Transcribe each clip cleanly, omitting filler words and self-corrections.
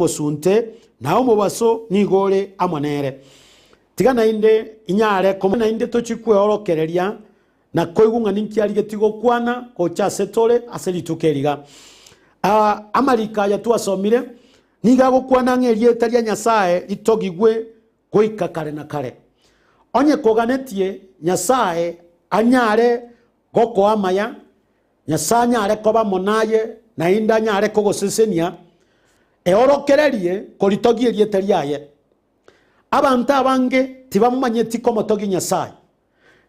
omosunte, na omobaso nigo ore amo nere. Tiga naende inyare komo naende tochie kweorokereria na koigwa ng'a ninki arigetie gokwana gocha ase tore ase rituko eri iga. Aa, amariko aya twasomire nigo agokwana ng'a erieta ria Nyasae ritogigwe goika kare na kare. Onye koganetie Nyasae anyare gokoa amaya, Nyasae anyare koba amo naye, naende anyare kogosesenia, eorokererie koritogia erieta riaye. Abanto abange tibamomanyeti komotogia Nyasae,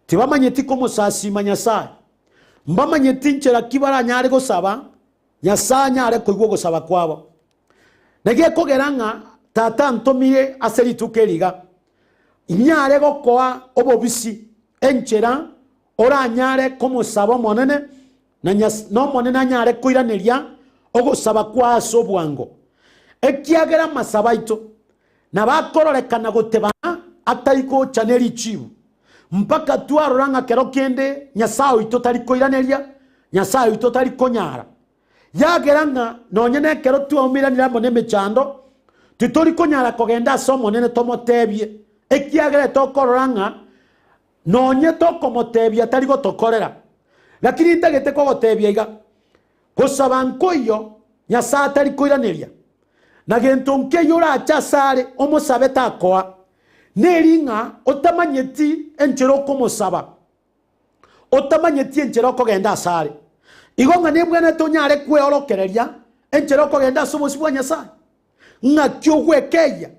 tibamanyeti komosasiima Nyasae, mbamanyeti nchera ki baranyare gosaba Nyasae anyare koigwa ogosaba kwabo. Naki ekogera ng'a Tata antomire ase rituko eri iga, inyare gokoa obobisi enchera oranyare komosaba Omonene, na Nyas- na Omonene anyare koiraneria ogosaba kwao ase obwango. Ekiagera amasabo aito nabo akororekana gotebana atari gocha ne richibu, mpaka twarora ng'a kero kende Nyasae oito tari koiraneria, Nyasae oito tari konyara. Yagera ng'a nonye nekero twaumeranire amo nemechando, titori konyara kogenda ase Omonene tomotebie, ekiagera tokorora ng'a nonye tokomotebia tari gotokorera. Lakini ntagete kogotebia iga, gosaba nkoiyo Nyasae atari koiraneria, na gento nkeiyo orache asare omosabe takoa, neri ng'a otamanyeti enchera okomosaba. otamanyeti enchera okogenda asare. Igo ng'a nebwenerete onyare kweorokereria enchera okogenda ase obosio bwa Nyasae. Ng'aki ogwekeyia?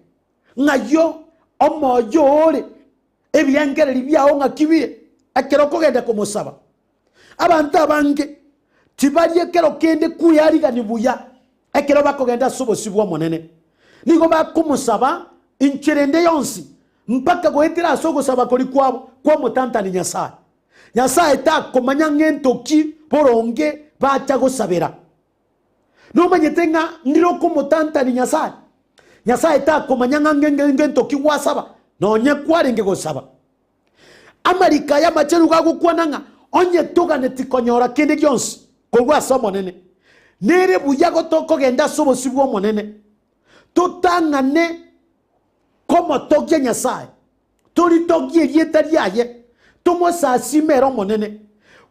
Ng'ayio omoyo ore, ebirengererio biao ng'aki bire ekero okogenda komosaba? Abanto abange tibari ekero kende kwearigania buya ekero bakogenda ase obosio bw'Omonene. Nigo bakomosaba inchera ende yonsi mpaka goetera ase ogosaba koria kwabo kw'omotantani Nyasae. Nyasae takomanya ng'ento ki boronge bacha gosabera. Nomanyete ng'a ndire okomotantani Nyasae? Nyasae takomanya ng'a ngento ki gwasaba, nonye kwarenge gosaba. Amariko aya amachenu gagokwana ng'a onye toganeti konyora kende gionsi korwa ase Omonene, nere buya gotokogenda ase obosio bw'Omonene, totang'ane komotogia Nyasae, toritogie erieta riaye, tomosasime ere Omonene,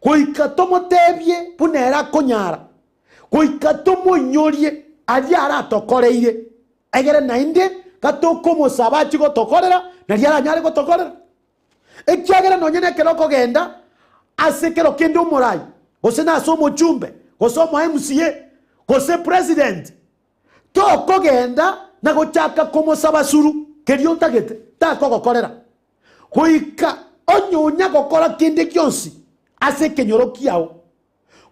goika tomotebie buna ere akonyara, goika tomoinyorie aria aratokoreire, egere naende gatokomosaba achie gotokorera, nario aranyare gotokorera. Ekiagera nonye nekero okogenda ase ekero kende omorai, gose nase omochumbe, gose omo MCA, gose president, Tokogenda na gochaka komosaba suru keria otagete, takogokorera. Goika onye onya gokora kende gionsi ase ekenyoro kiao,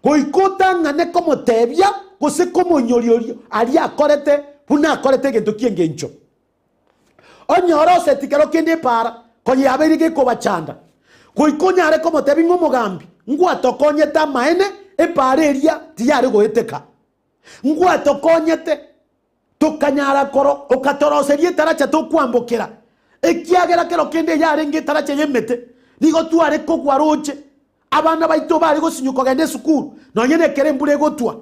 goika otang'ane komotebia gose komoinyoria oria aria akorete buna akorete egento ki'engencho. Onye oroseti kero kende epaara konya yabeire gekobachanda, goika onyare komotebia ng'a omogambi ngwatokonyete amaene, epaara eria tiyare goeteka. Ngwatokonyete tokanyara koro okatoroseria etaracha tokwambokera, ekiagera kero kende eyarenge etaracha y'emete, nigo tware kogwa roche, abana baito bare gosinywa kogenda esukuru, nonya nekero embura egotwa.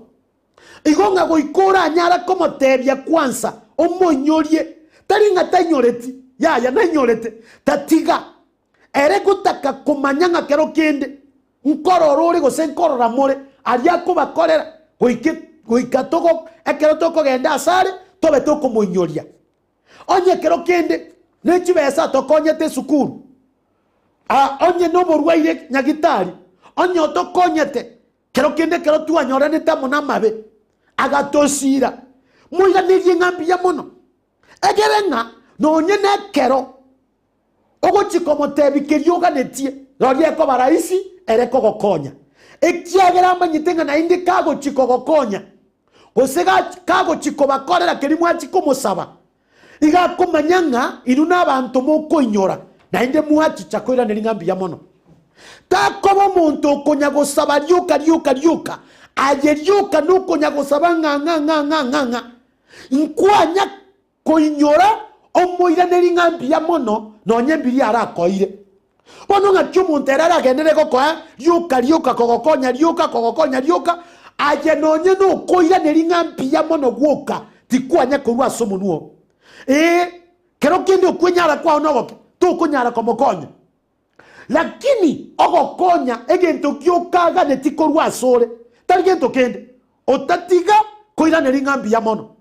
Igo ng'a goika oranyare komotebia kwansa omoinyorie, tari ng'a tainyoreti, yaya nainyorete, tatiga ere gotaka komanya ng'a kero kende Nkorora ore gose nkorora more aria akobakorera, goika goika togo ekero tokogenda asare tobe tokomoinyoria. Onye ekero kende ne chibesa atokonyete esukuru, ah, onye noborwaire nyagitari, onye otokonyete kero kende ekero twanyoranete amo namabe, agatosiira, moiranerie ng'a mbuya mono. Egere ng'a nonye nekero Ogochia komotebia keria oganetie, roria ekoba rahisi ere kogokonya, ekiagera amanyete ng'a naende kagochia kogokonya, gose kagochia kobakorera keria mwachia komosaba, iga akomanya ng'a inwe nabanto mokoinyora, naende mwachicha koiraneria ng'a mbuya mono. Takoba omonto okonya gosaba rioka rioka rioka, aye rioka nokonya gosaba ng'a ng'a ng'a ng'a ng'a ng'a. Nkwanya Koinyora omoiraneri ng'a mbuya mono nonya embiria arakoire. Bono ng'aki omonto ere aragenderere gokoa rioka rioka kogokonya rioka kogokonya rioka, aye nonye nokoiraneri ng'a mbuya mono gwoka. Tikwanya korwa ase omonwa oo. Ee, kero kende okwenyara kwao nogoke, tokonyara komokonya. Lakini ogokonya egento giokaganeti korwa asore, tari gento kende, otatiga koiraneria ng'a mbuya mono.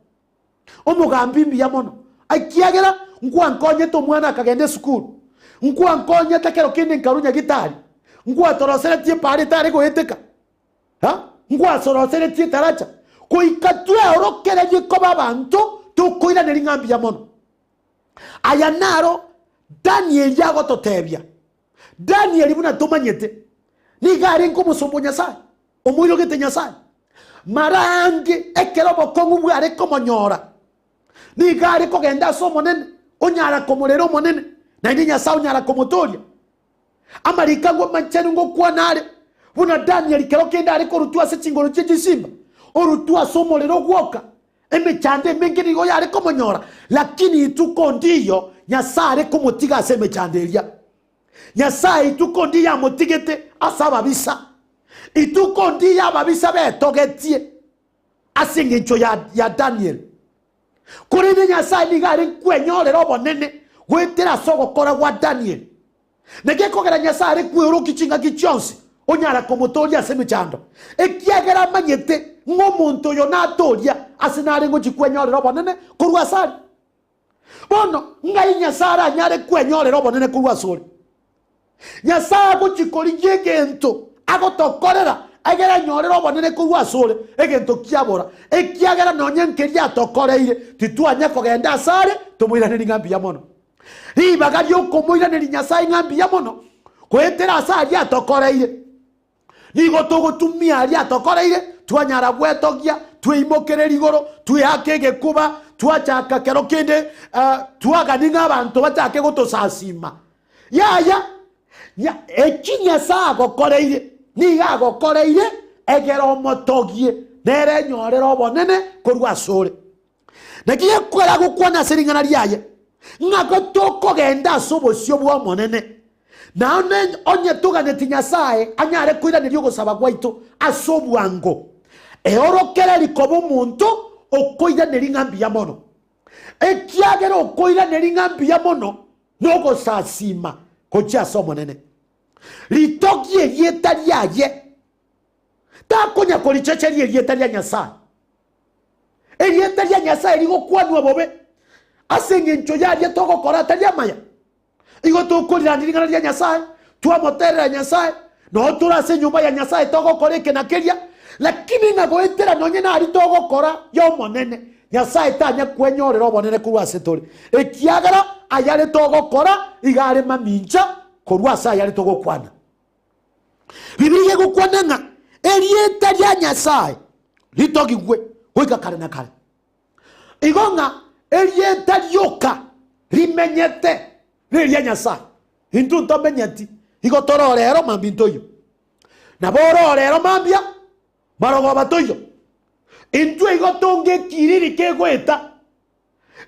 Omogambi mbuya mono, ekiagera nkwankonyete omwana akagenda esukuru, nkwankonyete kero kende nkarwa nyagitari, nkwatoroseretie epaara etare goeteka, ha? Nkwasoroseretie etaracha, goika tweorokererie koba abanto tokoiraneria ng'a mbuya mono. Aya naro Danieli agototebia. Danieli buna tomanyete, nigo arenge omosomba o Nyasae, omoirogete Nyasae. Mara aange ekero obokong'u bware komonyora, nigo are kogenda ase Omonene, onyara komorera Omonene, naende Nyasae onyara komotooria. Amariko agwo amachenu ngokwana are, buna Danieli kero kende are korutwa ase chingoro chie chisimba, orutwa ase omorero gwoka, Emechando emenge nigo yare komonyora, lakini ituko ndiyo Nyasae are komotiga ase emechando eria. Nyasae ituko ndiyo amotigete ase ababisa. Ituko ndiyo ababisa betogetie ase engencho ya, ya Daniel. Korende Nyasae nigo are kwenyorera obonene goetera ase ogokora gwa Daniel. Naki ekogera Nyasae are kweorokia chingaki chionsi, onyara komotooria ase emechando, ekiagera amanyete ng'a omonto oyo natooria ase nare ngochia kwenyorera obonene korwa asare. Bono, ng'ai Nyasae aranyare kwenyorera obonene korwa asore? Nyasae agochia korigia egento agotokorera egere anyorere obonene korwa asore, egento kiabora, ekiagera nonye nkeria atokoreire, titwanya kogenda asare tomoiranerie ng'a mbuya mono. Ribaga ri'okomoiraneria Nyasae ng'a mbuya mono goetera ase aria atokoreire. Nigo togotumia aria atokoreire, twanyara gwetogia, tweimokereria igoro, tweake egekuba, twachaka kero kende eh, twagania ng'a abanto bachake gotosasima. Yaya, nya, eki Nyasae agokoreire, nigo agokoreire egere omotogie, nere enyorere obonene korwa asore. Naki gekwera gokwana ase ring'ana riaye, ng'a gotokogenda ase obosio bw'Omonene, na onye toganeti Nyasae anyare koiraneria ogosaba gwaito ase obwango, eorokereri koba omonto okoiraneria ng'a mbuya mono. Ekiagera okoiraneria ng'a mbuya mono nogosasiima gochia ase Omonene. Ritogie erieta riaye, takonya korichecheria erieta ria Nyasae. Erieta ria Nyasae rigokwanwa bobe ase engencho y'aria togokora atari amaya. Igo tokorirania ring'ana ria Nyasae, twamoterera Nyasae, noo tore ase enyomba ya Nyasae togokora eke na keria, lakini ng'a goetera nonye naria togokora y'Omonene, Nyasae tanya kwenyorera obonene korwa ase tore, ekiagera ayare togokora iga are mamincha korwa ase ayare togokwana. Bibilia egokwana ng'a erieta ria Nyasae ritogigwe goika kare na kare. Igo ng'a erieta rioka rimenyete neria Nyasae. Intwe ntomenyeti, igo tore ero mambia ntoiyo. Nabo ore ero mambia, marogoba toiyo. Intwe igo tonga ekiriri kegoeta,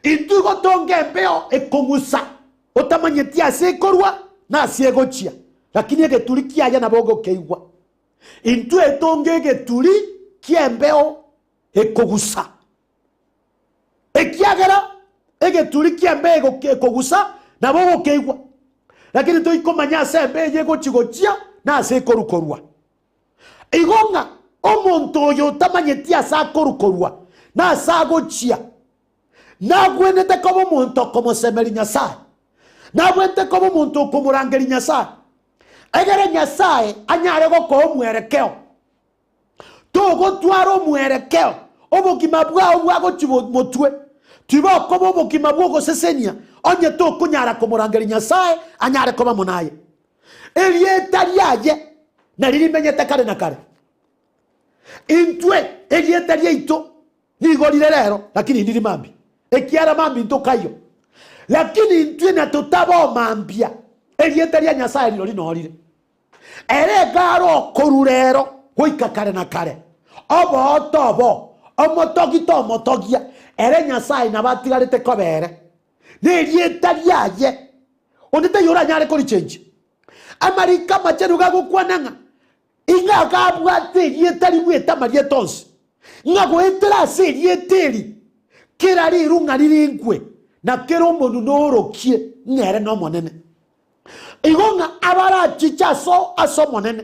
Intwe igo tonga embeo ekong'usa, otamanyeti ase ekorwa na ase egochia, lakini egeturi kiaye nabo ogokeigwa. Intwe tonga egeturi ki'embeo ekogusa, ekiagera egeturi ki'embeo ekogusa nabo ogokeigwa, lakini toikomanya ase embeo eye egochi gochia na ase ekoru korwa. Igo ng'a omonto oyo otamanyeti ase akorukorwa na ase agochia, nagwenerete koba omonto okomosemeria Nyasae, nagwenerete koba omonto okomorangeria Nyasae, egere Nyasae anyare gokoa omwerekeo. Togotwara omwerekeo, obogima bwao bwagochia motwe, tibokoba obogima bw'ogosesenia onye tokonyara komorangeria Nyasae anyare koba amo naye. Erieta riaye nari rimenyete kare na kare. Intwe erieta riaito nigo rire rero, lakini ndiri mambia, ekiara mambia ntokaiyo. Lakini intwe natotaba omambia, erieta ria Nyasaye riro rinorire. Ere egare okoru rero goika kare na kare. Obooto obo, omotogi tomotogia, ere Nyasaye nabo atigarete koba ere. Nerieta riaye, onde taiyo oranyare korichenchia. Amariko amachenu gagokwana ng'a ing'a gabwate erieta ribuete amarieta onsi, ng'a goetera ase erieta eri. Kera rirung'a ririnkwe, na kera omonwa noorokie ng'a ere n'Omonene. Igo ng'a abarachiche ase Omonene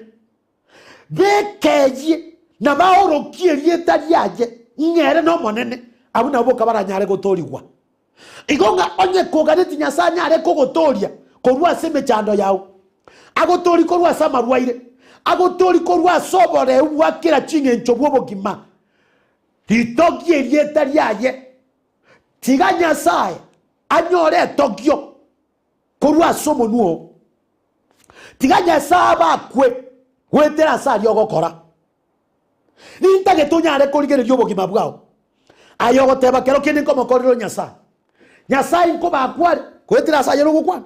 bekeyie na baorokie erieta riaye ng'a ere n'Omonene, abwo nabwo boka baranyare gotoorigwa. Igo ng'a onye koganeti Nyasae anyare kogotooria korwa ase emechando yao, agotoorie korwa ase amarwaire, agotoorie korwa ase oboreu bwa kera ching'encho bw'obogima, ritogie erieta riaye. Tiga Nyasae anyore etogio korwa ase omonwa oo. Tiga Nyasae abakwe goetera ase aria ogokora. Nintagete onyare korigereria obogima bwao. Aye ogoteba kero kende nkomokorera o Nyasae. Nyasae nkobakwa are goetera ase ayere ogokwana.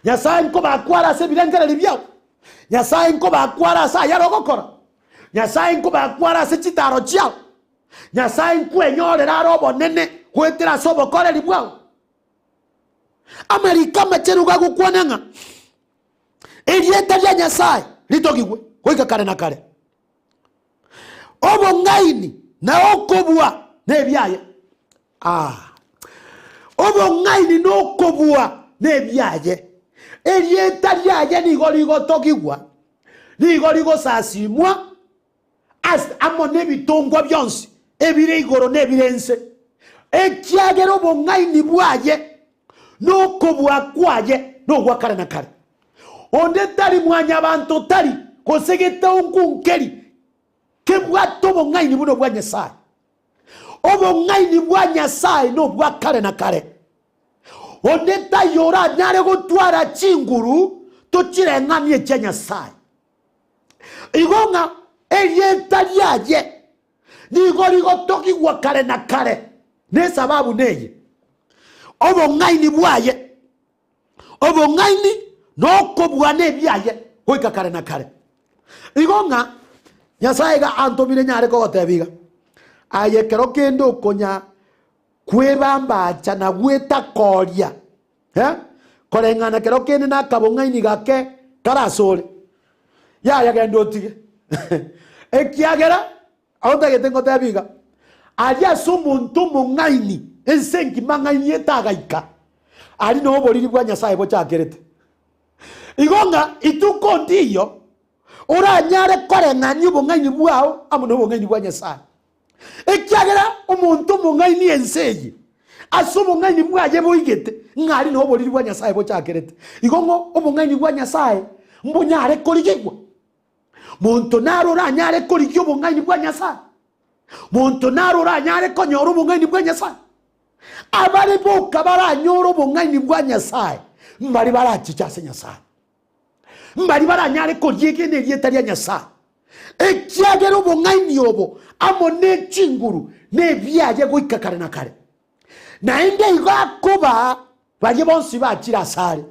Nyasae nkobakwa are ase ebirengererio biao. Nyasae nkobakwa are ase ayare ogokora. Nyasae nkobakwa are ase chitaro chiao. Nyasae nkwenyorera are obonene goetera ase obokoreri bwao. Amariko amachenu gagokwana ng'a erieta ria Nyasae ritogigwe goika kare na kare. Obong'aini na okobua nebiaye. Ah. Obong'aini na okobua nebiaye. Erieta riaye nigo rigotogigwa, nigo rigosasimwa ase amo nebitongwa bionsi ebire igoro na ebire ense, ekiagera obong'aini bwaye na okobua kwaye nogwa kare na kare. Onde tari mwanyabanto tari, gose getaungu nkeri kebwate obong'aini buna obwa Nyasae. Obong'aini bwa Nyasae nobwa kare na kare. Onde taiyo oranyare gotwara chinguru tochireng'anie echia Nyasae. Igo ng'a erieta riaye nigo rigotogigwa kare na kare, nesababu neye, obong'aini bwaye, obong'aini nokobua nebiaye goika kare na kare. Igo ng'a Nyasae iga antomire nyare kogotebia iga, aye ekero kende okonya kwebambacha na gwetakoria Eh, koreng'ana kero kende nakabong'aini gake kare asore, yaya genda otige. Ekiagera ago ntagete ngotebi iga, aria ase omonto omong'aini, ense engima ng'aini etagaika, aria noo oboriri bwa Nyasaye bochakerete. Igo ng'a ituko ndiyo oranyare koreng'ania obong'aini bwao amo nobong'aini bwa Nyasaye. Ekiagera omonto omong'aini ense eye, ase obong'aini bwaye boigete, ng'a aria noo oboriri bwa Nyasae bochakerete. Igo ng'o obong'aini bwa Nyasae mbonyare korigigwa? Monto naro oranyare korigia obong'aini bwa Nyasae? Monto naro oranyare konyora obong'aini bwa Nyasae? Abare boka baranyore obong'aini bwa Nyasae, mbari barachiche ase Nyasae. Mbaria baranyare koriegena erieta ria Nyasae, ekiagera obong'aini obo amo ne chinguru nebiaye goika kare na kare. Naende igo akobaa baria bonsi bachire asare,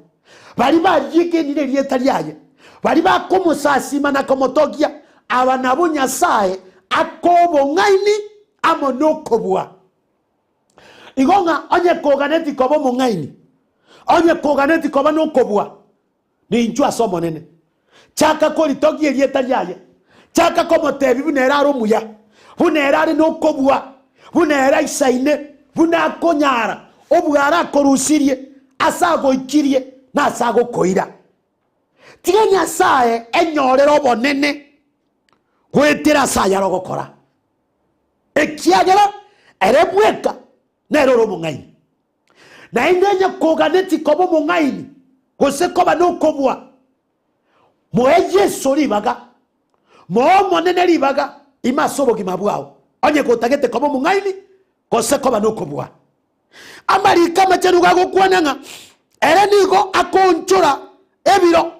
baria bariegenire erieta riaye, baria bakomosasima na komotogia, aba nabwo Nyasae akoa obong'aini amo nokobua. Igo ng'a onye koganeti koba omong'aini, onye koganeti koba nokobua, ninchwe ase Omonene. Chaka koritogia erieta riaye, chaka komotebia buna ere are omuya, buna ere are nokobua, buna ere aisaine, buna akonyara, obware akorusirie, ase agoikirie, na ase agokoira. Tiga Nyasae enyorere obonene goetera ase ayare ogokora. Ekiagera ere bweka nere ore omong'aini. Naende onye koganeti koba omong'aini gose koba nokobua, moe Yeso ribaga, moe Omonene ribaga ime ase obogima bwao, onye gotagete koba omong'aini gose koba nokobua. Amariko amachenu gagokwana ng'a ere nigo akoonchora ebiro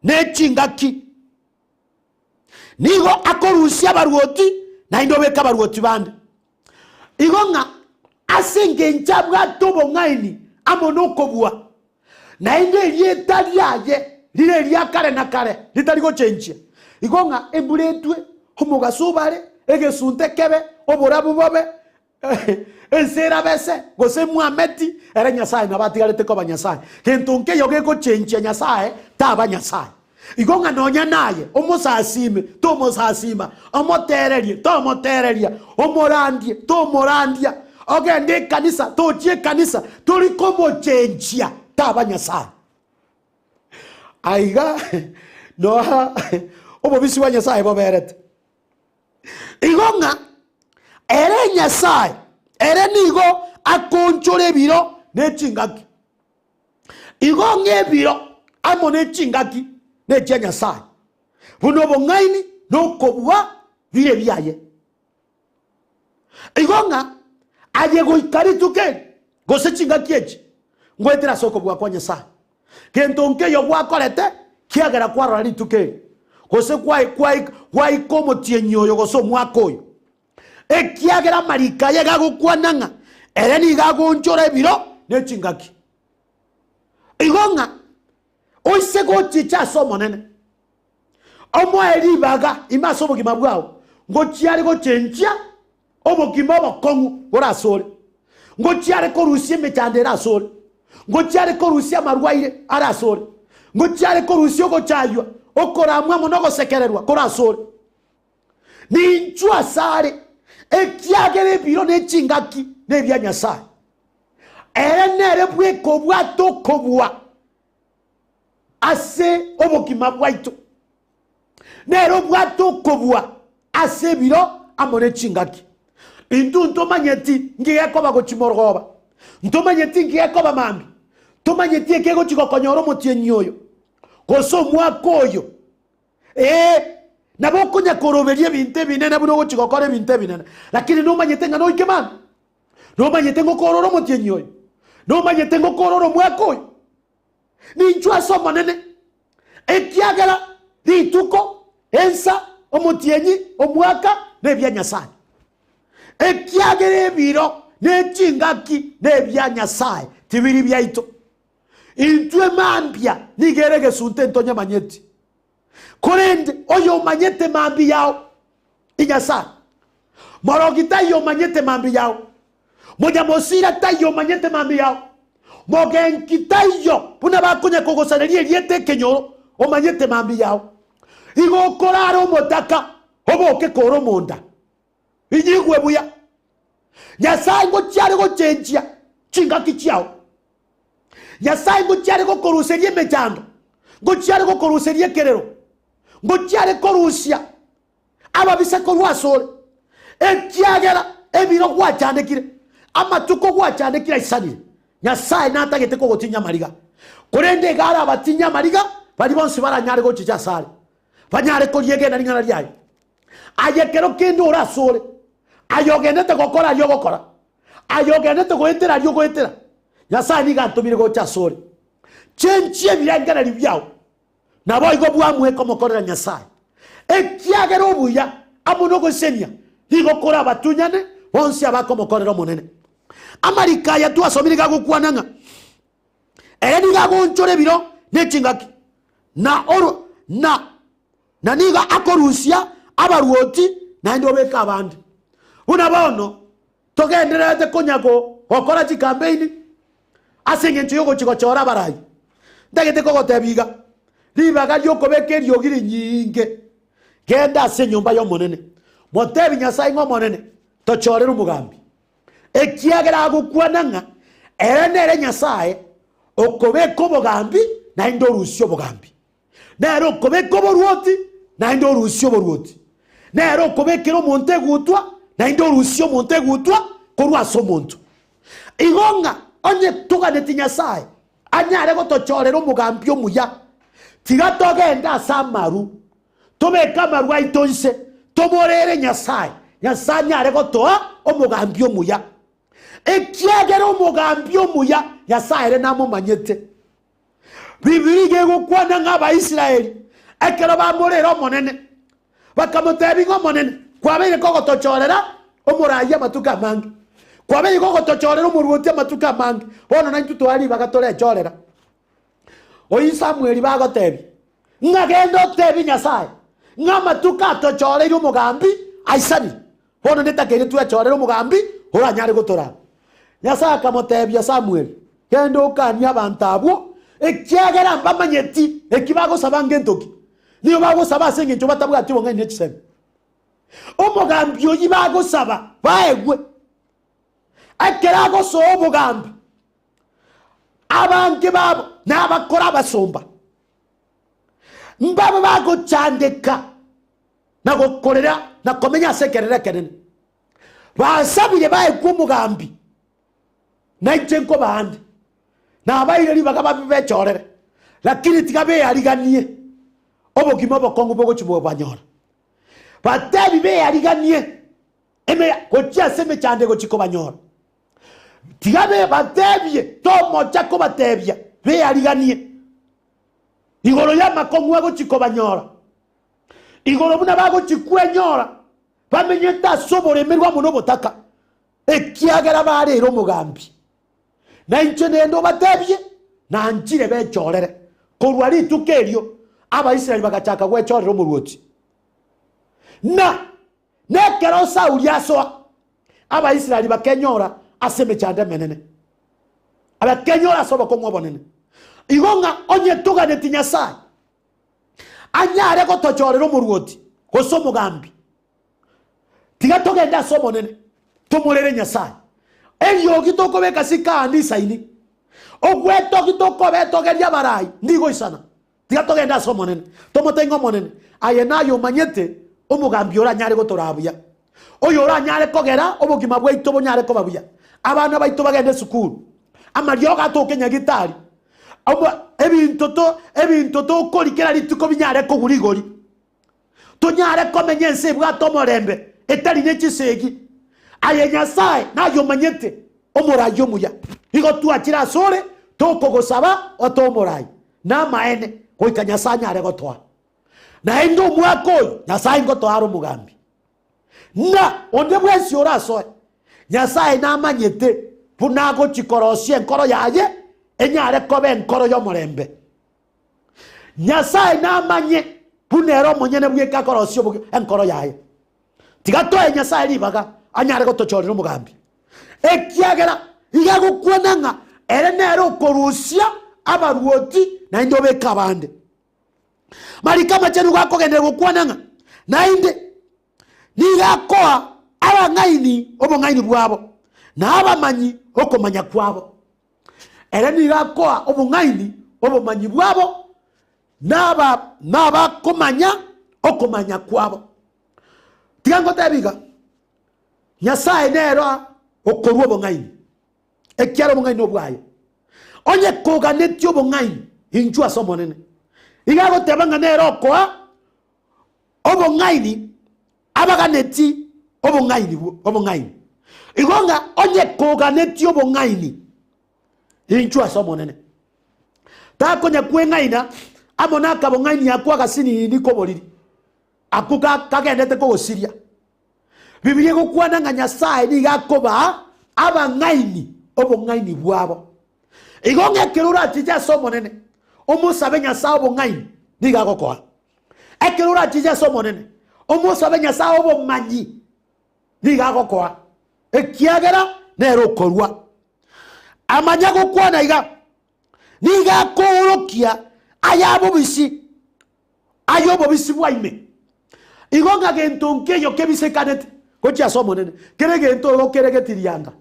ne chingaki. Nigo akorusia abaruoti naende obeka abaruoti bande. Igo ng'a ase engencho abwate obong'aini amo nokobua, naende erieta riaye rire eria kare na kare ritari gochenchia. Igo ng'a embura etwe, omogaso obare, egesunte kebe, oborabu bobe, Ense erabe ese, gose mwameti, ere Nyasae nabo atigarete koba Nyasae. Gento nkeiyo gegochenchia Nyasae taba Nyasae. Igo ng'a nonya naye omosasime, tomosasima, omotererie, tomotereria, omorandie, tomorandia. Ogende ekanisa, tochia ekanisa, tori komochenchia taba Nyasae. Aiga noa obobisi bwa Nyasae boberete. Igo ng'a ere Nyasae, ere nigo akoonchora ebiro ne chingaki. Igo ng'a ebiro amo ne chingaki nechia Nyasae, buna obong'aini na okobua bire ebiaye. Igo ng'a aye goika rituko eri, gose chingaki echi, ngoetera ase okobua kwa Nyasae. Gento nkeiyo gwakorete kiagera kwarora rituko eri, gose gwaika omotienyi oyo gose omwaka oyo. Ekiagera amariko aye iga agokwana ng'a ere nigo agoonchora ebiro ne chingaki. Igo ng'a oise gochicha ase Omonene, omoe ribaga ime ase obogima bwao, ngochia are gochenchia obogima obokong'u bore asore, ngochia are korusia emechando ere asore, ngochia are korusia amarwaire are asore, ngochia are korusia ogochaywa, okoramwa amo nogosekererwa kore asore. Ninchwe asare, ekiagera ebiro ne chingaki nebia Nyasae. Ere nere bweka obwate okobua ase obogima bwaito. Nere obwate okobua ase ebiro amo ne chingaki. Intwe ntomanyeti nki gekoba gochia morogoba, ntomanyeti nki gekoba mambia, ntomanyeti eke egochia gokonyora omotienyi oyo, gose omwaka oyo. Ee, nabo okonya koroberia ebinto ebinene buna ogochia gokora ebinto ebinene, lakini nomanyete ng'a noike mambia? Nomanyete ng'a okorora omotienyi oyo? Nomanyete ng'a okorora omwaka oyo? Ninchwe ase Omonene, ekiagera rituko, ensa, omotienyi, omwaka nebia Nyasae. Ekiagera ebiro ne chingaki nebia Nyasae, tibiri biaito. Intwe mambia nigo ere egesunte ntonyemanyeti, korende oyomanyete mambia yao inyasae. Morogi taiyo omanyete mambia yao, monyamosira taiyo omanyete mambia yao, mogenki taiyo buna bakonya kogosareria erieta ekenyoro omanyete mambia yao. Igo okorara omotaka oboke kore omonda. Inyigwe buya, Nyasae ngochia are gochenchia chingaki chiao. Nyasae ngochia are gokoruseria emechando, ngochia are gokoruseria ekerero, ngochia are korusia ababisa korwa asore, ekiagera ebiro gwachandekire, amatuko gwachandekire aisanire. Nyasae natagete kogotinyia amariga, korende iga arabatinyie amariga baria bonsi baranyare gochicha asare, banyare koriegena ring'ana riaye. Aye ekero kende ore asore, aye ogendete gokora aria ogokora, aye ogendete goetera aria ogoetera, Nyasae nigo antomire gocha asore. Chenchia ebirengererio biao, naboigo bwamue komokorera Nyasae, ekiagera obuya amo nogosesenia nigo kore abatunyane bonsi abakomokorera Omonene. Amariko aya twasomire iga agokwana ng'a ere nigo agoonchora ebiro ne chingaki, na oro na Na nigo akorusia abaruoti naende obeke abande. Buna bono togendererete konya gokora chikampeini ase engencho y'ogochia gochora abarai. Ntagete kogotebia iga, ribaga ri'okobeka eriogi rinyinge, genda ase enyomba y'Omonene, motebie Nyasae ng'a Omonene, tochorere omogambi. Ekiagera agokwana ng'a ere nere Nyasae okobeka obogambi naende orusie obogambi. Nere okobeka oboruoti, naende orusie oboruoti. Nere okobekera omonto egutwa, naende orusie omonto egutwa korwa ase omonto. Igo ng'a onye toganeti Nyasae anyare gotochorera omogambi omuya, tiga togende ase amaru, tobeke amaru aito inse, tomorere Nyasae, Nyasae anyare gotoa omogambi omuya. Ekiagera omogambi omuya Nyasae ere namomanyete. Bibilia iga egokwana ng'a Abaisraeli ekero bamorere Omonene, bakamotebia ng'a Omonene, kwabeire kogotochorera omoraai amatuko amange, kwabeire kogotochorera omoruoti amatuko amange, bono naintwe toa ribaga torechorera. Oyio Samueli bagotebia, ng'a genda otebie Nyasae ng'a amatuko atochoreire omogambi aisanire, Bono netakeire twechorere omogambi oranyare gotoraa. Nyasae akamotebia Samweli, Genda okanie abanto abwo, ekiagera mbamanyeti eki bagosaba ngento ki. Nigo bagosaba ase engencho batabwati obong'aini ne chisemi. Omogambi oyio bagosaba baegwe. Ekero agosoa obogambi, abange babo nabakore abasomba, mbabe bagochandeka na gokorera na komenya ase ekerero ekenene. Basabire baekwe omogambi, na inche nkobaande, nabaire ribaga babe bechorere, lakini tiga beariganie obogima obokong'u bogochia bobanyora. Batebi beariganie eme gochia ase emechando egochia kobanyora. Tiga be batebie tomocha kobatebia beariganie igoro y'amakong'u agochia kobanyora, igoro buna bagochia kwenyora bamenyete ase oboremerwa amo nobotaka, ekiagera bareire omogambi. Na inche nende obatebie, Nanchire bechorere. Korwa rituko erio Abaisraeli bagachaka gwechorera omoruoti. Na nekero Sauli asoa, Abaisraeli bakenyora ase emechando emenene, bakenyora ase obokong'u obonene. Igo ng'a onye toganeti Nyasae anyare gotochorera omoruoti gose omogambi, Tiga togende ase Omonene, tomorere Nyasae. Eriogi tokobeka sikaani isaini, ogwetogi tokobetogeria abarai ndigoisana. Tiga togende ase Omonene, tomote ng'a Omonene, aye naye omanyete omogambi oranyare gotoraa buya, oyo oranyare kogera obogima bwaito bonyare koba buya, abana baito bagende esukuru, amariogo atoke nyagitari, ebinto to ebinto tokori kera rituko binyare kogwa rigori. Tonyare komenya ense ebwate omorembe, etari ne chisegi. Aye Nyasae naye omanyete omorai omuya. Igo twachire asore tokogosaba otoe omorai namaene goika Nyasae anyare gotoa. Naende omwaka oyo Nyasae ngotoa are omogambi. Na onde bwensi orasoe, Nyasae namanyete buna agochi korosia enkoro yaye enyare koba enkoro y'omorembe. Nyasae namanye buna ere omonyene bweka akorosia oboge enkoro yaye. Tiga toe Nyasae ribaga anyare gotochorera omogambi, ekiagera iga agokwana ng'a ere nere okorusia abaruoti naende obeke abande. Mariko amachenu igo akogenderera gokwana ng'a naende nigo akoa abang'aini obong'aini bwabo, na abamanyi okomanya kwabo. Ere nigo akoa obong'aini obomanyi bwabo, na aba nabakomanya okomanya kwabo. Tiga ngotebi iga, Nyasae nere okorua obong'aini, ekiagera obong'aini nobwaye. Onye koganetie obong'aini, inchuo ase Omonene. Iga agoteba ng'a nere okoa obong'aini abaganeti obong'aini obong'aini. Igo ng'a onye koganetie obong'aini, inchuo ase Omonene. Takonya kweng'aina amo na akabong'aini akwo agasinini k'oboriri, akwo kagendete kogosiria. Bibilia egokwana ng'a Nyasae nigo akobaa abang'aini obong'aini bwabo. Igo ng'a ekero orachiche ase Omonene, omosabe Nyasae obong'aini, nigo agokoa. Ekero orachiche ase Omonene, omosabe Nyasae obomanyi, nigo agokoa, ekiagera nere okorua. Amanya gokwana iga, nigo akoorokia ayabobisi, ay'obobisi bwa ime. Igo ng'a gento nkeiyo kebisekanete gochia ase Omonene, kera egento igo kere getirianda.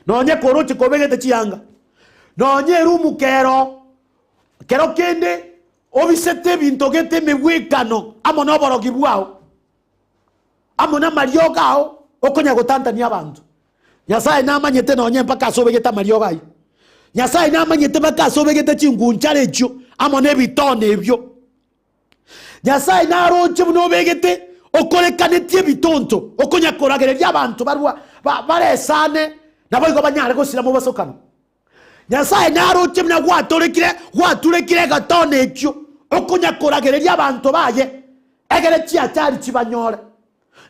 Nonye koroche kobegete chianga, nonye erumu kero, kero kende Obisete ebinto gete emegwekano amo noborogi bwao, amo namariogo ao okonya gotantania abanto. Nyasae namanyete nonye mpaka ase obegete amariogo ayio. Nyasae namanyete mpaka ase obegete chingunchara echio amo nebitono ebio. Nyasae naroche buna obegete okorekanetie ebitonto okonya koragereria abanto barwa baresane naboigo banyare gosira mobosokano. Nyasae naroche buna gwatorekire, gwaturekire egetono ekio, okonya koragereria abanto baye, egere chiachari chibanyore,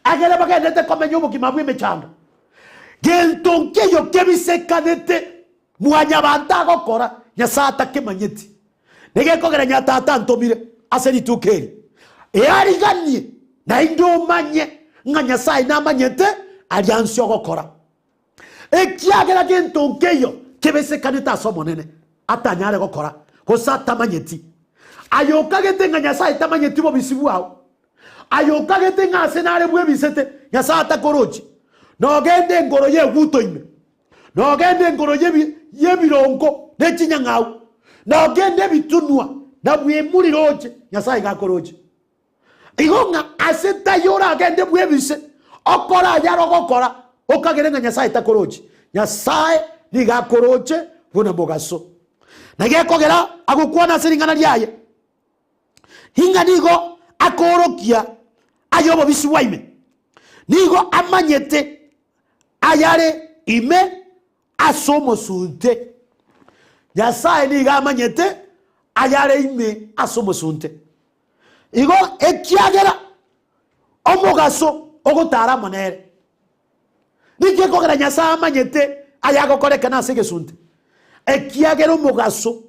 egere bagenderete komenya obogima bw'emechando. Gento nkeiyo kebisekanete mwanyabanto agokora, Nyasae atakemanyeti. Negekogera Nyatata antomire ase rituko eri, eariganie naende omanye ng'a Nyasae namanyete aria nse ogokora. Ekiagera gento nkeiyo kebesekanete ase Omonene atanyare gokora, gose atamanyeti. Aye okagete ng'a Nyasae tamanyeti bobisi bwao? Aye okagete ng'a ase nare bwebisete, Nyasae atakorochi? Nogende engoro y'eguto ime, nogende engoro y'ebirongo ne chinyang'au, nogende ebitunwa na bw'emurire oche, Nyasae iga akoroche. Igo ng'a ase taiyo oragende bwebise okore ayare ogokora, okagere ng'a Nyasae takorochi. Nyasae nigo akoroche buna mogaso. Na gekogera agokwana ase ring'ana riaye, ing'a nigo akoorokia ay'obobisi bwa ime, nigo amanyete ayare ime ase omosunte. Nyasae nigo amanyete ayare ime ase omosunte. Igo ekiagera omogaso ogotara amo nere, ninki ekogera Nyasae amanyete ayagokorekana ase egesunte? Ekiagera omogaso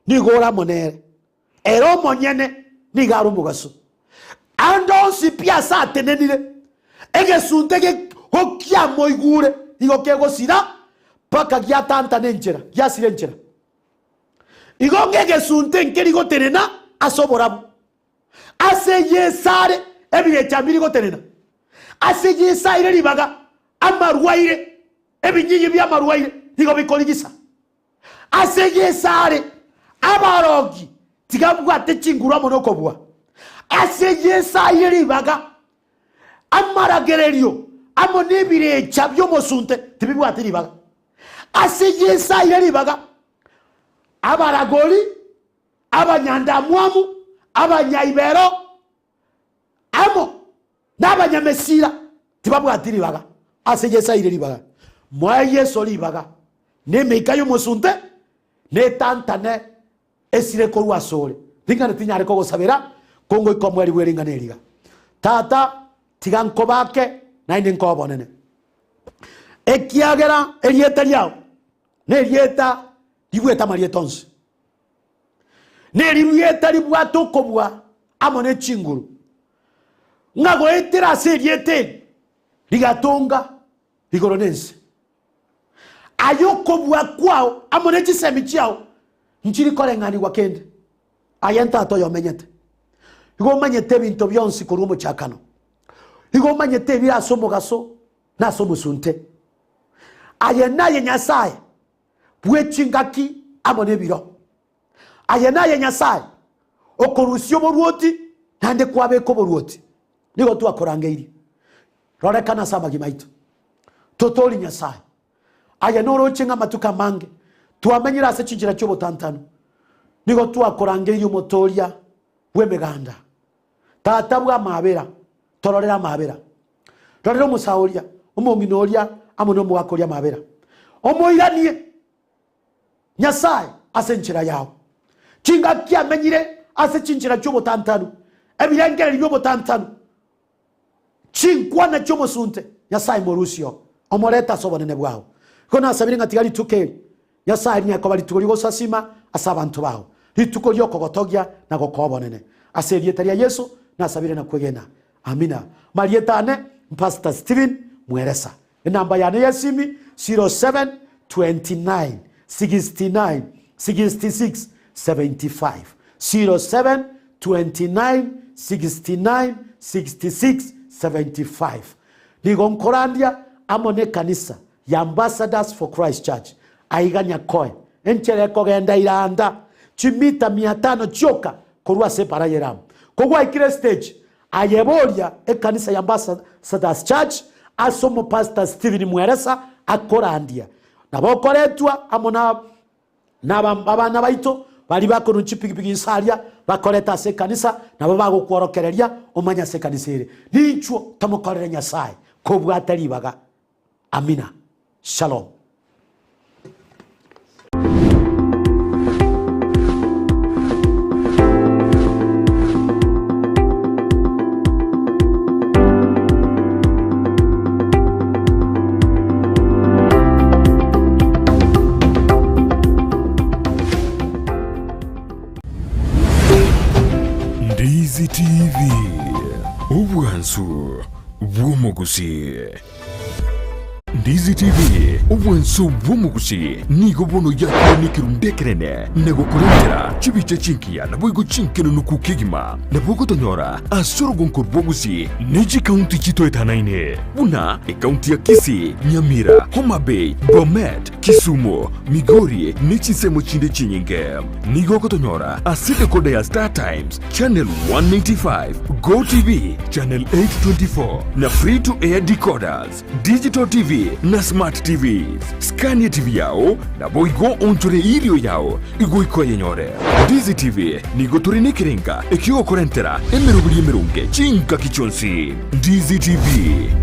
nigo ore amo nere, ere omonyene nigo are omogaso. Ande onsi pi ase atenenire, egesunte gokiamoigure nigo kegosira mpaka giatantana enchera, giasira enchera. Igo ng'egesunte nkeri gotenena ase oborabu, ase Yeso are ebirecha mbiri gotenena, ase Yeso aire ribaga amarwaire, ebinyinyi bi'amarwaire nigo bikorigisa. Ase Yeso are abarogi tigabwate chinguru amo nokobua. Ase Yeso aire ribaga amaragererio amo nebirecha bi'omosunte tibibwati ribaga. Ase Yeso aire ribaga abaragori, abanyandamwamu, abanyaibero, amo nabanyamesira tibabwati ribaga. Ase Yeso aire ribaga. Moe Yeso ribaga, na emeika y'omosunte netantane esire korwa asore. Ring'ana tinyare kogosabera, kongoika omweri bwe ring'ana eriga. Tata, tiga nkobake, naende nkoe obonene. Ekiagera erieta riao nerieta ribuete amarieta onsi, nerieta ribwate okobua amo ne chinguru, ng'a goetera ase erieta eri rigatonga igoro na ense. Aye okobua kwao amo ne chisemi chiao nchiri koreng'anigwa kende. Aye Tata oyomenyete, igo omanyete ebinto bionsi korwa omochakano. Igo omanyete ebire ase omogaso na ase omosunte. Aye naye Nyasae bwe chingaki amo nebiro. Aye naye Nyasae okorusia oboruoti naende kwabeka oboruoti. Nigo twakorangeirie. Rorekana ase amagima aito. Totori Nyasae. Aye noroche ng'a amatuko amange twamenyire ase chinchera chi'obotantanu. Nigo twakorangeirie Omotoria bw'emeganda. Tata bw'amaabera, tororere amaabera. Rorera omosae oria, omong'ina oria, amo nomogaka oria amaabera. Omoiranie Nyasae ase enchera yao. Chingaki amenyire ase chinchera chi'obotantanu, ebirengererio bi'obotantanu, chinkwana chi'omosunte, Nyasae morusie oo, omorete ase obonene bwao. Igo nasabire ng'a tiga rituko eri, Nyasae rinyare koba rituko ri'ogosasima ase abanto bao, rituko ri'okogotogia na gokoa obonene. Ase erieta ria Yeso nasabire na kwegena. Amina. Marieta ane Pastor Stephen Mweresa. Enamba yane y'esimi 0729 69 66 75, 0729 69 66 75. Nigo nkorandia amo nekanisa ya Ambassadors for Christ Church aiga Nyakoe, enchera ekogenda Iranda, chimita mia tano chioka korwa ase epara y'Eramu. Kogwaikire estage, aye boria ekanisa ya Ambassadors Church ase omopastor Stephen Mweresa akorandia. Nabo okoretwa amo na na abana baito baria bakorwa chipigipigi inse aria bakoreta ase ekanisa, nabo bagokworokereria omanye ase ekanisa ere. Ninchwo tomokorere Nyasae kobwate ribaga. Amina. Shalom. Ndizi TV, obwansu bw'omogusii. Ndizi TV, obwanso bw'omogusi nigo bono yakire nekerundu ekenene na gokorentera chibicha chingiya naboigo chinkenenuku kegima. Nabo ogotonyora ase orogonko rw'obogusi ne chikaunti chitoetanaine buna ekaunti ya Kisii, Nyamira, Homa Bay, Bomet, Kisumu, Migori ne chinsemo chinde chinyinge. Nigo ogotonyora ase decoder ya Star Times, Channel 195, Go TV, Channel 824 na Free to Air decoders, Digital TV na Smart TVs. Scan TV yao naboigo onchore irio yao igoika oyenyore. Ndizi TV nigo tore nekerenga ekiogokorentera emeroberi emeronge chingaki chionsi. Ndizi TV,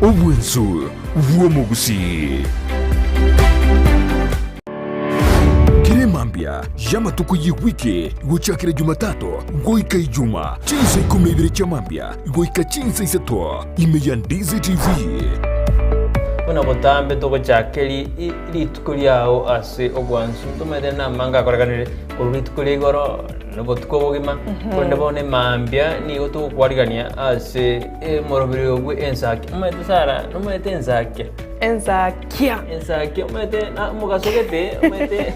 obwensu bw'omogusii. Kera emambia y'amatuko y'ewiki gochakera Jumatatu goika Ijuma, chinsa ikomi na ibere chia mambia goika chinsa isato, ime ya Ndizi TV. Buna botambe togochaka rituko riao ase obwansu, tomanyete namange akorekanire korwa rituko ria igoro na obotuko obogima, korende bono emambia nigo togokwarigania ase omoroberi obwe ensaki. Omanyete Sarah, nomanyete ensakia? Ensakia. Ensakia omanyete na omogaso gete omanyete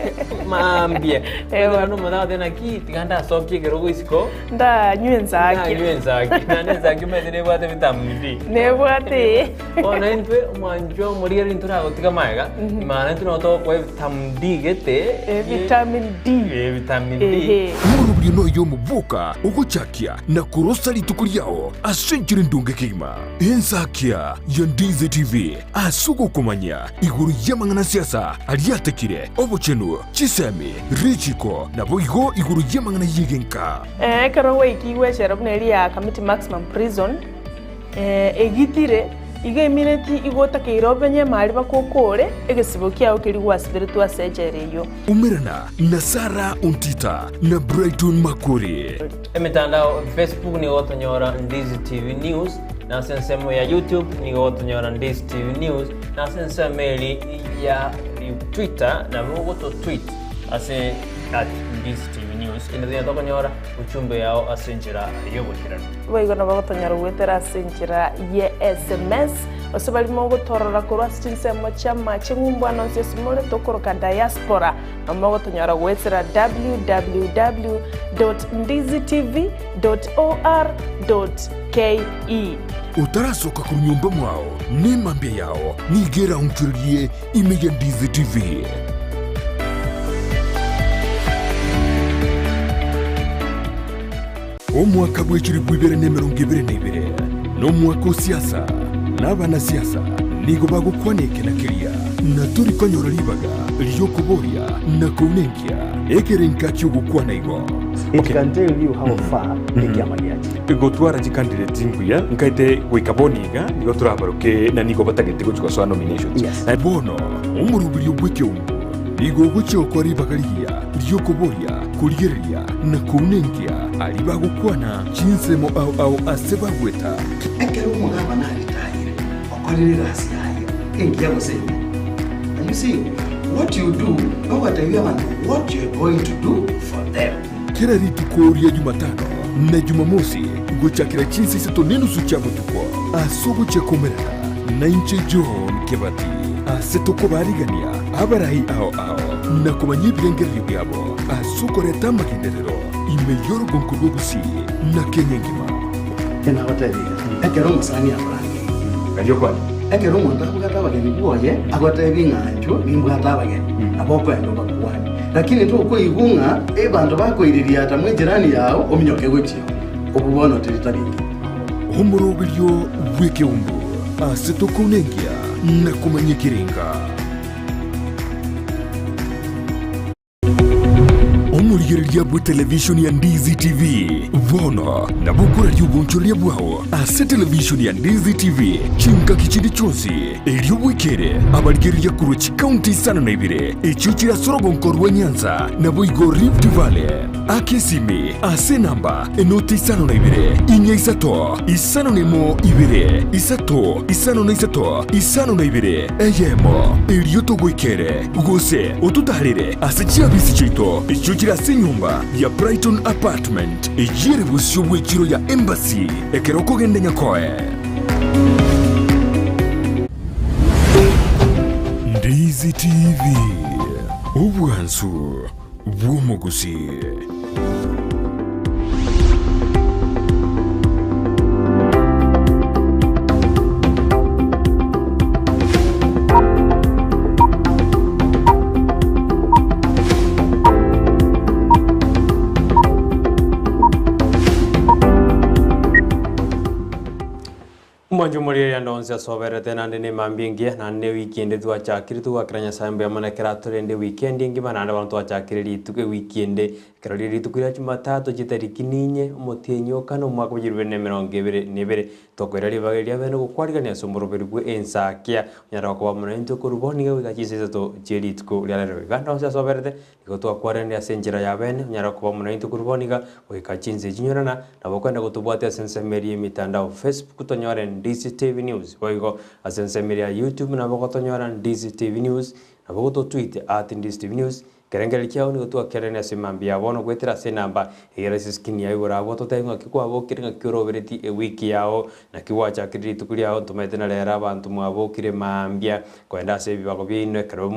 mambia. Ewa. Omanyete omonto agoteba naki tiga ndasokie ekerogo isiko. Ndanywe ensakia. Ndanywe ensakia. Naende ensakia omanyete nebwate vitamin D. Nebwate. Bono intwe omwanchwa omorigereria intwe toragotiga magega, maana intwe nabo togokoa evitamin D gete. Vitamin D. Eh, vitamin D. Ehe. Omoroberio noyo omoboka ogochakia na korosa rituko riao ase enchera endonge kegima. Ensakia ya Ndizi TV ase ogokomanya igoro y'amang'ana siasa aria atekire, obochenu, chisemi, richiko, naboigo igoro y'amang'ana y'egenka. Ekero gwaikigwe echela buna eria ya Kamiti Maximum Prison, egitire, igo emineti igo otakeire obenye emari bakokore egesibo kiao keria gwasiberetwe ase echela eyio. Umerana na Sarah Ontita na Brighton Makori. Emetandao, Facebook nigo gotonyora Ndizi TV News, na ase ensemo ya YouTube nigo gotonyora Ndizi TV News, na ase ensemo eri ya Twitter nabo ogoto tweet ase at Ndizi TV News. Kende tonya tokonyora uchumbe yao ase enchera y'oboikeranu. Boigo nabo gotonyora goetera ase enchera ye sms, gose baria mogotorora korwa ase chinsemo chi'amache ng'umbu ande onsi ase more tokoroka diaspora, nabo mogotonyora goetera www dot ndizitv dot or dot ke. Otarasoka korwa nyomba mwao, nemambia yao nigo eraonchorerie ime ya Ndizi TV. Omwaka bw'echilifu ibere na emerongo ebere na ibere nomwaka o siasa, na abanasiasa nigo bagokwana eke na keria, na tori konyora ribaga ri'okoboria na kounenkia ekerenka ki'ogokwana igo. It can tell you how far ekiama giachire. Gotwara chicandidate mbuya nkaete goika bono iga nigo torabaroke na nigo batagete gochia gosoa nominations. Yes. Bono omoroberio bw'ekeungo nigo ogochia gokora ribaga rigiya ri'okoboria, korigereria, na kounenkia aria bagokwana chinsemo ao ao ase bagweta. Ekero omogabana aritayire, okorire egasi yaye engiya gose embe. And you see, what you do, nogotebia abanto what you are going to do for them. Kera rituko ria Jumatano na Jumamosi gochakera chinsa isato nenusu chia botuko ase ogochia komerana nainche John Kebati ase tokobarigania abarai ao ao na komanya ebirengererio biabo ase okoreta amagenderero ime y'orogonko rw'Ogusii na Kenya engima. Nagotebirie, ekero omosani akorangeire, Karia okwane. ekero omonto abwate abageni bwoye, agotebi ng'a inchuo nimbwate abageni, nabo okoenda obakwane. Lakini tokoigwa ng'a abanto bakoiririata mw'ejirani yao ominyoke gochia oo, obwo bono teri tari engiya. Omoroberio bw'ekeumbu ase tokounenkia na komanya ekerenga. Omorigereria bw'etelevishoni ya Ndizi TV bono nabo okoraria obonchoreria bwao ase televishoni ya Ndizi TV chingaki chinde chionsi, erio bwekere abarigereria korwa chikaunti isano na ibere echio chire ase orogonko rwa Nyanza naboigo Rift Valley. Aka esimi ase enamba enoti isano na ibere, inya isato, isano na emo ibere, isato, isano na isato, isano na ibere, eyemo, erio togoikere, gose ototaarere ase chiabisi chiaito echio chire ase enyomba ya Brighton Apartment, eyio ere bosio bw'echiro ya Embassy, ekero okogenda Nyakoe. Ndizi TV, obwansu bw'omogusii. Omwancho omorieria ande onsi asoberete naende nemambia engiya, naende ewiki ende twachakire togwakera Nyasae mbuya mono ekero atorende ewikendi engima naende bono twachakire rituko ewiki ende ekero rire rituko ria jumatatu chitariki ninye omotienyi o kane omwaka bwa chilifu bibere na emerongo ebere na ebere. Tokoira ribaga eria riabeene gokwarigania ase omoroberi bwe ensakia onyare gokoba mono intwe korwa bono nigo goika chinsa isato chie rituko ria rero. Iga ande onsi asoberete Igo twakwaranire ase enchera y'abeene, onyare koba omonainto korwa bono iga goika chinsa echi nyorana, nabo okwenda gotobwatia ase ensemo eria y'emitandao Facebook tonyore Ndizi TV News, boigo ase ensemo eria ya YouTube nabo ogotonyora Ndizi TV News, nabo ogototweet at Ndizi TV News, Ekerengererio kiao nigo twakererania ase mambia ya bono goetera ase enamba eyere ase eskrini yao igoro abwo ototebie ng'aki kwabokire ng'aki orobereti ewiki yao naki gwachakire rituko riao ntomaete na rero abanto mwabokire mambia Koenda ase ebibago biaino ekero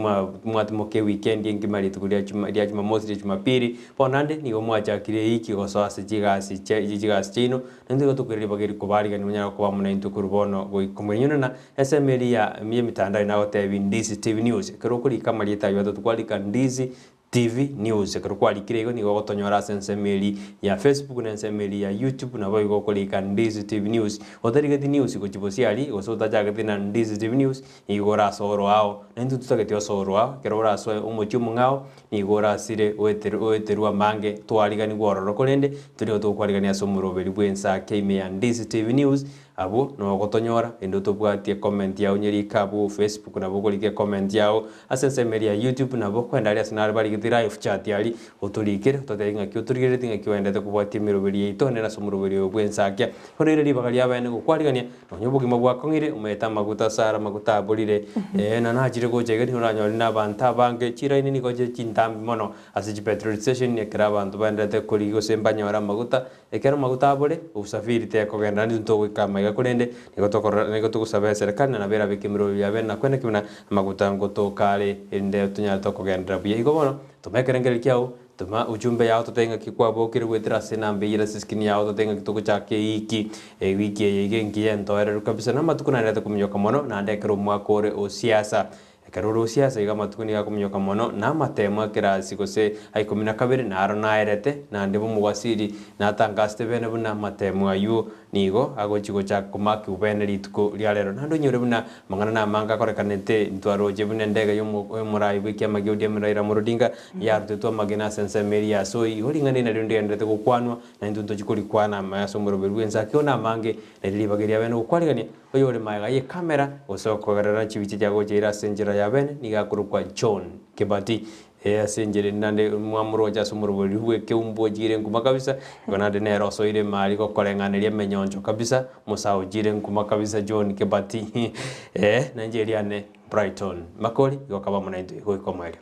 mwatimoka ewikendi engima rituko ria chuma ria Jumamosi ria Jumapili, bono naende nigo mwachakire eiki gosoa ase chigasi chia chigasi chiaino, naintwe igo tokoira ribaga eri kobarigania monyare koba amo naintwe korwa bono goika omoenywe na ensemo eria ya y'emitandao nagotebi Ndizi TV News. Ekero okorika amarieta aywo atato kwarika Ndizi TV News. Ekero kwarikire igo nigo ogotonyora ase ensemo eria ya Facebook na ensemo eria ya YouTube nabo igo okorika Ndizi TV News. Otarigeti news gochia bosio aria gose otachagete na Ndizi TV News nigo orasoe oroao na intwe ntotageti osoe oroao ekero orasoe omochie omong'ao nigo orasire oeterwe oeterwe amange twariganigwe ororo korende intwe nigo togokwarigania ase omoroberi bw'ensake ime ya Ndizi TV News Abwo nogotonyora, inde otobwatie comment yao nyerike abwo Facebook nabo okorika ecomment yao ase ensemo eria ya YouTube nabo kwenda aria ase nare barigete live chat aria otorikere ototebie ng'aki otorigerereti ng'aki oendete kobwatia emeroberi yaito nere ase omoroberi oyo bwensakia. Bono ere ribaga riabeene gokwarigania nonya obogima bwakong'ire omaete amaguta ase are amaguta aborire ee na nachire gocha iga nigo oranyore na abanto abange chiraini nigo chire chintambe mono ase chipetrol station ekero abanto baenderete korigia gose mbanyore amaguta Ekero amaguta abore, obosafiri tekogenda naende intwe togoika amaiga korende nigo tokorora nigo togosaba eserekari na nabo erabeke emerobio yabe na kwene ki buna amaguta ngotoka are erinde tonyare tokogenderera buya. Igo bono, toma ekerengererio kiao, toma ujumbe yao totebe ng'aki kwabokire goetera ase enamba eyio ere ase eskrini yao totebe ng'aki togochaka eiki, ewiki eye iga engiya entoereru kabisa na amatuko naendete kominyoka mono naende ekero omwaka ore o siasa. Ekero ore osiasa iga amatuko nigo akominyoka mono, na amatemo a kerasi gose a ikomi na kabere naro naerete, naende b'omogwasiri natangasete bene buna amatemo ayio nigo agochia gochaka komakigwa bene rituko ria rero. Naende onyore buna amang'ana namange akorekanete, ntwaroche buna endege y'omorai bw'ekiama gia ODM Raila Amolo Odinga yarutetwe amagena ase ensemo eria ya Soi. Igo ring'ana eri nario ndigendererete gokwanwa, naintwe ntochie korikwana ime ase omoroberi bw'ense. Akio namange, nario ribaga eria bene gokwarigania. Oyore magega y'ekamera, gose okogerera chibicha chiagocha ase enchera ya bene, nigo akorokwa John Kibati. Ee, ase enchera ende naende mwamoroche ase omorobori bw'ekeumbu ochiire nkuma kabisa, igo naende nere osoire emari gokoreng'aneria emenyoncho kabisa, omosae ochiire nkuma kabisa John Kibati. Ee, na inche eriane Brighton Makori, igo kaba amo naintwe goika omoerio.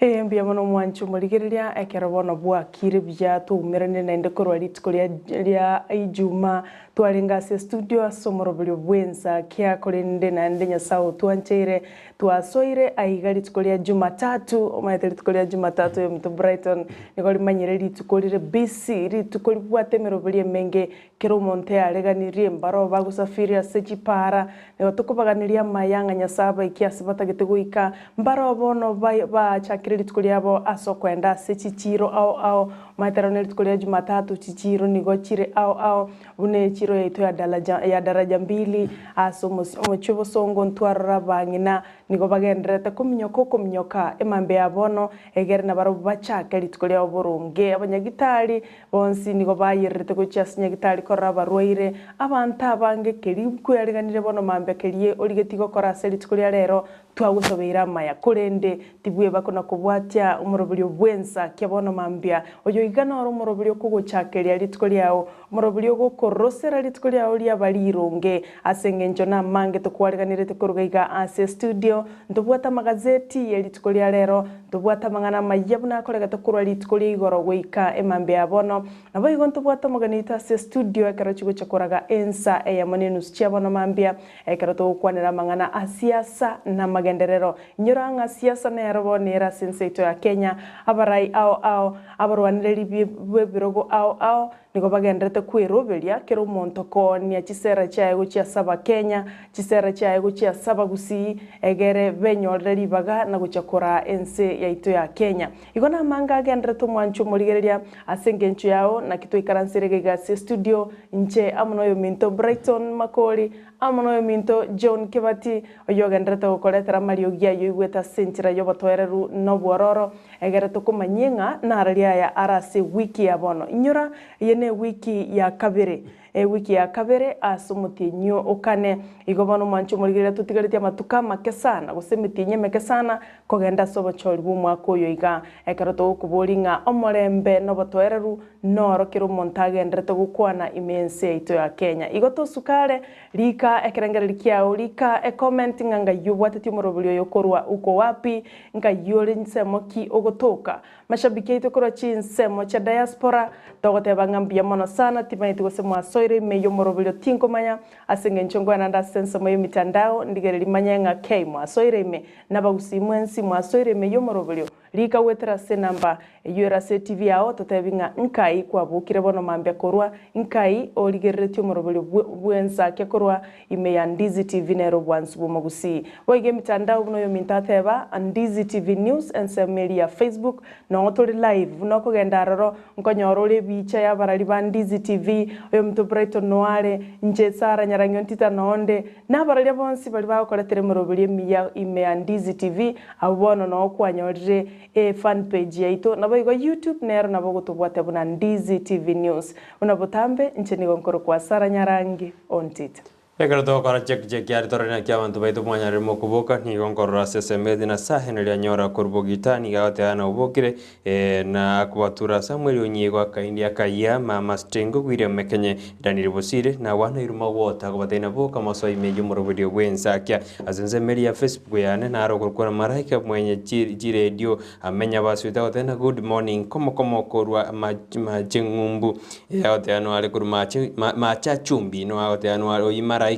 Ee, mbuya mono omwanche omorigereria, ekero bono bwakire buya twaumeranire naende korwa rituko ria ria Ijumaa twarenge ase estudio ase omoroberio bw'ensakia korende naende Nyasae otwancheire twasoire aiga rituko ria Jumatatu omanyete rituko ria Jumatatu oyominto Brighton nigo rimanyire rituko rire busy rituko ribwate emeroberio emenge Kera omonto eareganirie mbaro bagosafiri ase chipaara, nigo tokobaganeria amaya ng'a Nyasae abaikie ase batagete goika. Mbaro bono baachakire rituko riabo ase okoenda ase chichiiro ao ao. Omanyete rero nerituko ria Jumatatu, chichiiro nigo chire ao ao, buna echiiro yaito ya daraja ya daraja mbili ase omochie obosongo ntwarora abang'ina nigo bagendererete kominyoka okominyoka emambia ya bono, egere nabarabwo bachake rituko riabo boronge. Abanyagitari Bonsi nigo bayererete gochia ase nyagitari korora abarwaire. Abanto abange keria kweriganirie bono mambia keria origetie gokora ase rituko ria rero, twagosobeire amaya. Korende tibweba kona kobwatia omoroberio bw'ensa kia bono mambia. Oyo iga noro omoroberio okogochakeria rituko riao, omoroberio ogokorosera rituko riao riaba rironge. Ase engencho namange tokwariganerete koruga iga ase estudio. studio, ntobwate amagazeti ye rituko ria rero, ntobwate amang'ana amayia buna akoregete korwa rituko ria igoro goika emambia ya bono. Naboigo ntobwate omogeni oito ase estudio ekero chigocha koraga ensa eyemo na enusu chia bono mambia, ekero togokwanera amang'ana a siasa na amagenderero. Inyora ng'a siasa nero bono ere ase ense yaito ya Kenya, abarai ao ao, abarwanereri b'ebirogo ao ao, Nigo bagendererete kweroberia kera omonto koonia chisera chiaye gochia ase Abakenya, chisera chiaye gochia ase Abagusii, egere benyorere ribaga na gochia koraa ense yaito ya Kenya. Igo namanga agendererete omwancho omorigereria ase engencho yao, naki twaikaransire iga iga ase estudio, inche amo noyominto Brighton Makori, amo noyominto John Kebati, oyogendererete gokoretera amariogi ayio oigwete ase enchera y'obotoereru na obwororo, Egere tokomanyie ng'a narari aya are ase ewiki ya bono. Inyora, eye newiki ya kabere, ewiki ya kabere ase omotienyi o kane. Igo bono omwanche omorigereria totigaretie amatuko amake sana, gose emetienyi emeke sana, kogenda ase obochori bw'omwaka oyo iga. Ekero togokoboria ng'a omorembe na obotoereru noro kera omonto agenderete gokwana ime y'ense yaito ya Kenya. Igo tosuka are, rika ekerengererio kiao, rika ecomment ng'a ngai obwatetie omoroberi oyo korwa uko wapi, Nkai ore nsemo ki ogotoka? Mashabiki aito korwa chinsemo chia diaspora, togoteba ng'a mbuya mono sana, timanyeti gose mwasoire ime y'omoroberio tinkomanya, ase engencho nkogenda nde ase ensemo y'emitandao ndigererie manye ng'a kei mwasoire ime, nabagusii mwensi mwasoire ime y'omoroberio, rika goetera ase enamba eyio ere ase etibi yao totebi ng'a nkai kwabokire bono mambia korwa, nkai origereretie omoroberio bw'ensake korwa Ime ya Ndizi TV nere obwansu bw'omogusii. Boigo emitandao buna oyominto ateba, Ndizi TV News ensemo eria ya Facebook, noo tore live buna okogenda aroro nkonyora ore ebicha y'abarari ba Ndizi TV, oyominto Brighton Noare, inche Sarah Nyarang'io Ntita noonde, na abararia bonsi baria bagokoretera emeroberio emiya ime ya Ndizi TV, abwo bono noo kwanyorire e fan page yaito, naboigo YouTube nero nabo ogotobwatia buna Ndizi TV News. Buna botambe, inche nigo nkorokwa Sarah Nyarangi Ontita. Ekero togokora check check aria torore naki abanto baito mwanyarire mokoboka, nigo nkorora ase esemeti na sahe naria anyora korwa bogita, nigo agoteba na obokire eh, na akobatura Samuel onyiego akaindi akayia mama Stengo William Mekenye Daniel Bosire na Wanairuma Magwota akobatebia na boka mosoe ime y'omoroberio bw'ensakia ase ensemo eria ya Facebook yane naro okorokwa na Malaika mwenye chiredio Amenya basuete agoteba na good morning komo komo korwa mache ng'umbu agoteba noare korwa mache mache achumbi no agoteba noare oyio maraika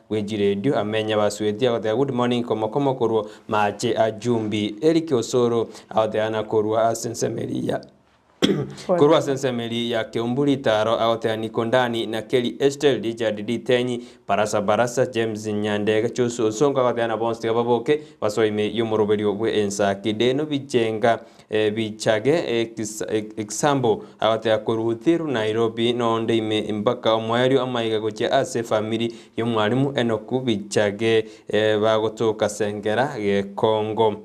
bwe chiredio amenya basueti agoteba good morning komo komo korwa mache achumbi Eric Osoro agoteba na korwa ase ensemo eria Korwa ase ensemo eria ya Keumbu Ritaro agoteba Niko Ndani na Kelly Estel Richard Ritenyi Barasa Barasa James Nyandega Joshua Osongo agoteba na bonsi tiga baboke basoe ime y'omoroberio bwe ensa Kideno Bichenga Bichage Example agoteba korwa Uthiru Nairobi nonde ime mpaka omoerio amaiga gochia ase efamiri y'omwalimu Enock Bichage bagotoka Sengera Gekongo.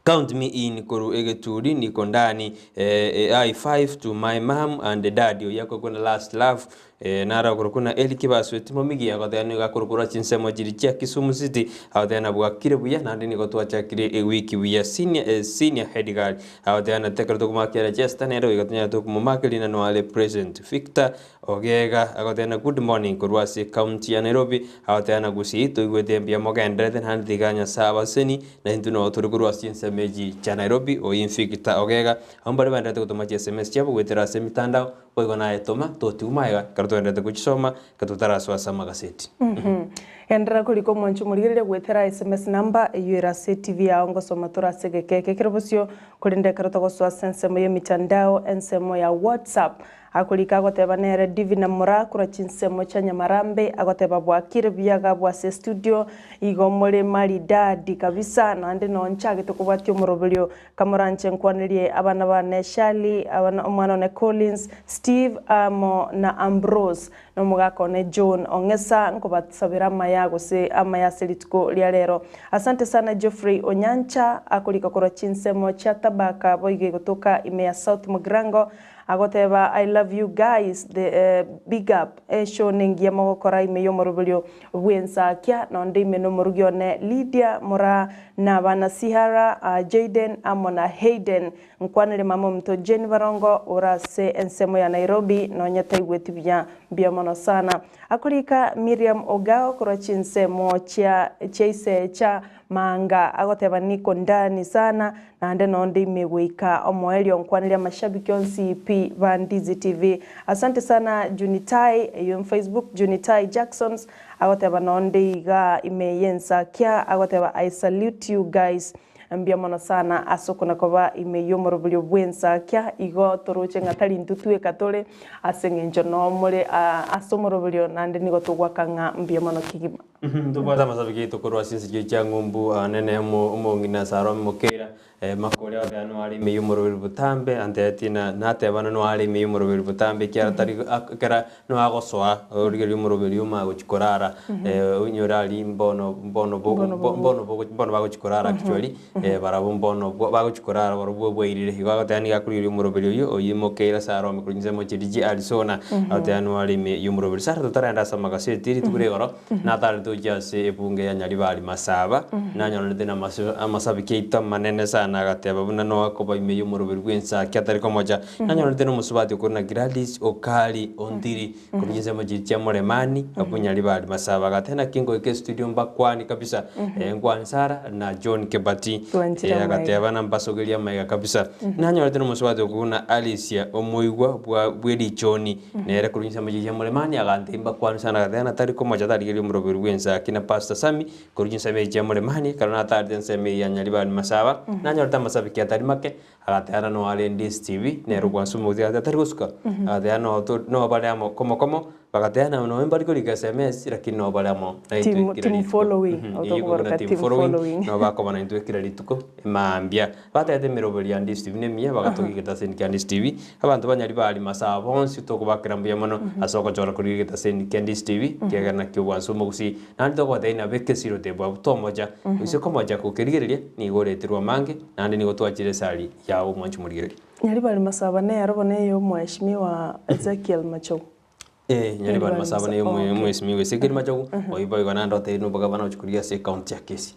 Count me in korwa egeturi niko ndani eh, high five to my mum and dad oyio akorokwa na last love eh, naro akorokwa na Eric Basweti Momigi agoteba nigo akorokwa chinsemo chiri chia Kisumu City agoteba na bwakire buya naende nigo twachakire ewiki buya senior, eh, senior head girl agoteba na tekero tokomakera Chester nere goika tonyare tokomomakeria na noare present Victor Ogega agoteba good morning korwa ase ecounty ya Nairobi, agoteba na Gusii toigwete mbuya mogendererete naende tiga Nyasae abaseni na intwe noo tore korwa ase chinsemo echi chia Nairobi oyio Victor Ogega. Abwo mbaria baendererete gotoma chi sms chiabo goetera ase emitandao boigo naye toma totigwa magega ekero toendererete gochisoma ekero totarasoa ase amagaseti. Genderera korika omwancho omorigereria goetera sms number eyio ere ase TV yao ngosoma tore ase egeka eke kere bosio korende ekero togosoa ase ensemo y'emitandao ensemo ya WhatsApp Akorika agoteba nere Divina Moraa korwa chinsemo chia Nyamarambe agoteba bwakire buya iga ase estudio igo more maridadi kabisa naende noo nchagete kobwatia omoroberio kamoranche nkwanerie abana bane Shirley abana omwana one Collins Steve amo na Ambrose na omogaka one John Ong'esa nkobasabera amaya gose amaya ase rituko ria rero. Asante sana Geoffrey Onyancha akorika korwa chinsemo chia Tabaka boigo egotoka ime ya South Mugirango Agoteba I love you guys the big up eshow nengiya mogokora ime yomoroberio bwensakia nonde ime nomorugi one Lydia Moraa na abana Sihara Jayden amo na Hayden nkwanere mama ominto Jane Barongo ore ase ensemo ya Nairobi nonye taigweti buya mbuya mono sana akorika Miriam Ogao korwa chinsemo chia chia ise cha. Manga agoteba niko ndani sana naende nonde ime goika omoerio nkwanere amashabiki onsi pi ba Ndizi TV. Asante sana Junitai eywo Facebook Junitai Jacksons agoteba nonde iga ime y'ensakia agoteba I salute you guys mbuya mono sana ase okona koba ime y'omoroberio bw'ensakia igo toroche ng'a tari intwe tweka tore ase eng'encho nomore ase omoroberio naende nigo togoaka ng'a mbuya mono kegima. Ntobwate amasabiki aito korwa ase ense chia ng'umbu nene omong'ina Salome Mokeira, Makori agoteeba noare ime y'omoroberi botambe, antebetie na natebana noare ime y'omoroberi botambe ekiagera tari ekero noagosoa origereria omoroberi omanye gochia korara onyore aria mbono mbono mbono mbono bagochia korara actually barabwo mbono bagochia korara barobwo bwairire. Igo agoteba nigo akorigereria omoroberi oyio oyio Mokeira Salome korwa chinsemo chiria chia Arizona agoteba noare ime y'omoroberi. Sara totarenda ase amagaseti rituko ria igoro. Natarete gochia ase ebunge ya Nyaribari Masaba, nanyorerete namasabiki aito amanene sana, agateba buna Noa koba ime y'omoroberi bw'ensaki atari komocha. Nanyorerete nomosubati okorwa na Gladys Okari Ondiri korwa chinsemo chiria chia Muremani abwo Nyaribari Masaba. Agateba naki ngoika estudio mbakwani kabisa, nkwani Sarah na John Kebati. Twanchire amaiga. Agateba nambasogerie amaiga kabisa. Nanyorete nomosubati okorwa na Alicia omoigwa bwa bw'erichoni. Nere korwa chinsemo chiria chia Muremani agantebia mbakwane sana agateba natari komocha tarigereria omoroberi bw'ensa ki na Pastor Sammy korwa chinsemo echi chia Muremani ekero natarete ensemo eye ya Nyaribari Masaba nanyorete amasabiki atari make agateba na noare Ndisi TV nere okwansa omogusii agateba tari gosuka agateba no to no bare amo komo komo bagateba na nonye mbari korika sms lakini no bare amo naintwe Team- kera team rituko. following, Eyio otokobaroka buna team team following following. no bakoba naintwe kera rituko mambia. Batebete emeroberi ya Ndisi TV nemiya bagatogia egetaseni kia Ndisi TV Abanto ba Nyaribari masaa bonsi tokobakera mbuya mono ase ogochora korigia egetaseni kia Ndisi TV, ekiagera nakio obwansu omogusii. Naende togobatebia ng'a beka esiro tebwa tomocha, gose komocha gokerigereria nigo oreterwe amange, naende nigo twachire esari yao omwanchi omorigereria. Nyaribari Masaba nero bono eye omweshimiwa Ezekiel Machogu. Eh, Nyaribari Masaba neye Okay. omweshimiwa Ezekiel Machogu, oyio boigo naende otebirie nobogabana ochi korigia ase ecounty ya Kisii.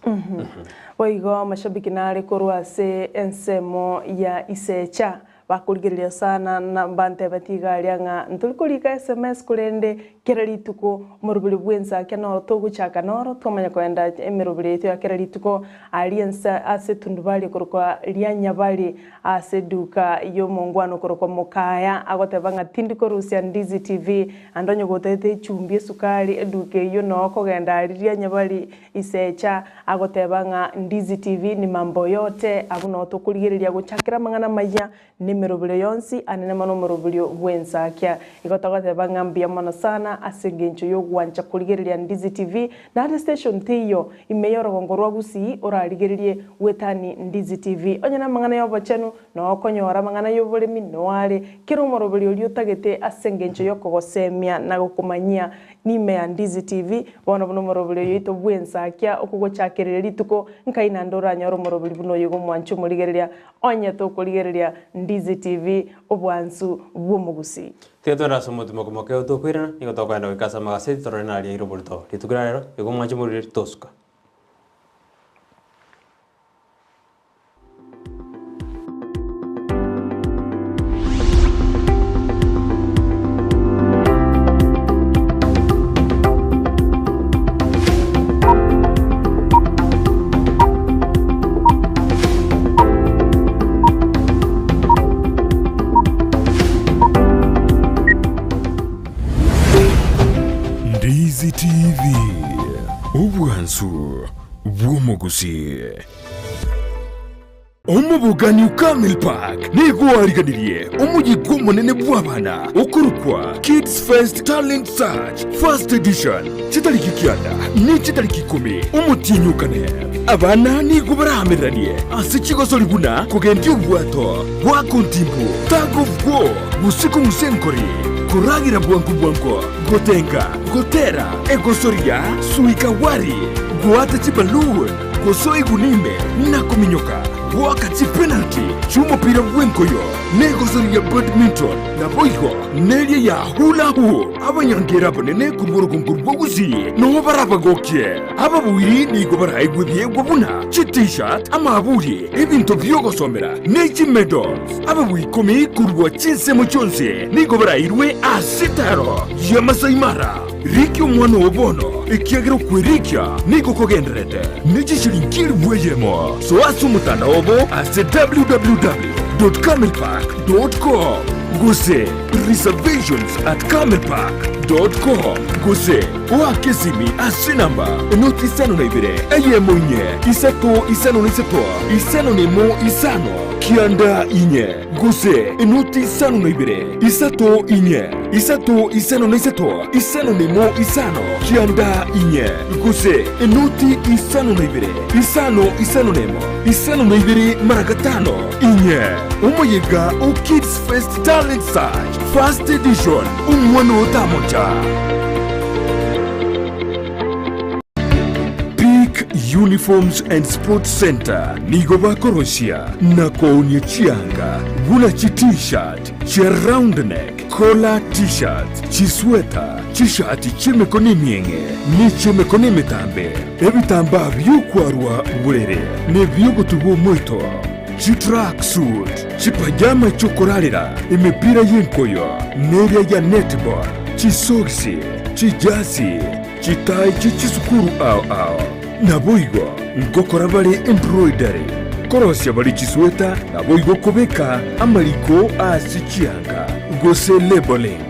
Boigo amashabiki nare korwa ase ensemo ya Isecha Bakorigereria sana na mbantebetie iga aria ng'a ntori korika sms korende kera rituko omoroberi bw'ensakia noro togochaka noro twamanya koenda emeroberi yaito ya kera rituko aria ense ase etundubari ekorokwa ria Nyabari ase eduka y'omongwana okorokwa Mokaya agoteba ng'a tindi korusia Ndizi TV ande onye gotagete echumbi esukari eduka eyio noo okogenda aria ria Nyabari Isecha agoteba ng'a Ndizi TV ni mambo yote, abwo noo tokorigereria gochakera amang'ana amaya nemeroberio yonsi anene mono omoroberio bw'ensakia. Igo togoteba ng'a mbuya mono sana ase engencho y'ogwancha korigereria Ndizi TV naende station teiyo ime y'orogongo rwa Gusii orarigererie gwetani Ndizi TV. Onye namang'ana y'obochenu noo okonyora amang'ana y'oboremi noo are kera omoroberio oria otagete ase engencho y'okogosemia na gokomanyia Nime ya Ndizi TV, bono buna omoroberi oyo oito bw'ensakia okogochakereria rituko, nkai naende oranyore omoroberi buna oyo iga omwanche omorigereria, onye tokorigereria Ndizi TV, obwansu bw'omogusii. Tiga twende ase omotimoko moke tokoirana, nigo tokoenda goika ase amagaseti torore naria aire oborito. Rituko ria rero, igo omwanche omorigereria tosuka. Ndizi TV, obwansu bw'omogusii. Omobogani o Camel Park nigo oariganirie omoyega omonene bw'abana okorokwa Kids Fest Talent Search First Edition chitariki kianda ne chitariki ikomi omotienyi o kane. Abana nigo baraamereranie ase chigosori buna kogendia obwato, goaka ontimbu, tug of war, gose kong'usa enkori, koragera bwango bwango, gotenga, gotera, egosoria, suika wari, goata chiballoon, gosoa egunia ime na kominyoka, goaka chipenalty chi'omopira bw'enkoyo, na egosoria ya badminton, naboigo neria ya hula hoop. Abanyangera abanene korwa orogongo rwa Gusii noo barabagokie. Ababuiri nigo baraegwe ebiegwa buna chi-t-shirt, amaaburi, ebinto bi'ogosomera, ne chimedals. Ababui ikomi korwa chinsemo chionsi nigo barairwe ase etaaro ya Masai Mara. Rikia omwana oo bono, ekiagera okwerikia nigo kogendererete ne chishilingi elifu eyemo. Soa ase omotandao obo ase www.camelpark.com gose reservations@camelpark.com gose oake esimi ase enamba enoti isano na ibere eyemo inye isato isano na isato isano na emo isano kianda inye gose enoti isano na ibere isato inye isato isano na isato isano na emo isano kianda inye gose enoti isano na ibere isano isano na emo isano na ibere mara gatano inye. Omoyega o Kids Fest Talent Search First Edition omwana otamocha. Peak Uniforms and Sports Centre nigo bakorosia na koonia chianga buna chi T-shirt, chia round neck, collar T-shirts, chisweta, chishati chi'emekono emieng'e ne chi'emekono emetambe, ebitambaa bi'okwarwa borere na ebi'ogotuba omoito, chitracksuit, chipajama chi'okorarera, emepira y'enkoyo, neria ya netball, chisogisi, chijasi, Chitai chie chisukuru ao ao. Naboigo ngokora bare embroidery, korosia bare chisweta, naboigo kobeka amariko ase chianga, gose labeling.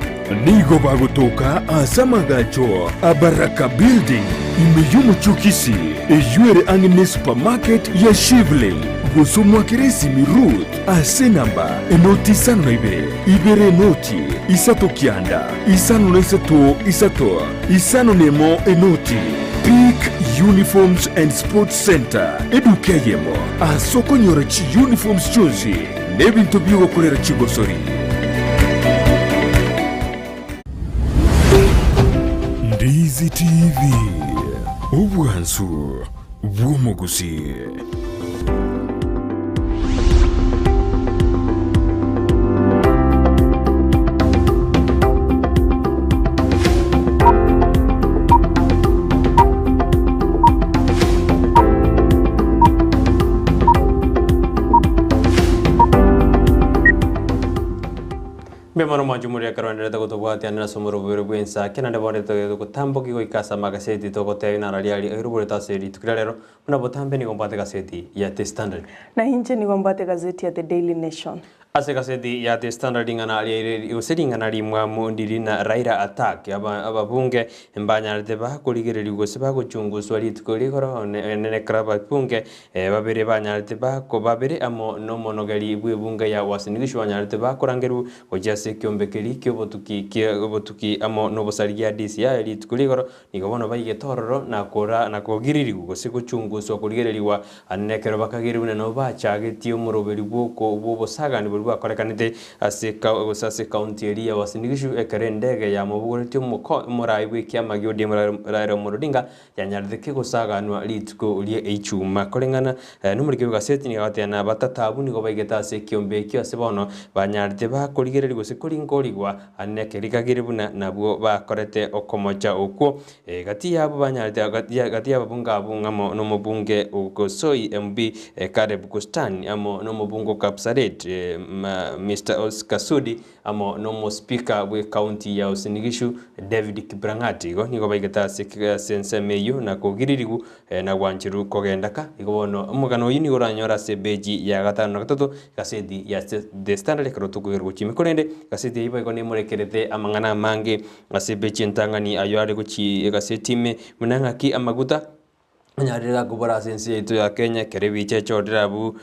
Nigo bagotoka ase amagacho a Baraka Building ime y'omochie o Kisii, eyio ere ang'e ne supermarket ya Shivling, gose omwakere esimi Ruth ase enamba enoti isano na ibere, ibere enoti, isato kianda, isano na isato isato. Isano nemo enoti, Peak Uniforms and Sports Centre, eduka eyemo ase okonyora chiuniforms chionsi na ebinto bi'ogokorera chigosori. Ndizi TV, obwansu bw'omogusii. Mbuya mono mwanche moria ekero oenderete gotobwatianera ase omorobere bw'ensa ake naende bono togete gotamboki goika ase amagaseti togotebia nararia aria oiroborete ase rituko ria rero Buna botambe nigo mbwate egaseti ya The Standard. Na inche nigo mbwate egazeti ya The Daily Nation. Ase egaseti ya The Standard ring'ana riaire gose ring'ana rimwamu ndiri na Raila attack aba ababunge mbanyarete bakorigereriwa gose bagochunguswa rituko rigoro nene ekero ababunge babere banyarete bako babere amo nomonogeri bw'ebunge ya Uasin Gishu banyarete bakorangerwa gochia ase ekiombe keria kiobotuki kiobotuki amo nobosari gia DCI rituko rigoro Nigo bono baigete ororo na kora na kogiririgwa gose gochunguswa korigererigwa, aande nekero bakageire buna nabo bachagetie omoroberi bw'oko bw'obosagani boria bwakorekanete ase eka gose ase ekaunti eria ya Uasin Gishu ekero endege yamobogoretie omoko omorai bw'ekiama gia ODM Raila Amolo Odinga yanyarete kegosaganwa rituko rie Ichuma. Koreng'ana nomoriki bw'egaseti nigo agoteba na abatata abwo nigo baigete ase ekiombe ekio ase bono banyarete bakorigereria gose koringorigwa Aande kerikagire buna nabwo bakorete okomocha okwo, gati yabo banyarete gati y'ababunge abwo ng'amo nomobunge o Gosoi MB Caleb Kustan, amo nomobunge o Kapsaret Mister Oscar Sudi, amo nomospika bw'ecounty ya Uasin Gishu David Kiprang'at. Igo nigo baigete ase ase ensemo eyio na kogiririgwa na gwancherwa kogenda ka. Igo bono omogano oyio nigo oranyore ase epeji ya gatano na gatato Egaseti ya The Standard ekero tokoigerwa gochia ime. Korende egaseti eyio boigo nemorekerete amang'ana amange ase epeji entang'ani ayio are gochia egaseti ime buna ng'aki amaguta anyarire gakobora ase ense yaito ya Kenya ekero ebicha echorire abwo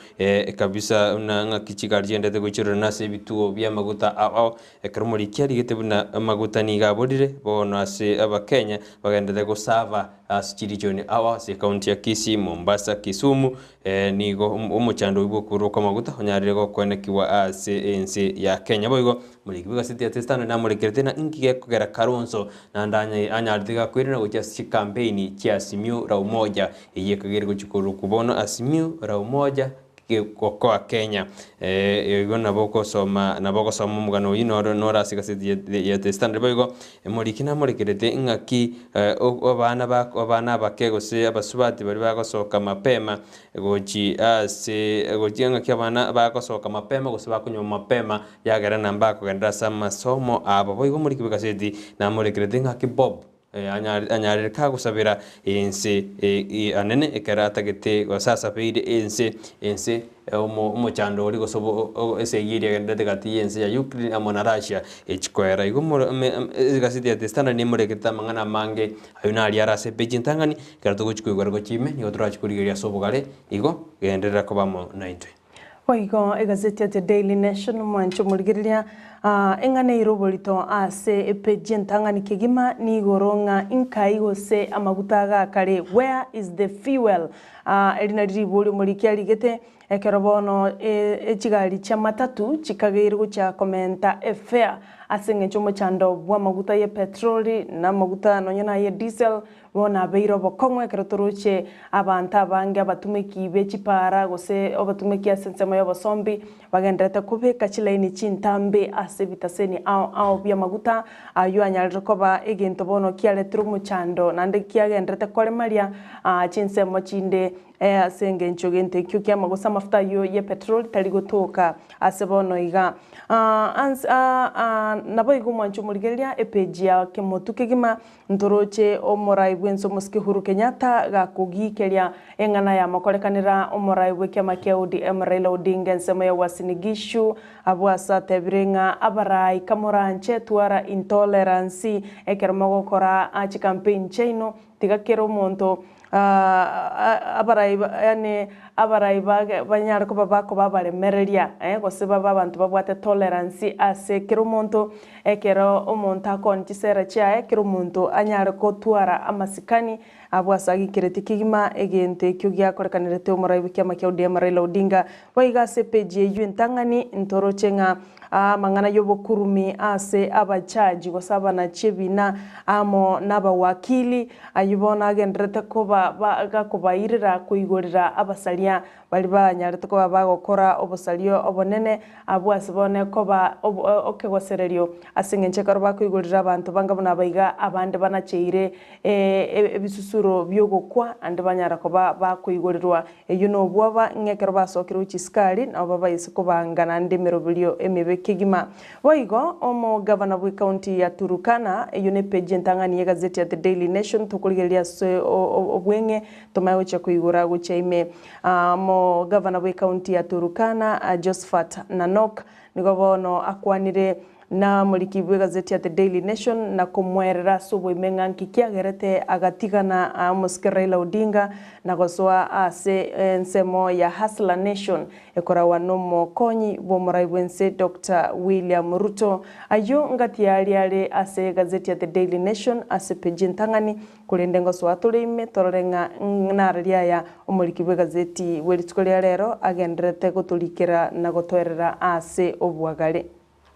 kabisa buna ng'aki chigari chiendete gochirorana ase ebituo bi'amaguta ao ao. Ekero omoriki arigete buna amaguta nigo aborire bono ase abakenya bagenderete gosaba ase chirichoni ao ase ekaunti ya Kisii, Mombasa, Kisumu Nigo omochando oyio bw'okoborwa kw'amaguta onyarire gokoenekigwa ase ense ya Kenya. Boigo omoriki bw'egaseti ya The Standard namorekerete ng'a inki gekogera Kalonzo naende anyarete gakoirana gochia ase chikampeini chia Azimio la Umoja eyio ekageire gochia korokwa bono Azimio la Umoja gokoa Kenya. Igo nabo ogosoma nabo ogosoma omogano oyio noro nore ase egaseti ya The Standard. Boigo Omoriki namorekerete ng'aki abana ba abana abake gose abasubati baria bagosoka mapema gochi ase gochia ng'aki abana bagosoka mapema gose bakonywa mapema yagera na mbakogenderera ase amasomo abo. Boigo omoriki bw'egaseti namorekerete ng'aki Bob. Anyarire kagosabera ense anene ekero atagete gose asabeire ense ense omochando oria gose esegi eria egendererete gati y'ense ya Ukraine amo na Russia echikoera. Igo egaseti ya The Standard nemorekete amang'ana amange ayio naria are ase epeji entang'ani ekero togochia koigwera gochia ime nigo torachi korigereria ase obogare igo genderera koba amo naintwe. Boigo egazeti ya The Daily Nation omwanche omorigereria eng'ana eire oborito ase epeji entang'ani kegima nigoro ng'a inkai gose amaguta agakare, where is the fuel? Eri nari riborio omoriki arigete ekero bono echigari chia matatu chikageire gochia komenta efare ase eng'encho omochando bw'amaguta ye petroli na amaguta nonya naye diesel Bono abeire obokong'u ekero toroche abanto abange abatumeki be chipaara gose abatumeki ase ensemo y'obosombi bagendererete kobeka chilaini chintambe ase ebitaseni ao ao bi'amaguta, ayio anyarire koba egento bono kiaretire omochando naende kiagendererete koremaria chinsemo chinde ase engencho gento ekio ki'amagusa amafuta ayio ye petroli tari gotoka ase bono iga. Naboigo omwancho omorigereria epeji ya kemotu kegima Ntoroche omorai bw'ense omosike Uhuru Kenyatta gakogikeria eng'ana yamokorekanera omorai bw'ekiama kia ODM Raila Odinga ensemo ya Uasin Gishu abwo ase atebire ng'a abarai kamoranche twara intolerance ekero mogokora chicampaign chiaino tiga kera omonto abarai yaani abarai banyare koba bakoba abaremereria gose babe abanto babwate tolerance ase kera omonto, ekero omonto akoonia chisera chiaye, kera omonto anyare gotwara amasikani abwo ase agikereti kegima egento ekio giakorekanerete omorai bw'ekiama kia ODM Raila Odinga. Boigo ase epeji eyio entang'ani ntoroche ng'a amang'ana y'obokurumi ase abajaji gose abanachi ebina amo nabawakili Ayio bono agendererete koba gakobairera koigorera abasaria baria banyarete koba bagokora obosaria obonene, abwo ase bono ekoba okegosererio, ase engencho ekero bakoigorera abanto banga buna aba iga, abande banacheire ebisusuro bi'ogokwa, naende banyara koba bakoigorerwa. Eyio nobwoba ng'a ekero basokire gochia isiko nabo babaise kobanga naende emeroberio emebe kegima. Boigo, omogavana bw'ecounty ya Turukana, eyio nepeji entang'ani y'egazeti ya The Daily Nation tokorigereria ase obweng'e tomanye gochia koigora gochia ime. Omogavana bw'ecounty ya Turukana, Josphat Nanok, nigo bono akwanire Namoriki bw'egazeti ya The Daily Nation na komoerera ase oboime ng'a nki kiagerete agatigana omosike Raila Odinga na gosoa ase ensemo ya Hustler Nation ekoragwa nomokonyi bw'omorai bw'ense Doctor William Ruto. Ayio ngati aria are ase egazeti ya The Daily Nation ase peji entang'ani korende ngosoa tore ime torore ng'a nararia aya omoriki bw'egazeti bwe rituko ria rero agendererete gotorikera na gotoerera ase obwagare.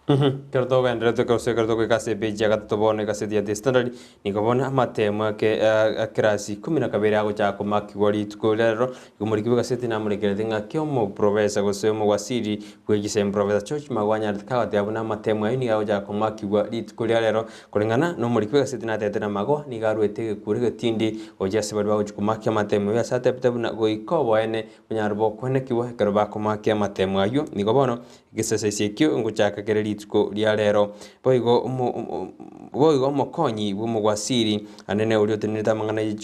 Ekero togenderete gose ekero togoika ase epeji ya gatato bono egaseti ya The Standard, nigo bono amatemo ake a class ikomi na kabere agochaka komakigwa rituko ria rero, igo omoriki bw'egaseti namorekerete ng'aki omoprofesa gose omowasiri bw'egisemi Professor George Magwanyarete kagoteba buna amatemo ayio nigo agochaka komakigwa rituko ria rero koreng'ana na omoriki bw'egaseti natebete namagoa nigo aruete egekuro egetindi gochia ase baria bagochia komakia amatemo ayio ase atebete buna goika oboene bonyare bokwenekigwa ekero bakomakia amatemo ayio nigo bono Egesasaisi ekio ngochaka kere rituko ria rero. Boigo boigo omokonyi bw'omogwasiri anene oria otenenerete amang'ana ye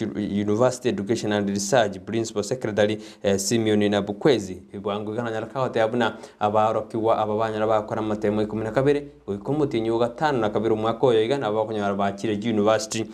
University Education and Research Principal Secretary Simeon Nabukwezi bwango iga nanyara kagoteba buna abaorokigwa aba banyara bakora amatemo ikomi na kabere goika omotienyi o gatano na kabere omwaka oyo iga nabo bakonyora bachire university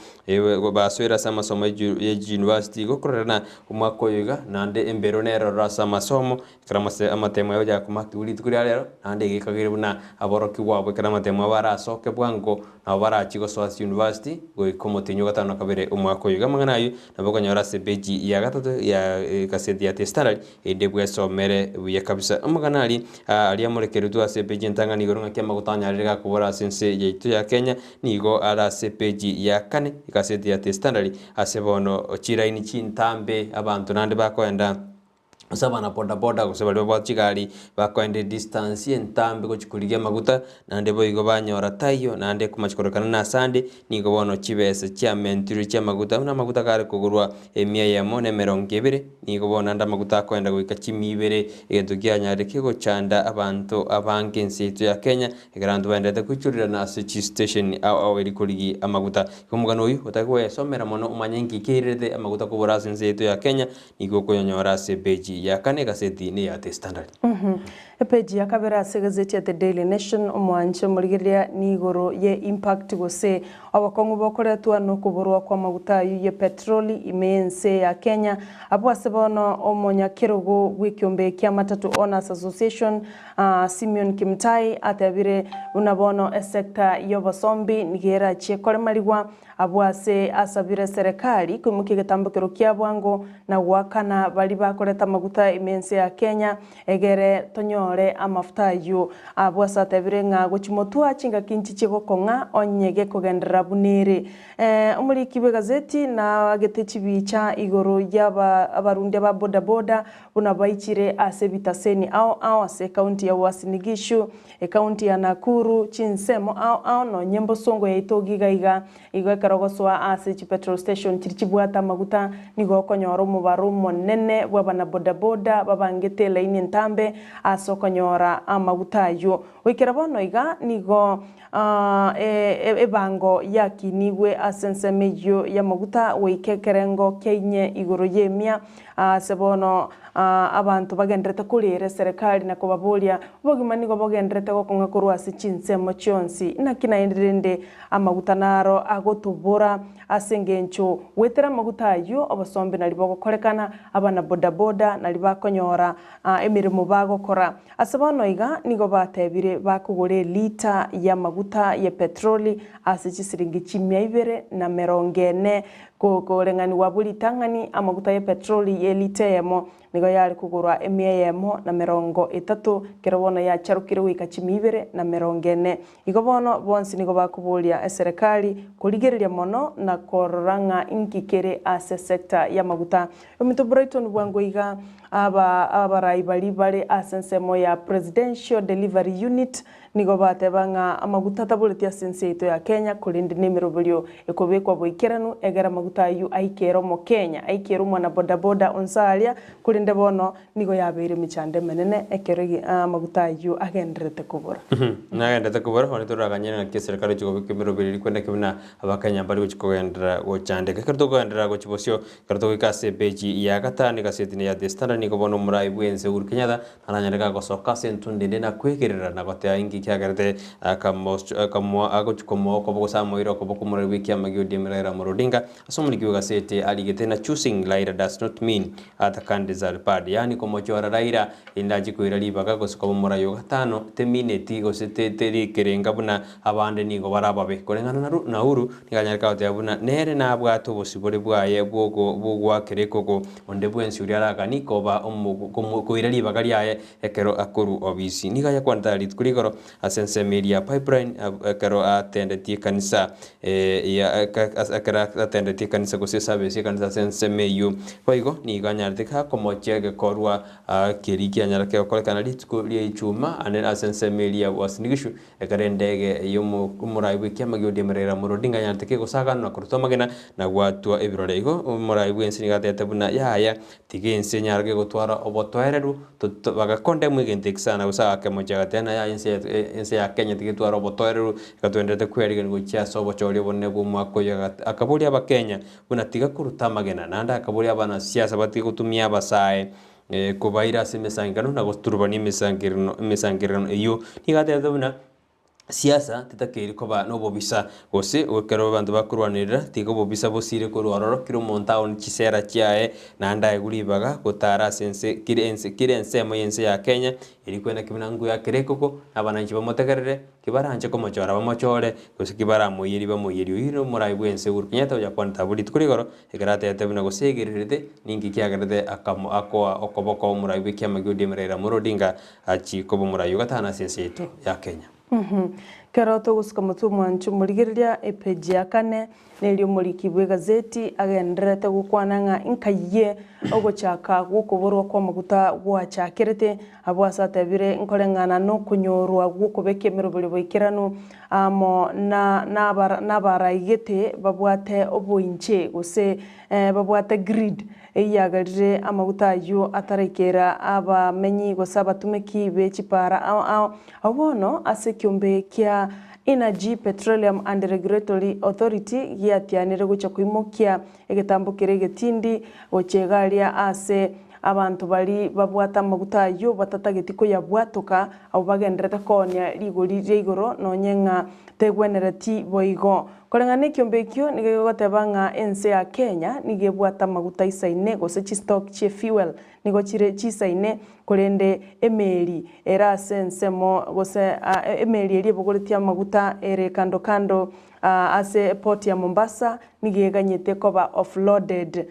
basoire ase amasomo ye university igo kororana omwaka oyo iga naende embero nerororo ase amasomo Ekero amase amatemo ayio akomakigwa rituko ria rero, naende iga ekagere buna aborokigwa abwo ekero amatemo abo arasoke bwango, nabo barachie gosoa ase university goika omotienyi o gatano na kabere omwaka oyo. Iga amang'ana ayio nabo okonyora ase epeji ya gatato ya egaseti ya The Standard, erinde bwesomere buya kabisa. Amang'ana aria aria amorekeretwe ase epeji entang'ani igoro ng'aki amaguta anyarire gakobora ase ense yaito ya Kenya, nigo are ase epeji ya kane egaseti ya The Standard, ase bono chilaini chintambe abanto naende bakoenda. Gose abana boda boda gose baria babwate chigari bakoenda edistance entambe gochia korigia amaguta, naende boigo banyora taiyo, naende komachi kororekana na asande, nigo bono chibesa chiamentirwe chi'amaguta, buna amaguta kare kogorwa emia eyemo na emerongo ebere, nigo bono naende amaguta akoenda goika chimia ibere, egento kianyarire kegochanda abanto abange ense yaito ya Kenya, ekero abanto baendererete koichorerana ase chistation ao ao eri korigia amaguta. Igo omogano oyio otake goyesomera mono omanye nki keirerete amaguta kobora ase ense yaito ya Kenya, Nigo okoyonyora ase epeji ya kane egaseti neya The Standard. Epeji ya kabere ase egazeti ya The Daily Nation, omwanche omorigereria niigoro ye impact gose obokong'u bokoretwa nokoborwa kw'amaguta ayio ye petroli ime y'ense ya Kenya. Abwo ase bono omonyakerogo bw'ekiombe kia Matatu Owners Association Simeon Kimutai atebire buna bono esector y'obosombi nigo erachie koremarigwa Abwo ase asabire eserekari koimokia egetambokero kia bwango na goakana baria bakoreta amaguta ime ense ya Kenya egere tonyore amafuta ayio. Abwo ase atebire ng'a gochia motwa chingaki nchichie gokong'a onye gekogenderera buna ere. Omoriki bw'egazeti naagete chibicha igoro y'aba abarundia ba bodaboda buna baichire ase ebitaseni ao ao ase ekaunti ya Uasin Gishu, Ekaunti ya Nakuru, chinsemo ao ao nonye mbosongo yaito giga iga. Igo ekero ogosoa ase chipetrol station chiria chibwate amaguta nigo okonyora omobaro omonene bw'abana bodaboda babangete elaini entambe ase okonyora amaguta ayio. Goikera bono iga nigo ebango yakinigwe ase ensemo eyio y'amaguta goika ekerengo kia inye igoro y'emia ase bono Abanto bagendererete koreera eserekari na kobaboria, Obogima nigo bogendererete gokong'a korwa ase chinsemo chionsi. Naki naende rende amaguta naro agotobora ase engencho goetera amaguta ayio obosombe nari bogokorekana, abana bodaboda nari bakonyora emeremo bagokora. Ase bono iga nigo batebire bakogora elita y'amaguta ye petroli ase chisiringi chimia ibere na merongo ene Koreng'anigwa abwo ritang'ani, amaguta y'epetroli y'elita eyemo nigo yare kogorwa emia eyemo na merongo etato, ekero bono yacharokire goika chimia ibere na merongo ene. Igo bono bonsi nigo bakoboria eserekari korigereria mono na korora ng'a inki kere ase sector y'amaguta. Ominto Brighton bwango iga aba abarai baria bare ase ensemo ya Presidential Delivery Unit Nigo bateba ng'a amaguta taboreti ase ense yaito ya Kenya, korende nemeroberio ekobekwa boikeranu egere amaguta ayio aikere omokenya, aikere omwana bodaboda onsi aria, korende bono nigo yabeire emechando emenene ekero amaguta ayio agendererete kobora. Nagenderete kobora, bono toraganyere ng'aki eserekari egochia kobeka emeroberio eria kwenda ki buna abakenya mbari gochia kogenderera gochandeka. Ekero tokogenderera gochia bosio, ekero togoika ase epeji ya gatano egaseti ya The Standard nigo bono omorai bwense Uhuru Kenyatta Aranyare gagosoka ase entunda ende na kwegerera na goteba inki kiagerete akamoa agochia komoa okoboko gose amoire okoboko omorweri bw'ekiama gia ODM Raila Amolo Odinga ase omoriki bw'egaseti arigete na choosing Raila does not mean other candidates are bad yaani komochora Raila erinde achie koira ribaga gose koba omorai o gatano temineti gose teri ekerenga buna abande nigo bare ababe koreng'ana na Uhuru nigo anyare goteba buna nere nabwate obosibore bwaye bw'ogoakera ekoko Onde bwensi oria araganie koba koira ribaga riaye ekero akorwa obisi. Nigo ayakwanete rituko rigoro ase ensemo eria ya Pipeline ekero atendetie ekanisa ekero atendetie ekanisa gose eservice y'ekanisa ase ensemo eyio. Boigo nigo anyarete gakomochia egekorwa keria kianyara kegokorekana rituko ria Ijumaa ande ase ensemo eria ya Uasin Gishu Ekero endege y'omoraai bw'ekiama gia ODM Raila Amolo Odinga anyarete kegosaganwa na korutwa amagena na gwatwa ebirore. Igo omoraai bw'ense nigo atebete buna yaya tiga ense enyare gegotwara obotoereru bagakondemwa egento eki sana gose agakemochia agateba ng'a yaya ense ense ya Kenya tiga etware obotoereru ekatwenderete kwerigania gochia ase obochori obonene bw'omwaka oyo. Akaboria abakenya buna tiga koruta amagena naende akaboria abanasiasa batige gotumia abasae Kobaira ase emesangererekano na goturubania emesangererekano emesangererekano eyio. Nigo atebete buna siasa titakeiri koba nobobisa, gose ekero abanto bakorwanerera tiga obobisa bosire korwa ororo kera omonto aone chisera chiaye naende aegwe ribaga gotara ase ense kera ense kera ensemo y'ense ya Kenya erio kwenda ki buna nkoyakera ekoko na abananchi bamotegerere. Kibaranche komochora bamochore, gose kibaramoiyerie bamoiyerie. Oyio nomorai bw'ense Uhuru Kenyatta oyakwanete abwo rituko rigoro, ekero atebete buna gose egererete ninki kiagerete akamo akoa okoboko omorai bw'ekiama gia ODM Raila Amolo Odinga achie koba omorai o gatano ase ense yaito ya Kenya. Kero togosuka motwe omwancho omorigereria epeji ya kane, nerio omoriki bw'egazeti agendererete gokwana ng'a nkaiye ogochaka gw'okoborwa kw'amaguta gwachakerete, abwo ase atebire nkoreng'ana nokonyorwa gw'okobeka emeroberio boikeranu amo na nabaraigete babwate oboinche gose babwate greed Eyagarire amaguta ayio ataraikera abamenyi gose abatumeki be chipara ao ao. Abwo bono ase ekiombe kia Energy, Petroleum and Regulatory Authority giatianire gocha koimokia egetambo keria egetindi gochia iga aria ase abanto baria babwate amaguta ayio batatageti koyabwatoka abwo bagenderete koonia rigori ria igoro nonye ng'a tegwenereti boigo. Koreng'ana nekiombe ekio nigo gegoteba ng'a ense ya Kenya nigo ebwate amaguta aisaine gose chistock chie fuel nigo chire chisaine korende emeri ere ase ensemo gose emeri eria ebogoretie amaguta ere kando kando ase eport ya Mombasa nigo eganyete koba offloaded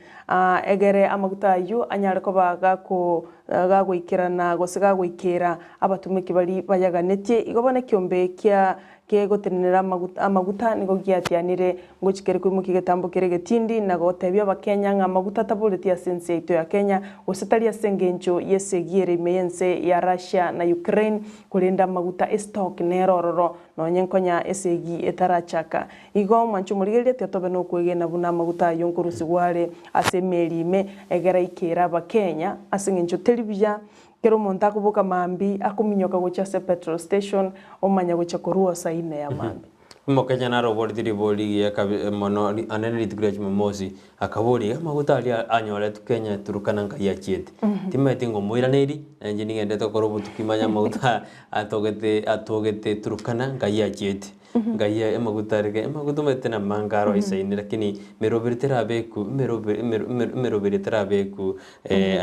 egere amaguta ayio anyare koba gako gagoikerana gose gagoikera abatumeki baria bayaganetie. Igo bono ekiombe kia Kegotenenera amaguta nigo giatianire ngochia kere koimokia egetambo kere egetindi na gotebia Abakenya ng'a amaguta ataboreti ase ense yaito ya Kenya gose tari ase engencho y'esegi ere ime y'ense ya Russia na Ukraine korende amaguta estock nere ororo nonye nkonya esegi etarachaka. Igo mwanche omorigereria tiga tobe nokwegena buna amaguta ayio nkorusigwa are ase emeri ime egere aikere Abakenya ase engencho teri buya Kera omonto akoboka mambia akominyoka gochia ase petrol station omanya gochia korwa saa ine ya mambia. Omokenya naro oboreti ribori rigiya kabi mono anene rituko ria Jumamosi, akaboria, Amaguta aria anyoretwe Kenya Turkana nkai achiete? Timaeti ng'a omoiraneri, na inche nigendete gokora obotuki manye amaguta atogete atogete Turkana nkai achiete. Ngai amaguta arenge, amaguta omanyete namange aro aisaine lakini meroberi terabeku emerobe emero emero emeroberi eterabeku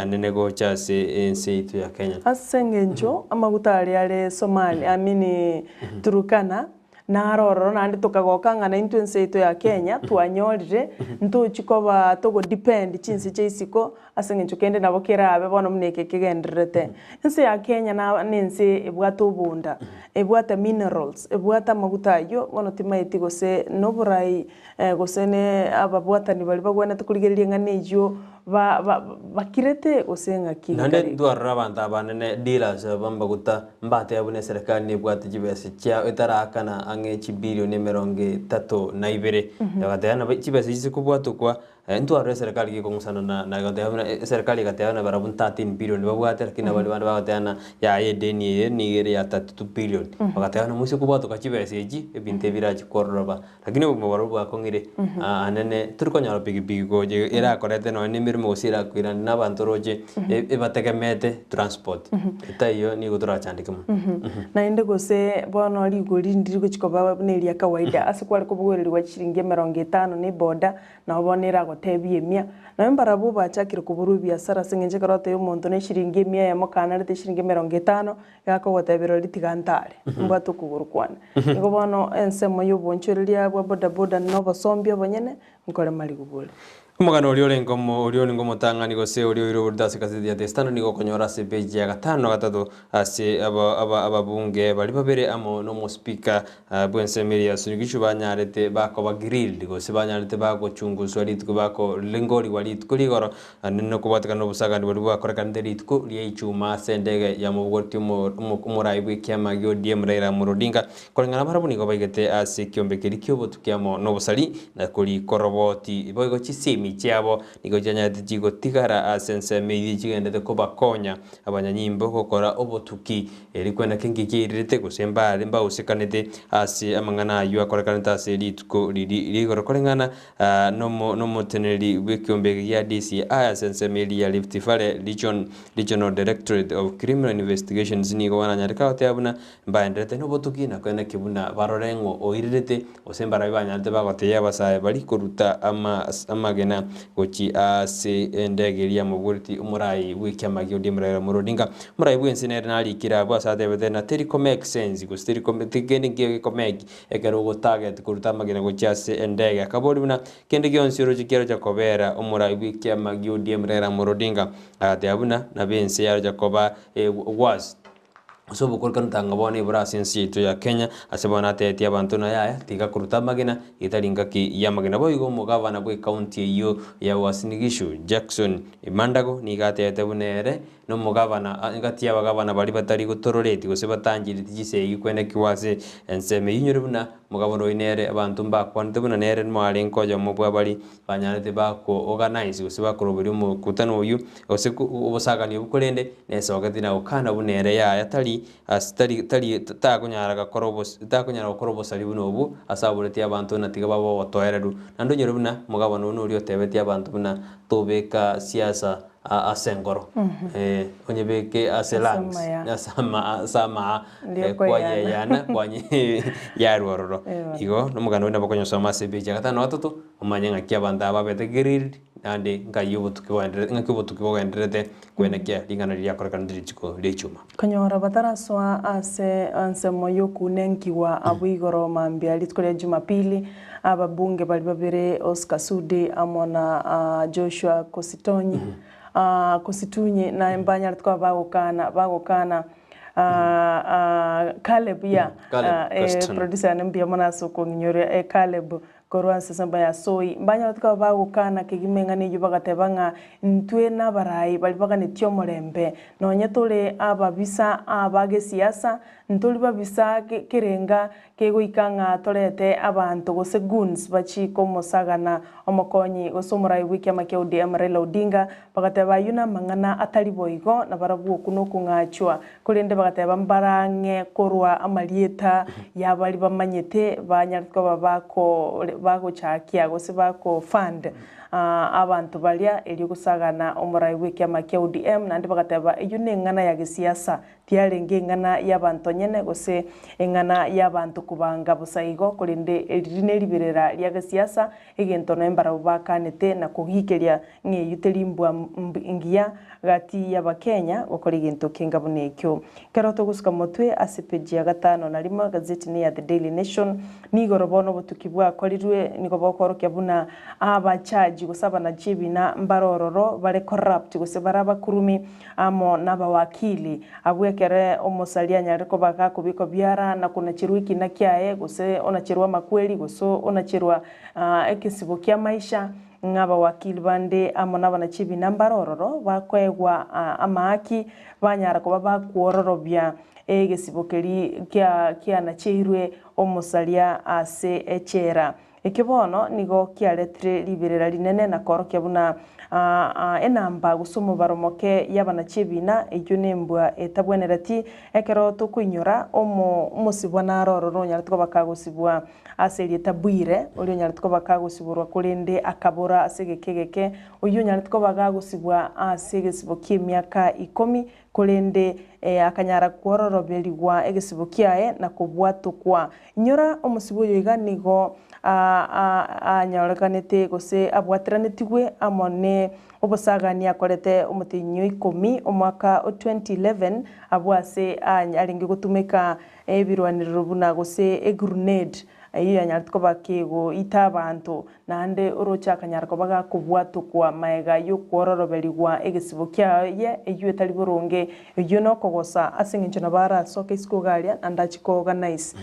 anene gocha ase ense yaito ya Kenya. Ase engencho amaguta aria are Somalia, I mean Turkana, naro ororo naende tokagoka ng'a naintwe ense yaito ya Kenya twanyorire, ntochi koba togo depend chinse chia isiko ase eng'encho kende nabo kerabe bono buna eke kegendererete. Ense ya Kenya na nense ebwate obonda, ebwate minerals, ebwate amaguta ayio, bono timaeti gose noborai gose ne ababwatani baria bagwenerete korigereria eng'ana eyio ba ba bakirete gose ng'aki Naende gekare. ntwarore abanto abanene dealers b'amaguta mbatebe buna eserekari nebwate chibesa chiabo etaraakana ang'e chibilioni emerongo etato na ibere. Bagateba nabo chibesa echi chikobwatokwa Ntwarore eserekari gekong'usana na na egoteba buna eserekari egateba buna barabwo 13 billion babwate lakini nabari bande bagoteba ng'a yaya edeni eye nigo ere ya 32 billion. Bagateba buna moise kobwatoka chibesa echi ebinto ebi birachi kororoba. Lakini obogima borobwo bwakong'ire anene tori konyora pikipiki gocha erakorete nonye na emeremo gose erakoirane na abanto oroche ebategemete transport. Etaiyo nigo torachandeke mono. Naende gose bono rigori ndiri gochia koba buna eria kawaida ase kware kobogoererigwa chiringi emerongo etano na eboda Nabo bono eragotebie emia. Nabo mbarabwo bachakire koborwa ebiasara ase engencho ekero otebia omonto ne eshiringi emia eyemo kanarete eshiringi emerongo etano, iga akogotebia rirorio tiga ntare, mbwate okogoro kwane. Igo bono ensemo ya obonchoreria bwa bodaboda na obosombi obonyene, nkorema rigobori. Omogano oria orenge omo oria orenge omotang'ani gose oria oire oborito ase egaseti ya The Standard nigo okonyora ase epeji ya gatano na gatato ase aba aba ababunge baria babere amo na omospeaker Bw'ensemo eria ya Sunigishu banyarete bakoba grilled, gose banyarete bagochunguswa rituko bakorengorigwa rituko rigoro, naende nokobwatekana nobosagani boria bwakorekanete rituko ria Ijumaa ase endege ya omobogoti omorai bw'ekiama gia ODM Raila Amolo Odinga. Koreng'ana barabwo nigo baigete ase ekiombe keria ki'obotuki amo nobosari na korikoroboti boigo chisemi chiabo nigo chianyarete chigotigara ase ensemo eyio chigendete kobakonya abanyanyimbo gokora obotuki. Erio kwenda kenki kiairirete, gose mbare mbausekanete ase amang'ana ayio akorekanete ase rituko riria rigoro koreng'ana nomoteneneri bw'ekiombe eke gia DCI ase ensemo eria ya Rift Valley Region, Regional Directorate of Criminal Investigations nigo baranyare goteba buna mbaenderete nobotuki na kwenda ki buna barore ng'o oirirete gose mbarabwo banyarete bagotebia abasae baria koruta amagena gochia ase endege eria yamoboreti omorai bw'ekiama gia ODM Raila Amolo Odinga. Omorai bw'ense nere narikire abwo ase atebete ng'a teri ko make sense gose teri ko kende nkeiyo geko make ekero ogo target koruta amagena gochia ase endege. Akaboria buna kende gionsi oroche kiarocha kobera omorai bw'ekiama gia ODM Raila Amolo Odinga agateba buna nabo ense yarocha koba worse. Ase obokorokanu tanga bono iboro ase ense yaito ya Kenya, ase bono atebetie abanto ng'a yaya, tiga koruta amagena, etari ngaki y'amagena. Boigo omogavana bw'ecounty eyio ya Uasin Gishu, Jackson Mandago, nigo atebete buna ere nomogavana engati y'abagavana baria batari gotororeti gose batanchereti chisegi kwenekigwa ase ensemo eyio. Inyore buna omogavana oyio nere abanto mbakwanete buna nere mwarenge oyomo bwa baria banyarete bako organize gose bakoroberia omokutano oyio gose obosagani obwo korende nesogeti na gokana buna ere yaya tari ase tari tari takonyara gokora obos takonyara gokora obosari buna obwo ase aboreti abanto buna tiga babe obotoereru. Naende onyore buna omogabana oyio noria otebetie abanto buna tobeka siasa ase enkoro onyebeke ase lungs ase ama ase amaa kwayeyana kwanye yarwa ororo. Igo nomogano oyio nabo okonyosoma ase epeji ya gatano na gatato omanye ng'aki abanto aba babete grilled naende nkai obotuki bogendererete ng'aki obotuki bogendererete kwenekia ring'ana riria riakorekanete rituko ria ichuma. Konyora batarasoa ase ensemo y'okounenkiwa abwo igoro mambia rituko ria Jumapili, ababunge baria babere Oscar Sudi amo na Joshua Kositonyi Kositunyi naye mbanyarete koba bagokana bagokana Caleb ya producer yane mbuya mono ase okong'inyoria Caleb Korwa ase ensemo ya Soi, mbanyarete koba bagokana kegima eng'ana eyio bagateba ng'a intwe nabarai baria baganetie omorembe, nonye tore ababisa aba gesiasa, ntori babisa kerenga kegoika ng'a torete abanto gose goons bachie komosagana omokonyi gose omorai bw'ekiama kia ODM Raila Odinga, bagateba ayio namang'ana atari boigo na barabwo okwo nokong'achwa Korende bagateba mbarang'e korwa amarieta y'abaria bamanyete banyarete koba bako bagochakia gose bako fund abanto baria erio gosagana omorai bw'ekiama kia ODM naende bagateba eyio neng'ana ya gesiasa tiarenge eng'ana y'abanto nyene gose eng'ana y'abanto kobanga bosa igo korende eriri neriberera ria gesiasa egento noe mbarabwo bakanete na kogikeria ng'a eyio teri mbwa ngiya gati y'Abakenya gokora egento kenga buna ekio. Ekero togosuka motwe ase peji ya gatano na rimo egazeti ne ya The Daily Nation, nigoro bono obotuki bwakorirwe nigo bokoorokia buna abachaji gose abanachi ebina mbare ororo bare corrupt gose bare abakurumi amo nabawakili abwo ekere omosaria anyarire koba gakobekwa biara na konacherwa ekina kiaye gose onacherwa amakweri gose onacherwa ekesibo ki'amaisha. Ng'a abawakili bande amo nabana-chibiina mbare ororo bakoegwa amaaki, banyara koba bakwororobia egesibo keria kianacheirwe omosaria ase echela. Ekio bono nigo kiaretire riberera rinene na koorokia buna enamba gose omobaro moke y'abana-chibiina eyio nembwa etabwenereti. Ekero tokoinyora omosibwa naro ororo onyarete koba kagosibwa Ase erieta Bwire, oria onyarete koba kagosiborwa korende akabora ase egeka egeke, oyio onyarete koba gagosibwa ase egesibo ki'emiaka ikomi, korende akanyara kwororoberigwa egesibo kiaye na kobwatokwa. Inyora, omosibwa oyo iga nigo anyorekanete gose abwateranetigwe amo ne obosagani akorete omotenyi o ikomi omwaka o 2011 abwo ase arenge gotumeka Ebirwanirero buna gose egurunade, eyio yanyarete koba kegoita abanto, naende oroche akanyara koba gakobwatokwa magega y'okwororoberigwa egesibo kiaye, eyio etari boronge, eyio nokogosa, ase engencho nabo arasoke isiko iga aria naende achie ko organize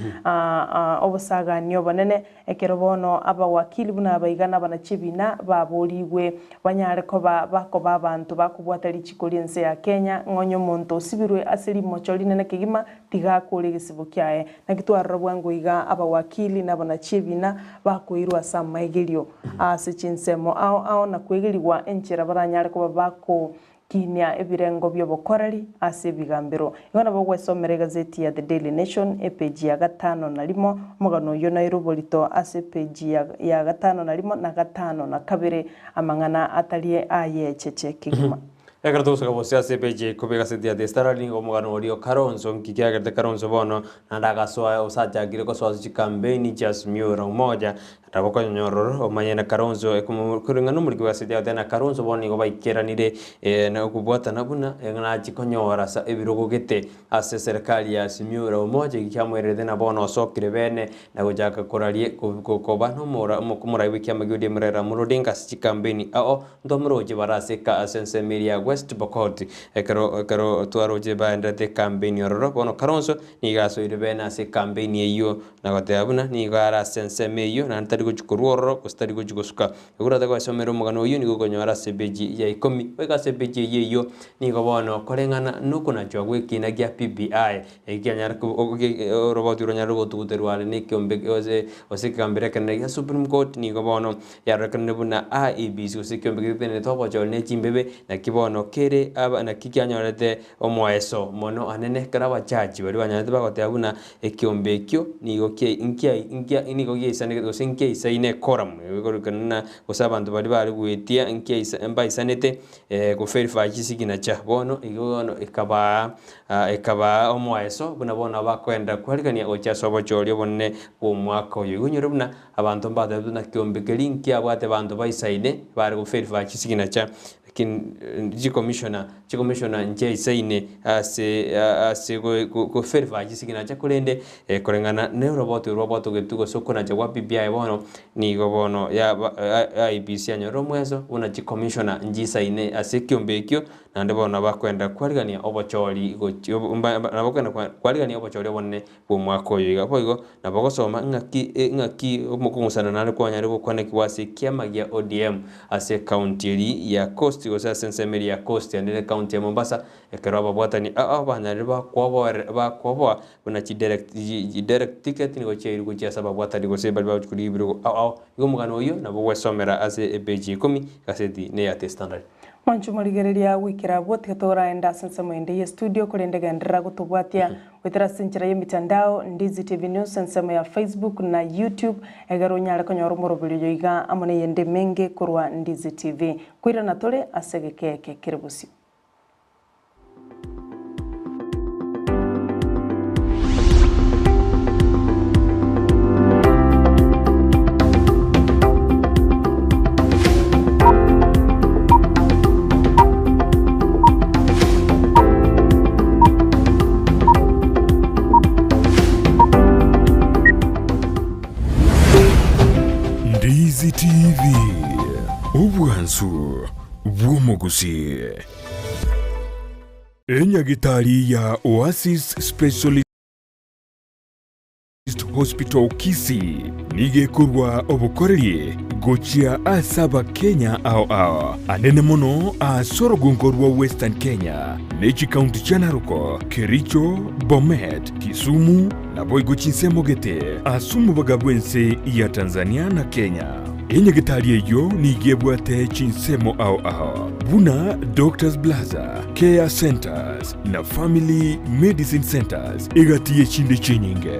obosagani obonene, Ekero bono abawakili buna abaiga na abanachebina baborigwe banyare koba bakoba abanto bakobwata richiko ri'ense ya Kenya, ng'a onye omonto osibirwe ase rimocho rinene kegima, tiga akore egesibo kiaye. Naki twarora bwango iga abawakili na abanachebina bakoirwa ase amaegerio ase chinsemo ao ao na kwegerigwa enchera baranyare koba bako Kinia ebirengo bi'obokoreri ase ebigambero. Igo nabo ogwesomera egazeti ya The Daily Nation epeji ya gatano na rimo, omogano oyio noirwe oborito ase epeji ya gatano na rimo na gatano na kabere, amang'ana atari ayecheche kegima. Ekero togosoka bosio ase epeji ya ikomi egazeti ya The Standard nigo omogano oria o Kalonzo, nki kiagerete Kalonzo bono naende agasoa gose achakire gosoa ase chikampeini chia Azimio la Umoja, Nabo okonyora ororo omanye na Kalonzo koreng'ana nomoriki bw'egaseti agoteba na Kalonzo bono nigo baikeranire na okobwatana buna nachie konyora ase ebirogo gete ase eserekari ya Azimio la Umoja eki kiamoirerete na bono osokire bene na gochaka koraria koba nomora omorai bw'ekiama gia ODM Raila Amolo Odinga ase chikampeni ao ntwamoroche bare ase ensemo eria ya. West Pokot ekero ekero twaroche baenderete ekampeini ororo bono Kalonzo nigo asoire bene ase ekampeini eyio na goteba buna nigo are ase ensemo eyio naende tari gochia korwa ororo gose tari gochia gosuka. Ekero orate goesomera omogano oyio nigo okonyora ase epeji ya ikomi goika ase epeji eyio eyio nigo bono koreng'ana na okonachwa gw'ekina gia BBI eki kianyare oroboti ronyare gotuguterwa are na ekiombe gose gose ekegambero ekenene gia Supreme Court nigo bono yarorekanire buna IEBC gose ekiombe getenenerete obochori ne chimbebe naki bono kere aba naki kianyorete omoeso mono anene ekero abajaji baria banyarete bagoteba buna ekiombe ekio nigo kia nkia nkia nigo giaisanegete gose nkiaisaine quorum ekorokana na gose abanto baria bare goetia nkiaisa mbaisanete go verify chisignature bono igo bono ekabaa ekabaa omoeso buna bono bakoenda kwarigania gochia ase obochori obonene bwa omwaka oyo. Igo onyore buna abanto mbatebete buna kiombe keria nkiabwate abanto baisaine bare go verify chisignature lakini chicommissioner chicommissioner nchiaisaine ase ase go verify chisignature korende koreng'ana na oroboti orwo rwatogetwe gose okonacha gwa BBI bono nigo bono yaba IEBC yanyorire omweso buna chicommissioner nchisaine ase ekiombe ekio naende bono bakoenda kwarigania obochori gochia nabo bakoenda kwarigania obochori obonene bw'omwaka oyo iga. Boigo nabo ogosoma ng'aki ng'aki omokong'usana nare kwanyare gokwanekigwa ase ekiama gia ODM ase ekaunti eria ya Coast gose ase ensemo eria ya Coast ande ne ekaunti ya Mombasa ekero ababwatani ao banyarire bakwoboer bakwoboa buna chidirect chidirect ticket nigo chiairwe gochia ase ababwatani gose baria bagochia korigia ebirogo ao ao. Igo omogano oyio nabo ogwesomera ase epeji ya ikomi egaseti ne ya The Standard. Mwanche omorigereria goikera abwo, tiga toraende ase ensemo ende ye studio, korende genderera gotobwatia goetera ase enchera y'emitandao, Ndizi TV News, ensemo ya Facebook na YouTube, egere onyare konyora omoroberio oyo iga amo neyende emenge korwa Ndizi TV. Koirana tore ase egeka eke kere bosio. Ndizi TV, obwansu bw'omogusii. Enyagitari ya Oasis Specialist Hospital Kisii nigo ekorwa obokoreri gochia ase Abakenya ao ao, anene mono ase orogongo rwa Western Kenya ne chikaunti chia Narok, Kericho, Bomet, Kisumu naboigo chinsemo gete ase omobaga bw'ense ya Tanzania na Kenya. Enyagitari eyio nigo ebwate chinsemo ao ao buna Doctors Plaza, Care Centers na Family Medicine Centers egati y'echinde chinyinge.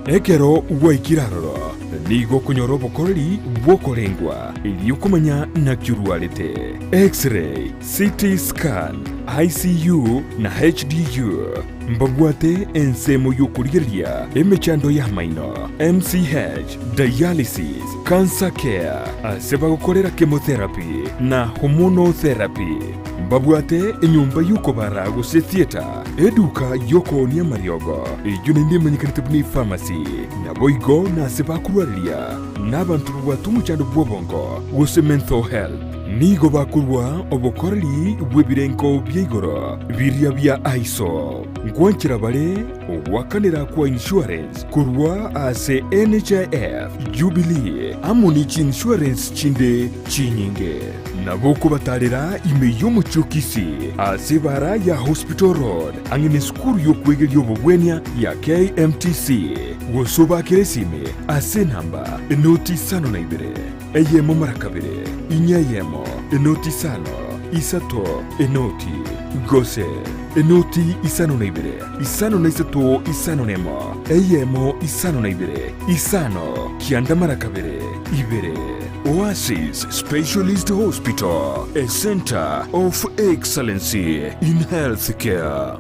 Ekero gwaikire aroro, nigo okonyora obokoreri bw'okorengwa erio komanya naki orwarete, X-ray, CT scan, ICU na HDU. Mbabwate ensemo y'okorigereria emechando y'amaino, MCH, dialysis, cancer care, ase bagokorera chemotherapy na hormonal therapy. Mbabwate enyomba y'okobara gose theatre, eduka y'okoonia amariogo, eyio naende emanyekanete buna epharmacy, naboigo nase bakorwareria nabanto babwate omochando bw'obongo gose mental health. Nigo bakorua obokoreri bw'ebirengo bia igoro biria bia ISO. Ngwanchera bare ogoakanera kwa insurance korwa ase NHIF, Jubilee amo ne chiinsurance chinde chinyinge. Nabo okobatarera ime y'omochie o Kisii ase ebara ya Hospital Road ang'e nesukuru y'okwegeria obogwenia ya KMTC gose obakere esimi ase enamba enoti isano na ibere eyemo mara kabere inya eyemo enoti isano isato enoti gose enoti isano na ibere isano na isato isano na emo eyemo isano na ibere isano kianda mara kabere ibere. Oasis Specialist Hospital, a center of excellency in healthcare.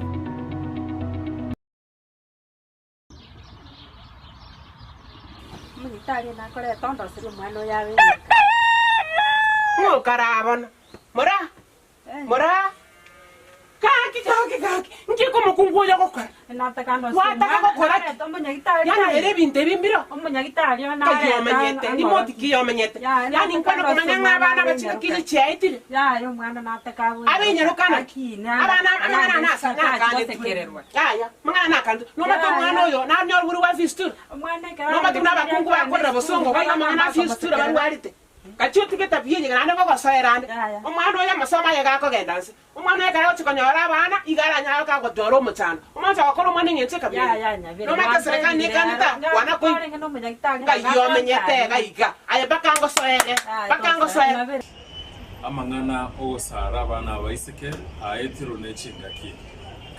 Omonyitari nakorete ondoserie omwana oyo abe egeka. Ng'o okarabona? Mora! Mora! Gaki, gaki, gaki, nki omokungu oyo ogokora? Gwataka gokora ki? Yaani ere ebinto ebi mbiro. Nkai omenyete, rimoti ki omenyete. Yaani nkwana komanya ng'a abana bachire kiri chiaetire. Abe inyaroka naki? Abana amang'ana aya nasa nakanetwe. Yaya, amang'ana nakanetwe. Nomate omwana oyo nanyore bori bwa fistula. Nomate buna abakungu bakorera bosongo baiga amang'ana a fistula barwarete. Gachia otige etabia eye naende ngogosoera ande. Omwana oyo amasomo aye gakogenda nse. Omwana oyo ekero agochia konyora abana, igo aranyare kagotwara omochando. Omonto agokora omwana eng'encho ekabira eye. Nomanyete eserekari nekanete aa, kwana koigwa. Ngai omenyete iga iga, aye mpaka ngosoere, mpaka ngosoere. Amang'ana 'ogosara abana abaiseke aetirwe ne chingaki.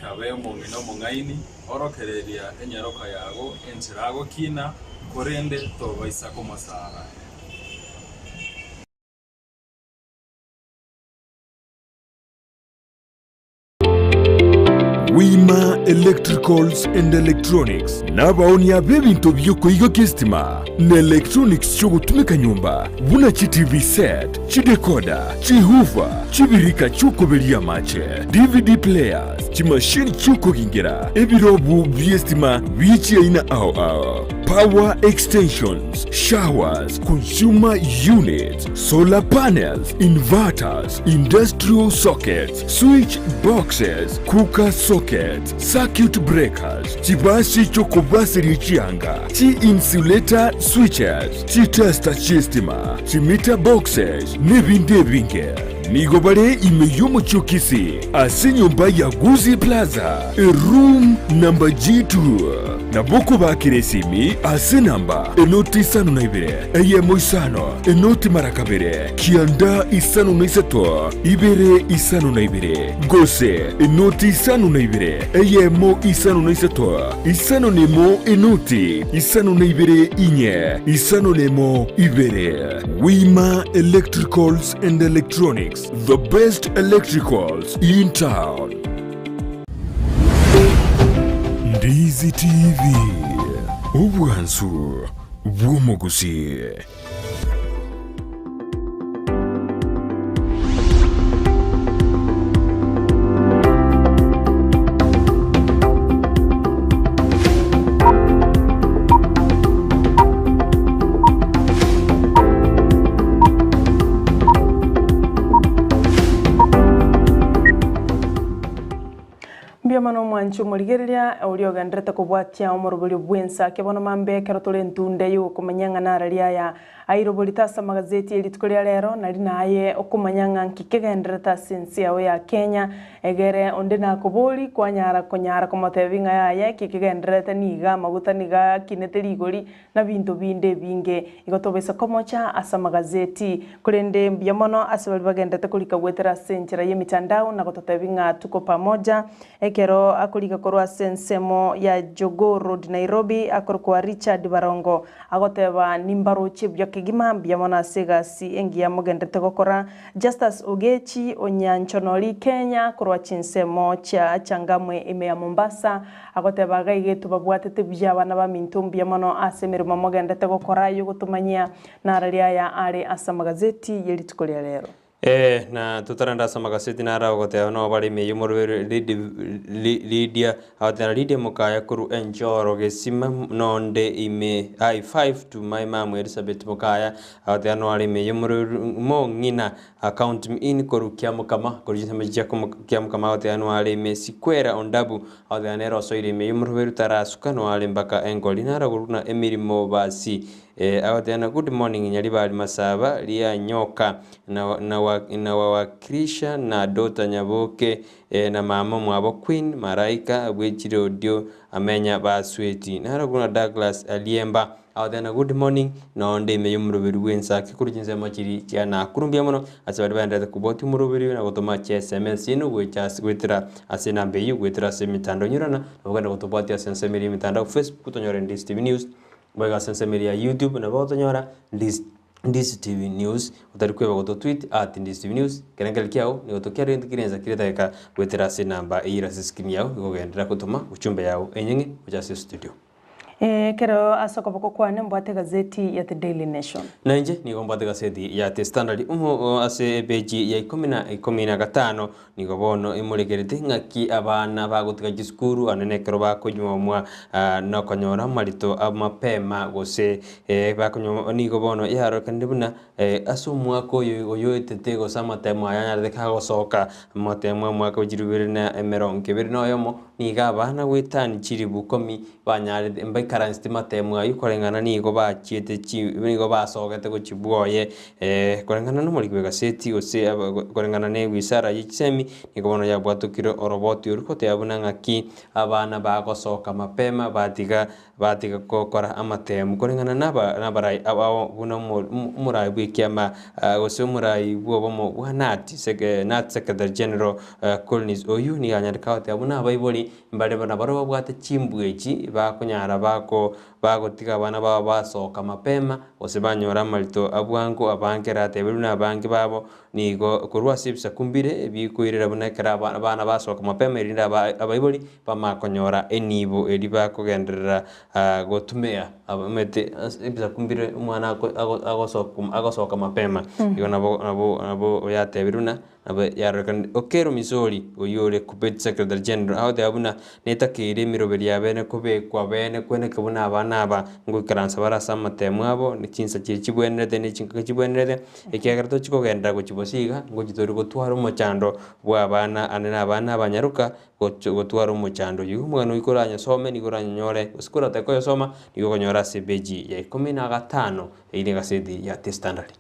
Kabe omong'ina omong'aini, orokereria enyaroka yago enchera agokina, korende tobaisa komosara. Wima Electricals and Electronics nabaonia b'ebinto bi'okoigokia esitima na electronics chi'ogotumeka nyomba buna chi TV set, chidecoder, chihoofer, chibirika chi'okoberia amache, DVD players, chimashini chi'okogingera, ebirobu bi'esitima bie chiaina ao ao, power extensions, showers, consumer units, solar panels, inverters, industrial sockets, switch boxes, cooker sockets, circuit breakers, chibasi chi'okobaseria chianga, chi-insulator switches, chitester chi'estima, chimeter boxes, n'ebinde ebinge. Nigo bare ime y'omochie o Kisii ase enyomba ya Gusii Plaza, eroom number G2. Nabo okobakera esimi ase enamba enoti isano na ibere, eyemo isano, enoti mara kabere, kianda isano na isato, ibere isano na ibere, gose enoti isano na ibere, eyemo isano na isato, isano na emo enoti isano na ibere inye, isano na emo ibere. Wima Electricals and Electronics, the best electricals in town. Ndizi TV, obwansu bw'omogusii. Mbuya mono omwanchi omorigereria oria ogenderete kobwatia omoroberio bw'ensake bono mambe ekero tore entunde y'okomanya ng'a narari aya airoborete ase amagazeti ye rituko ria rero nari naye okomanya ng'a nki kegendererete ase ense yao ya Kenya egere onde nakobori kwanyara konyara komotebia ng'a yaya eki kegendererete niga amaguta niga akinete rigori na binto binde ebinge. Igo tobaisa komocha ase amagazeti. Korende mbuya mono ase baria bagenderete korika goetera ase enchera y'emitandao na gototebia ng'a tuko pamoja. Ekero akorika korwa ase ensemo ya Jogoo Road Nairobi akorokwa Richard Barongo agoteba nimbaroche buya kegima mbuya mono ase egasi engiya mogenderete gokora. Justus Ogechi Onyanchonori Kenya korwa chinsemo chia Changamwe ime ya Mombasa Agoteba iga iga tobabwatete buya abana baminto mbuya mono ase emeremo mogendete gokora y'ogotomanyia narari aya are ase amagazeti ye rituko ria rero. Ee, na totarenda ase amagaseti naro agoteba nabo bare ime y'omorwere Lidia, agoteba Lidia mokaya korwa enchoro gesima nonde ime I 5 to my mum Elizabeth mokaya, agoteba noare ime y'omorwere mong'ina Account me in korwa Kiamokama, korwa chinsemo chia Kiamokama agoteba noare ime Sikwera Ondabu, agoteba nere osoire ime y'omoroberu tarasuka noare mpaka engori naragorwe na emirimo basi eh, agoteba na good morning Nyaribari Masaba Rianyoka na na wawakilisha na daughter Nyaboke eh, na mama omwabo Queen Maraika bwechirodio amenya basweti naragorwe na Douglas Aliemba Agoteba good morning, nonde ime y'omoroberi bw'ensake korwa chinsemo chiria chia Nakuru mbuya mono ase baria baenderete kobwatia omoroberi oyo na gotoma chi sms chiaino gocha ase goetera ase enamba eyio goetera ase emetandao nyorana nabo ogende gotobwatia ase ensemo eria y'emetandao Facebook otonyore Ndisi TV News boigo ase ensemo eria ya YouTube nabo otonyora Ndisi Ndisi TV News otari kweba goto tweet at Ndisi TV News ekerengerio kiago nigo tokiarire kire ensa kire edageka goetera ase enamba eyio ere ase escreen yago igo ogenderera gotoma uchumbe yao enyeng'e gocha ase estudio. Ekero ase okoboko kwane mbwate egazeti ya The Daily Nation. Na inche nigo mbwate egazeti ya The Standard omo ase epeji ya ikomi na 15 nigo bono emorekerete ng'aki abana bagotiga chisukuru ande nekero bakonyuomwa nokonyora amarito amapema gose bakonyuomwa nigo bono yarorekanire buna Ase omwaka oyo oyoetete gose amatemo aya anyarete kagosoka, amatemo omwaka bwe chilifu ibere na emerongo ebere na oyomo, nigo abana goetania chilifu ikomi banyarete mbaikaransete matemo ayio koreng'ana nigo bachiete chi nigo basogete gochia bwoye koreng'ana nomoriki bw'egaseti gose aba koreng'ana na ewizara ye chisemi, nigo bono yabwatokire oroboti orwo goteba buna ng'aki abana bagosoka mapema batiga Batiga gokora amatemu koreng'ana nabarai abao buna omorai bw'ekiama gose omorai bw'obomo bwa Nat, Nat Secretary General Collins oyio nigo anyarete goteba buna abaibori mbare nabarabwo babwate chimbwa echi bakonyara bako bagotiga abana babo basoka mapema gose banyora amarito abwango abange erateberwe buna abange babo Nigo korwa ase ebisaku mbire bikoirera buna ekero abana basoka mapema erinde abaibori bamanye konyora enibo eria bakogenderera gotumia omanyete ase ebisaku mbire omwana agosoka mapema. Igo nabo nabo nabo yatebirwe buna nabo yarorekanire. Okello Misori oyio ore Kuppet Secretary General agoteba buna netakeire emeroberi ya bene kobekwa bene kweneke buna abana aba ngoikaransa bare ase amatemo abo ne chinsa chiria chibwenerete ne chingaki chibwenerete. Ekiagera tochi kogenderera gochia bosio iga, ngochia tori gotwara omochando bw'abana ande na abana abanyaroka, gochia gotwara omochando oyio. Omogano oyio koranyosome nigo oranyonyore, gose koratake koyosoma, nigo okonyora ase epeji ya ikomi na gatano eyio ne egaseti ya The Standard.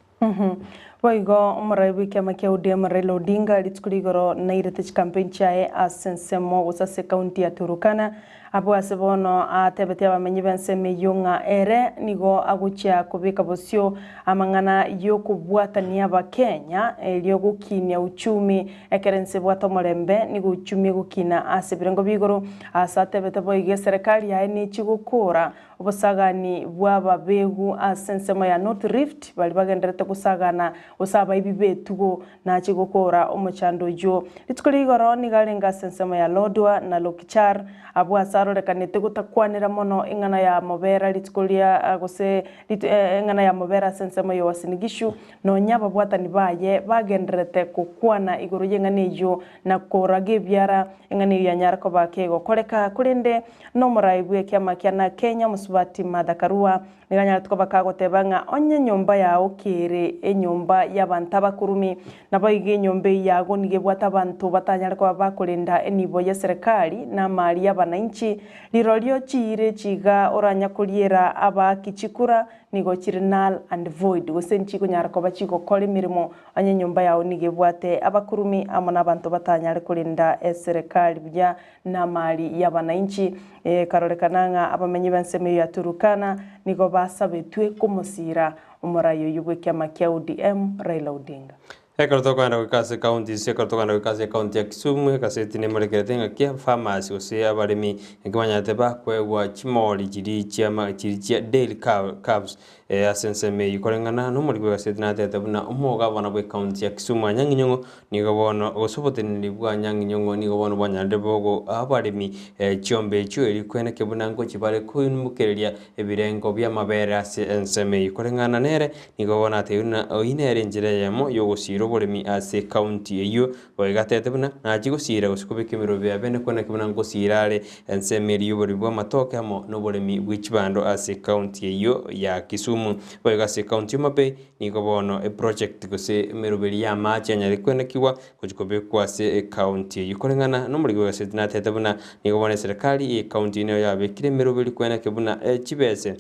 Boigo omorai bw'ekiama kia ODM Raila Odinga rituko rigoro nairete chikampeni chiaye ase ensemo gose ase ekaunti ya Turukana Abwo ase bono atebetie abamenyi b'ensemo eyio ng'a ere nigo agochia kobeka bosio amang'ana y'okobwatania Abakenya erio gokinia uchumi ekero ense ebwate omorembe nigo uchumi egokina ase ebirengo bia igoro. Ase atebete boigo eserekari yaye nechie gokora obosagani bw'ababegu ase ensemo ya North Rift baria bagendererete gosagana gose abaibi b'etugo Nachie gokoora omochando oyio. Rituko ria igoro nigo arenge ase ensemo ya Lodwar na Lokichar, abwo ase arorekanete gotakwanera mono eng'ana ya mobera rituko ria gose eng'ana ya mobera ase ensemo ya Uasin Gishu, nonya ababwatani baye bagendererete gokwana igoro y'eng'ana eyio na koraga ebiara, eng'ana eyio yanyara koba kegokoreka. Korende nomorai bw'ekiama kia na Kenya Mosubati Martha Karua Nigo anyarete koba kagoteba ng'a onye enyomba yao kere enyomba y'abanto abakurumi, naboigo enyomba eyio yago nigo ebwate abanto batanyare koba bakorenda enibo y'eserekari na amari y'abanainchi, rirorio chiire chiga oranya koriera abaaki chikura nigo chire null and void, gose nchikonyara koba chigokora emeremo onye enyomba yao nigo ebwate abakurumi amo nabanto batanyare korenda eserekari buya namari y'abanainchi. Ekarorekana ng'a abamenyi b'ensemo eyio ya Turukana nigo basabetwe komosiira omorai oyio bw'ekiama kia ODM, Raila Odinga. Ekero tokogenda goika ase ekaunti ase ekero tokogenda goika ase ekaunti ya Kisumu, egaseti nemorekerete ng'aki abafarmers gose abaremi naki banyarete bakoegwa chimori chiria chiama chiria chia dairy calves Ase ensemo eyio koreng'ana nomoriki bw'egaseti natete buna omogabana bw'ecounty ya Kisumu Anyang'i Nyong'o nigo bono gose oboteneneri bwa Anyang'i Nyong'o nigo bono bwanyarire bogo abaremi chiombe echio erio kweneke buna ngochi bare koimokereria ebirengo bi'amabere ase ensemo eyio. Koreng'ana nere nigo bono atebirie buna oyio nere enchera eyemo y'ogosiira oboremi ase ecounty eyio Boigo atebete buna nachie gosiira gose kobeka emerobio ya bene kweneke buna ngosiira are ensemo eria y'oboremi bw'amatoke amo noboremi bwe chibando ase ecounty eyio ya Kisumu. Boigo ase ecounty ya Homa Bay nigo bono eproject gose emeroberi y'amache yanyare kwenekigwa gochia kobekwa ase ecounty eyio. Koreng'ana nomoriki bw'egaseti natebete buna nigo bono eserekari ye ecounty eyio nero yabekire emeroberi kweneke buna chibese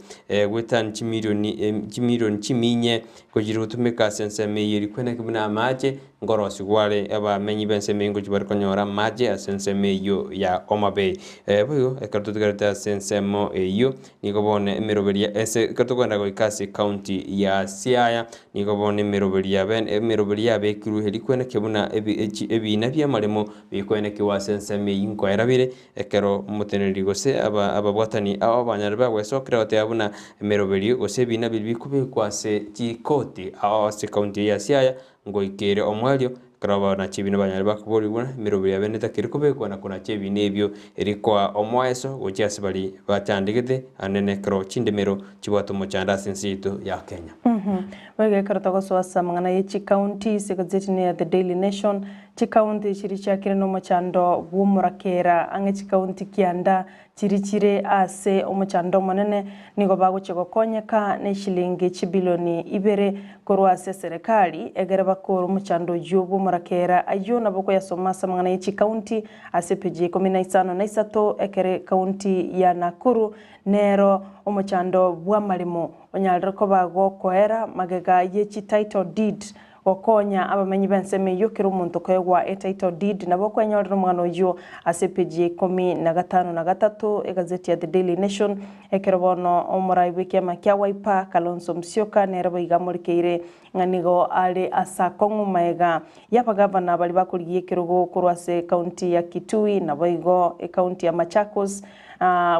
goetania chimilioni chimilioni chiminye gochia gotumeka ase ensemo eyio eria kweneke buna amache Nkorosigwa are abamenyi b'ensemo eyio ngochia bare konyora amache ase ensemo eyio ya Homa Bay. Boigo ekero totigarete ase ensemo eyio nigo bono emeroberi ya ase ekero tokogenda goika ase ecounty ya Siaya nigo bono emeroberi ya bene emeroberi yabekirwe eria kwenekio buna ebi echi ebina bi'amaremo bikwenekigwa ase ensemo eyio nkoera bire ekero omoteneneri gose aba ababwatani ao abanyare bagwesokera goteba buna emeroberi gose ebina biria bikobekwa ase chikoti ao ase ecounty eye ya Siaya Ngoikeire omoerio, Ekero abanachi ebina banyare bakoborigwa buna emeroberi yabo netakeri kobekwa na konacha ebina ebio eri koa omoeso gochia ase baria bachandegete anene ekero chindemero chibwate omochando ase ense yaito ya Kenya. Boigo ekero togosoa ase amang'ana ye chikaunti, ase egazeti eye ya The Daily Nation, chikaunti chiria chiakire nomochando bw'omorakera ang'e chikaunti kianda Chiria chire ase omochando omonene nigo bagochia gokonyeka neshilingi chibilioni ibere korwa ase eserekari egere bakore omochando oyio bw'omorakera. Ayio nabo okoyasoma ase amang'ana ye chikaunti ase epeji ya ikomi na isano na isato ekero ekaunti ya Nakuru nero omochando bw'amaremo onyarire koba gokoera magega ye chi title deed Gokonya abamenyi b'ensemo eyio kera omonto koegwa etitle deed nabo okwenyorera omogano oyio ase epeji ya ikomi na gatano na gatato egazeti ya The Daily Nation. Ekero bono omorai bw'ekiama kia Wiper Kalonzo Musyoka nere boigo amorikeire ng'a nigo are ase akong'u maega y'abagavana baria bakorigia ekerogo korwa ase ekaunti ya Kitui naboigo ekaunti ya Machakos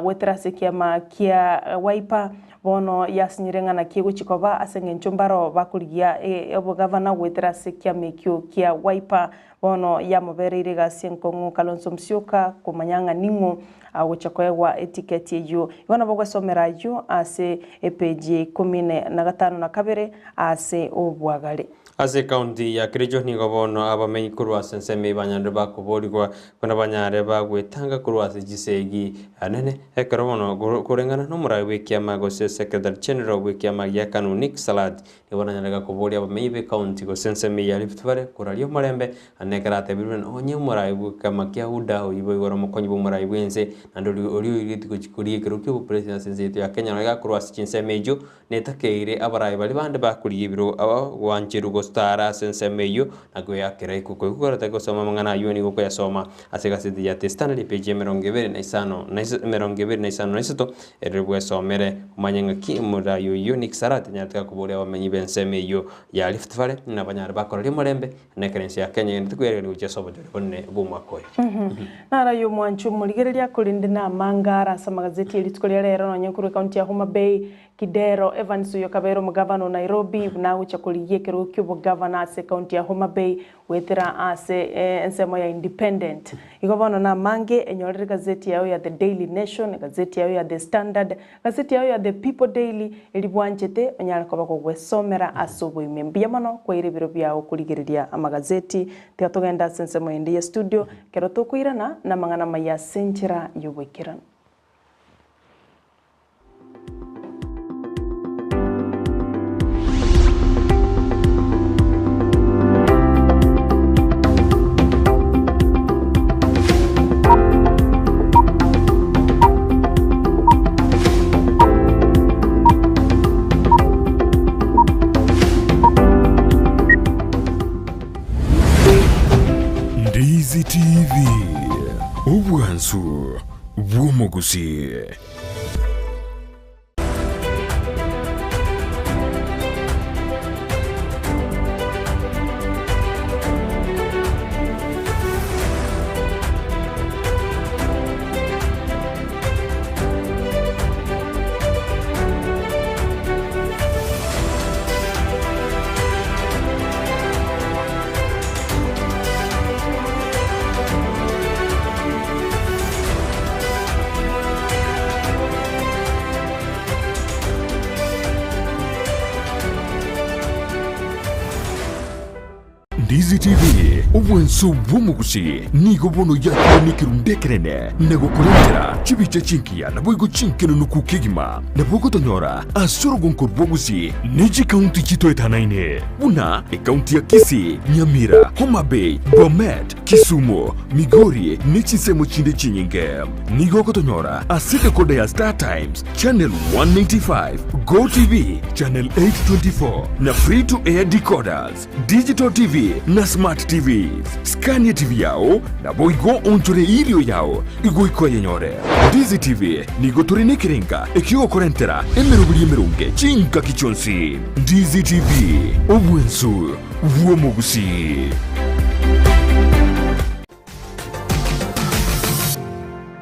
goetera ase ekiama kia Wiper. Bono yasinyire ng'a naki egochia koba ase engencho mbaro bakorigia obogavana goetera ase ekiama ekio kia Wiper. Bono yamobereire egasi enkong'u Kalonzo Musyoka komanya ng'a ning'o agochia koegwa etiketi eyio. Igo nabo ogwesomera ayio ase epeji ya ikomi na gatano na kabere ase obwagare. Ase ekaunti ya Kericho nigo bono abamenyi korwa ase ensemo eye banyarire bakoborigwa buna banyare bagwetanga korwa ase chisegi anene ekero bono koreng'ana nomorai bw'ekiama gose Secretary General bw'ekiama gia Kanu Nick Salat nigo nanyare gakoboria abamenyi b'ekaunti gose ensemo eye ya Rift Valley koraria omorembe ande ekero atebirwe buna onye omorai bw'ekiama kia UDA oyio boigo ore omokonyi bw'omorai bw'ense naende oria oiretwe gochia koria ekero ki'obopresident ase ense yaito ya Kenya nonya gakorwa ase chinsemo echio Netakeire abarai baria bande bakorigia ebiro aba gwancherwa gotara ase ensemo eyio na koyakera ikuko. Ikuko oratake gosoma amang'ana ayio nigo okoyasoma ase egaseti ya The Standard epeji ya emerongo ebere na isano na emerongo ebere na isano na isato erere bwesomere omanye ng'aki omorai oyio Nick Salat anyarete gakoboria abamenyi b'ensemo eyio ya Rift Valley ng'a banyare bakoraria omorembe na ekero ense ya Kenya egenderete koyarigania gochia ase obochori bonene bw'omwaka oyo. Naro aye omwanchi omorigereria, korende namanga are ase amagazeti ye rituko ria rero nonye nkorwa ekaunti ya Homa Bay, Kidero Evans oyo okabeire omogavana o Nairobi buna agochia korigia ekerogo ki'obogavana ase ekaunti ya Homa Bay goetera ase ensemo ya Independent. Igo bono namange enyorere egazeti yao ya The Daily Nation, egazeti yao ya The Standard, Gazeti yao ya The People Daily eria bwanchete onyare koba gogwesomera ase oboime. Mbuya mono kwaira ebiro biao korigereria amagazeti. Tiga togende ase ensemo ende ye studio ekero tokoirana namang'ana amaya ase enchera y'oboikeranu. Ndizi TV, obwansu bw'omogusii. Ndizi TV, obwanso bw'omogusi nigo bono yakire nekerundu ekenene na gokorentera chibicha chingiya naboigo chinkenenuku kegima. Nabo ogotonyora ase orogonko rw'ogusi ne chikaunti chitoetanaine buna ekaunti ya Kisii, Nyamira, Homa Bay, Bomet, Kisumu, Migori ne chinsemo chinde chinyinge. Nigo ogotonyora ase decoder ya Star Times, Channel 195, Go TV, Channel 824 na Free to Air decoders, Digital TV na Smart TVs. Skania TV yao naboigo onchore erio yao igoika oyenyore. Ndizi TV nigo tore nekerenga ekiogokorentera emeroberi emeronge chingaki chionsi. Ndizi TV, obwensu bw'omogusii.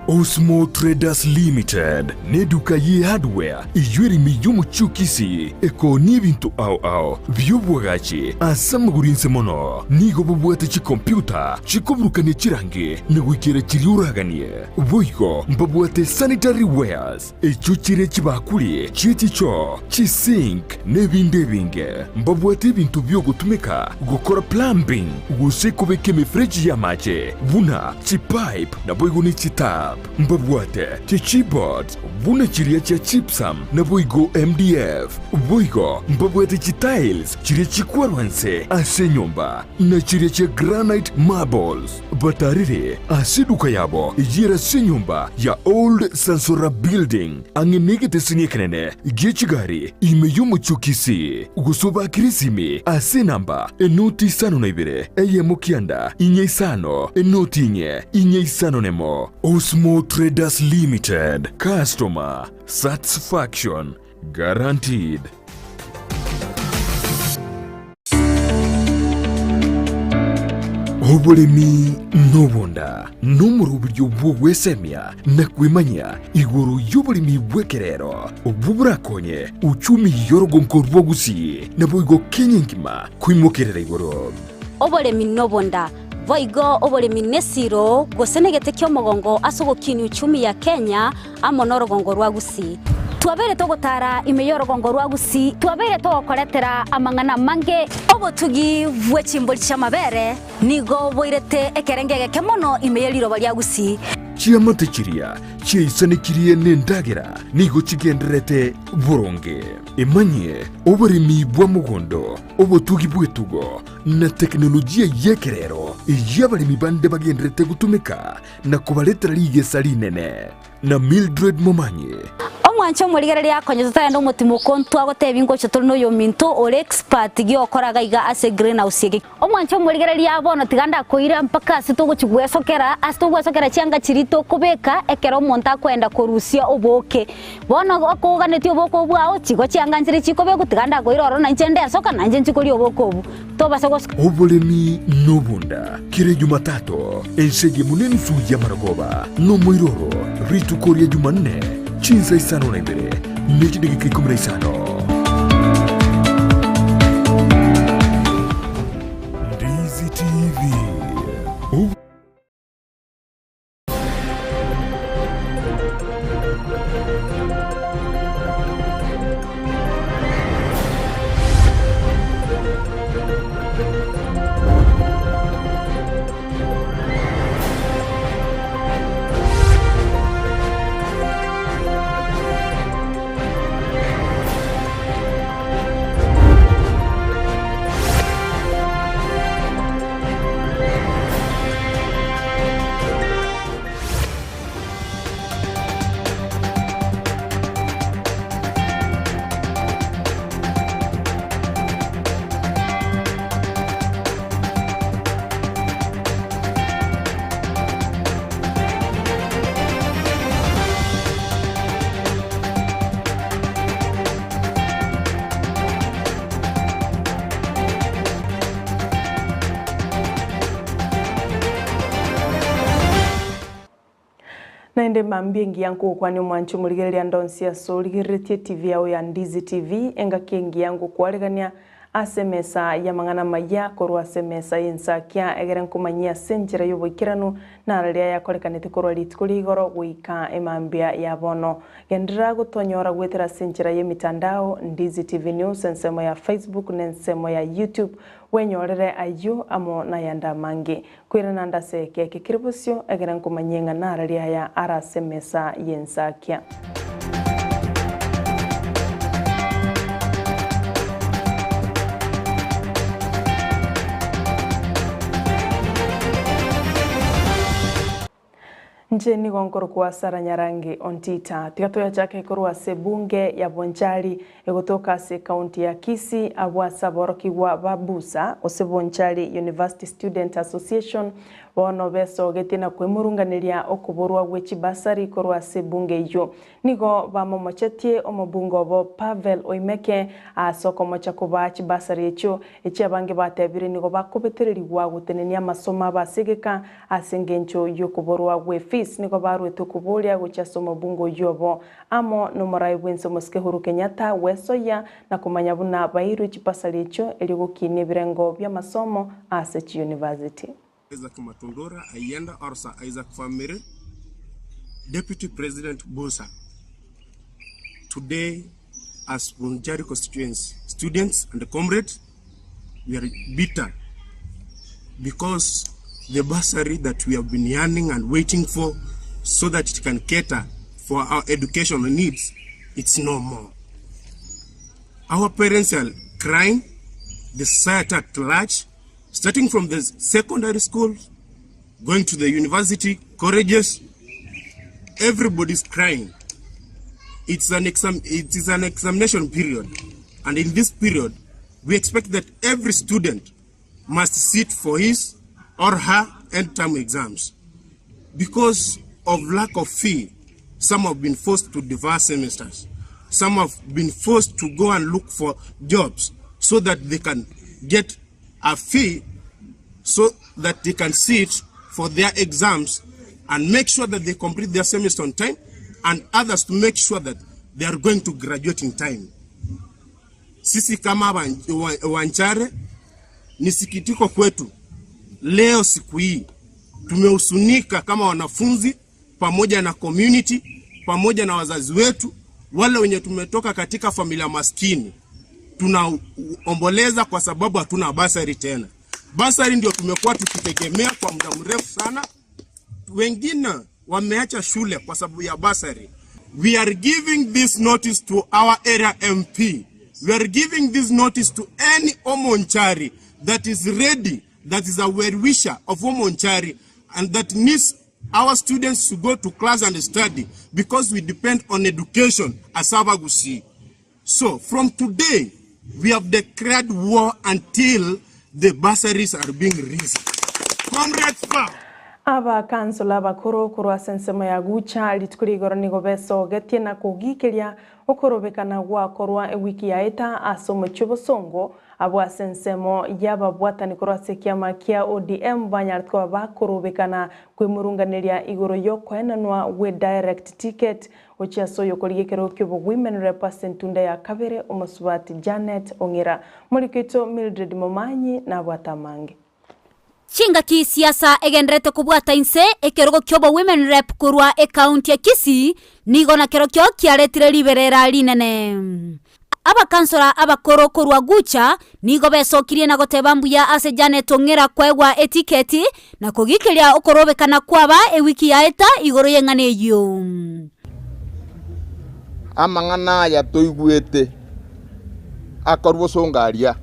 Osmo Traders Limited neduka ye hardware eyio ere ime y'omochie o Kisii ekoonia ebinto ao ao bi'obwagachi ase amagoro inse mono. Nigo bobwate chikompiuta chikoburukania chirangi na goikera chiria oraganie. Boigo mbabwate sanitary wares echio chire chibakuri chie chichoo, chisink na ebinde ebinge. Mbabwate ebinto bi'ogotumeka gokora plumbing gose kobeka emefereji y'amache buna chipipe naboigo ne chitap. Mbabwate chichipboards buna chiria chia gypsum naboigo MDF. Boigo mbabwate chitiles chiria chikwarwa nse ase enyomba na chiria chia granite marbles. Batarire ase eduka yabo eyio ere ase enyomba ya Old Sansora Building, ang'e negeteseni ekenene gie chigari ime y'omochie o Kisii, gose obakire esimi ase enamba enoti isano na ibere, eyemo kianda, inye isano, enoti inye, inye isano nemo. Osmo Traders Limited, Customer Satisfaction Guaranteed. Oboremi nobonda nomoroberio bw'ogwesemia na kwemanyia igoro y'oboremi bw'ekerero obwo borakonye uchumi y'orogonko rwa Gusii naboigo Kenya engima koimokerera igoro. Oboremi nobonda, boigo oboremi nesiro gose negete ki'omogongo ase ogokinia uchumi ya Kenya amo norogongo rwa Gusii. Twabeire togotara ime y'orogongo rwa Gusii, twabeire togokoretera amang'ana amange. Obotugi bwe chimbori chi'amabere nigo boirete ekerengo egeke mono ime ye riroba ria Gusii. Chiamate chiria chiaisanekirie nendagera nigo chigendererete boronge. Emanyie oboremi bwa mogondo, obotugi bw'etugo, na teknolojia y'ekerero eyio abaremi bande bagendererete gotumeka na kobaretera rigesa rinene. Na Mildred Momanyi. Omwanche omorigereria akonye totarenda omotimoko ntwagotebia ngocha tore noyominto ore expert giokora gaiga ase greenhouse eke. Omwanche omorigereria bono tiga ndakoira mpaka ase togochi gwesokera ase togwesokera chianga chiria tokobeka ekero omonto akoenda korusia oboke. Bono okoganetie oboke obwo ao chigo chianga nchire chikobekwa tiga ndakoira ororo nainche ndesoka nainche nchi koria oboke obwo. Tobasa gosoka. Oboremi nobonda kera Ejumatato, ense eyemo nenusu y'amarogoba, nomoiroro rituko ria Jumanne, chinsa isano na ibere ne chidageka ikomi na isano. Ndizi TV. Naende mambia engiya nkogokwania omwanchi omorigereria ande onsi ase origereretie TV yao ya Ndizi TV, engaki engiya ngokwaregania ase emesa y'amang'ana amaya korwa ase emesa y'ensakia egere nkomanyie ase enchera y'oboikeranu nararia ayakorekanete korwa rituko ria igoro goika emambia ya bono. Genderera gotonyora goetera ase enchera y'emitandao, Ndizi TV News, ensemo ya Facebook na ensemo ya YouTube, bwenyorere ayio amo nayande amange. Koirana ande ase eke eke kere bosio, egere nkomanyie ng'a nararia aya are ase emesa y'ensakia. Inche nigo nkorokwa Sarah Nyarangi Ontita. Tiga toyachake korwa ase ebunge ya Bonchari egotoka ase ecounty ya Kisii abwo ase aborokigwa ba Busa gose Bonchari University Student Association. Bono besogetie na kwemurunganeria okoborwa gwe chibasari korwa ase ebunge eyio. Nigo bamomochetie omobunge obo Pavel Oimeke ase okomocha kobaa chibasari echio, echio abange batebire nigo bakobetererigwa gotenenia amasomo abo ase egeka ase engencho y'okoborwa gwe fees. Nigo barwete okoboria gochia ase omobunge oyio obo amo nomorai bw'ense omosike Uhuru Kenyatta gwesoyia na komanya buna bairwe chibasari echio erio gokinia ebirengo bi'amasomo ase chiyunivasiti. Isaac Matundura Ayienda or Sir Isaac Family, Deputy President Busa. Today, as Bonchari constituency students and comrades, we are bitter because the bursary that we have been yearning and waiting for so that it can cater for our educational needs, it's no more. Our parents are crying, the society at large, starting from the secondary school, going to the university, colleges, everybody's crying. It's an exam, it is an examination period. And in this period, we expect that every student must sit for his or her end term exams. Because of lack of fee, some have been forced to defer semesters. Some have been forced to go and look for jobs so that they can get a fee so that they can sit for their exams and make sure that they complete their semester on time and others to make sure that they are going to graduate in time. Sisi kama Wanchare ni sikitiko kwetu leo siku hii tumehusunika kama wanafunzi pamoja na community pamoja na wazazi wetu wale wenye tumetoka katika familia maskini tunaomboleza kwa sababu hatuna basari tena. Basari ndio tumekuwa tukitegemea kwa muda mrefu sana. Wengine wameacha shule kwa sababu ya basari. We are giving this notice to our area MP. We are giving this notice to any Omonchari that is ready, that is a well-wisher of Omonchari and that needs our students to go to class and study because we depend on education as Abagusi. So from today, we have declared war until the bursaries are being released. Comrades, power. Abakansola abakoro korwa ase ensemo ya Gucha rituko ria igoro nigo besogetie na kogikeria okorobekana gwakorwa ewiki yaeta ase omochie obosongo abwo ase ensemo y'ababwatani korwa ase ekiama kia ODM banyarete koba bakorobekana kwemurunganeria igoro y'okoenanwa gwe direct ticket gochia ase oyokorigia ekerogo ki'obowomen rep ase entunda ya kabere omosubati Janet Ong'ira. Moriko oito Mildred Momanyi nabwate amange. Chingaki siasa egendererete kobwata inse ekerogo ki'obowomen rep korwa ekaunti ya Kisii nigo nakerokio kiaretire riberera rinene. Abakansora abakoro korwa Gucha nigo besokirie na goteba mbuya ase Janet Ong'era koegwa etiketi na kogikeria okorobekana kwaba ewiki yaeta igoro y'eng'ana eyio. Amang'ana aya toigwete akorwa bosongo aria,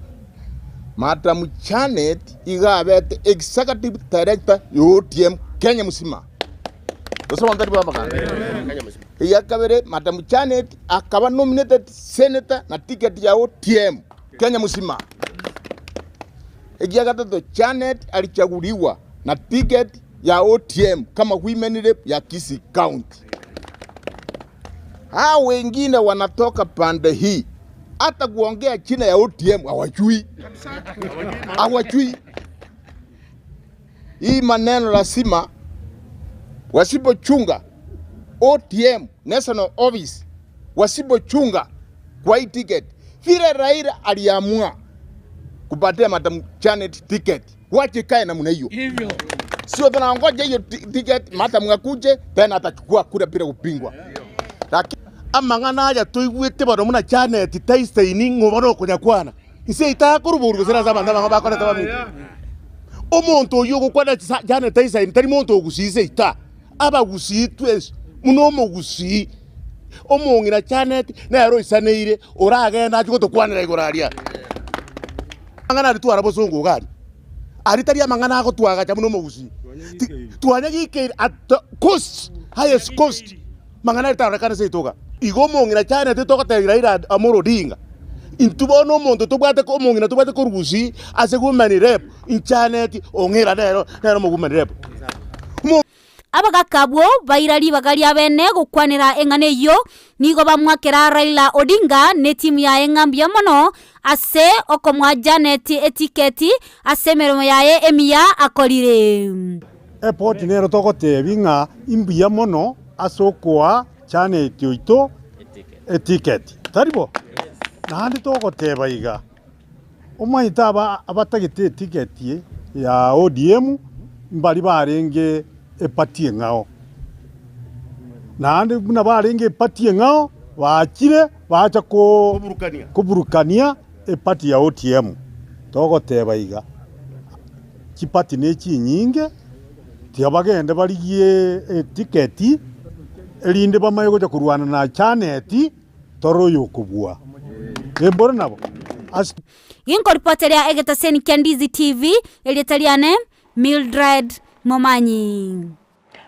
Madam Janet iga abete Executive Director ya ODM Kenya mosima. Gose abanto tari b'abaganda? Eya kabere, Madam Janet akaba nominated Senator na ticket ya ODM Kenya mosima. Ekia gatato, Janet alichaguliwa na ticket ya ODM kama Women Rep ya Kisii County. Hao wengine wanatoka pande hii, hata kuongea jina ya ODM hawajui, hawajui. Hii maneno lazima wasipochunga ODM National Office, wasipochunga kwa hii ticket, vile Raila aliamua kupatia Madam Janet ticket, wache ikae namna hiyo. Sio tunangoja hiyo ticket, Madam akuje tena atachukua kura bila kupingwa. Lakini Amang'ana aya toigwete bono buna Janet taisaini ng'o bono okonyakwana. Inse itakoruborwa gose nase abanto abang'ao bakorete baminto. Omonto oyio ogokwana Janet taisaini tari monto ogusii seita. Abagusii twensi buna omogusii, omong'ina Janet nere oisaneire oragende achie gotokwanera igoro aria. Amang'ana aria twara bosongo iga aria, aria tari amang'ana agotwagacha buna omogusii. Twanyagikeire at the cost, highest cost, mang'ana aria tarorekane seito iga. Igo omong'ina Janet togotebia Raila Amolo Odinga, Intwe bono omonto tobwate omong'ina tobwate korwa gusii ase women rep inchaneti ong'ira nero nere omo women rep. Abagaka abwo baira ribaga ria bene gokwanera eng'ana eyio, nigo bamwakera Raila Odinga ne etimu yaye ng'a mbuya mono ase okomoa Janet etiketi ase emeremo yaye emiya akorire. Airport nero togotebia ng'a imbuya mono ase okoa Janet oito eticket, tari bo? Naende togoteba iga, omanyete aba abatagete eticket ya ODM mbari barenge eparty eng'ao. Naende buna barenge eparty eng'ao, bachire bacha ko koburukania eparty ya ODM. Togoteba iga, chiparty ne chinyinge. Tiga bagende barigie etiketi, erinde bamanye gocha korwana na Janeti, tore oyokobua. Embore nabo. Ase. Ginkoripoteria egetaseni kia Ndizi TV, erieta riane Mildred Momanyi.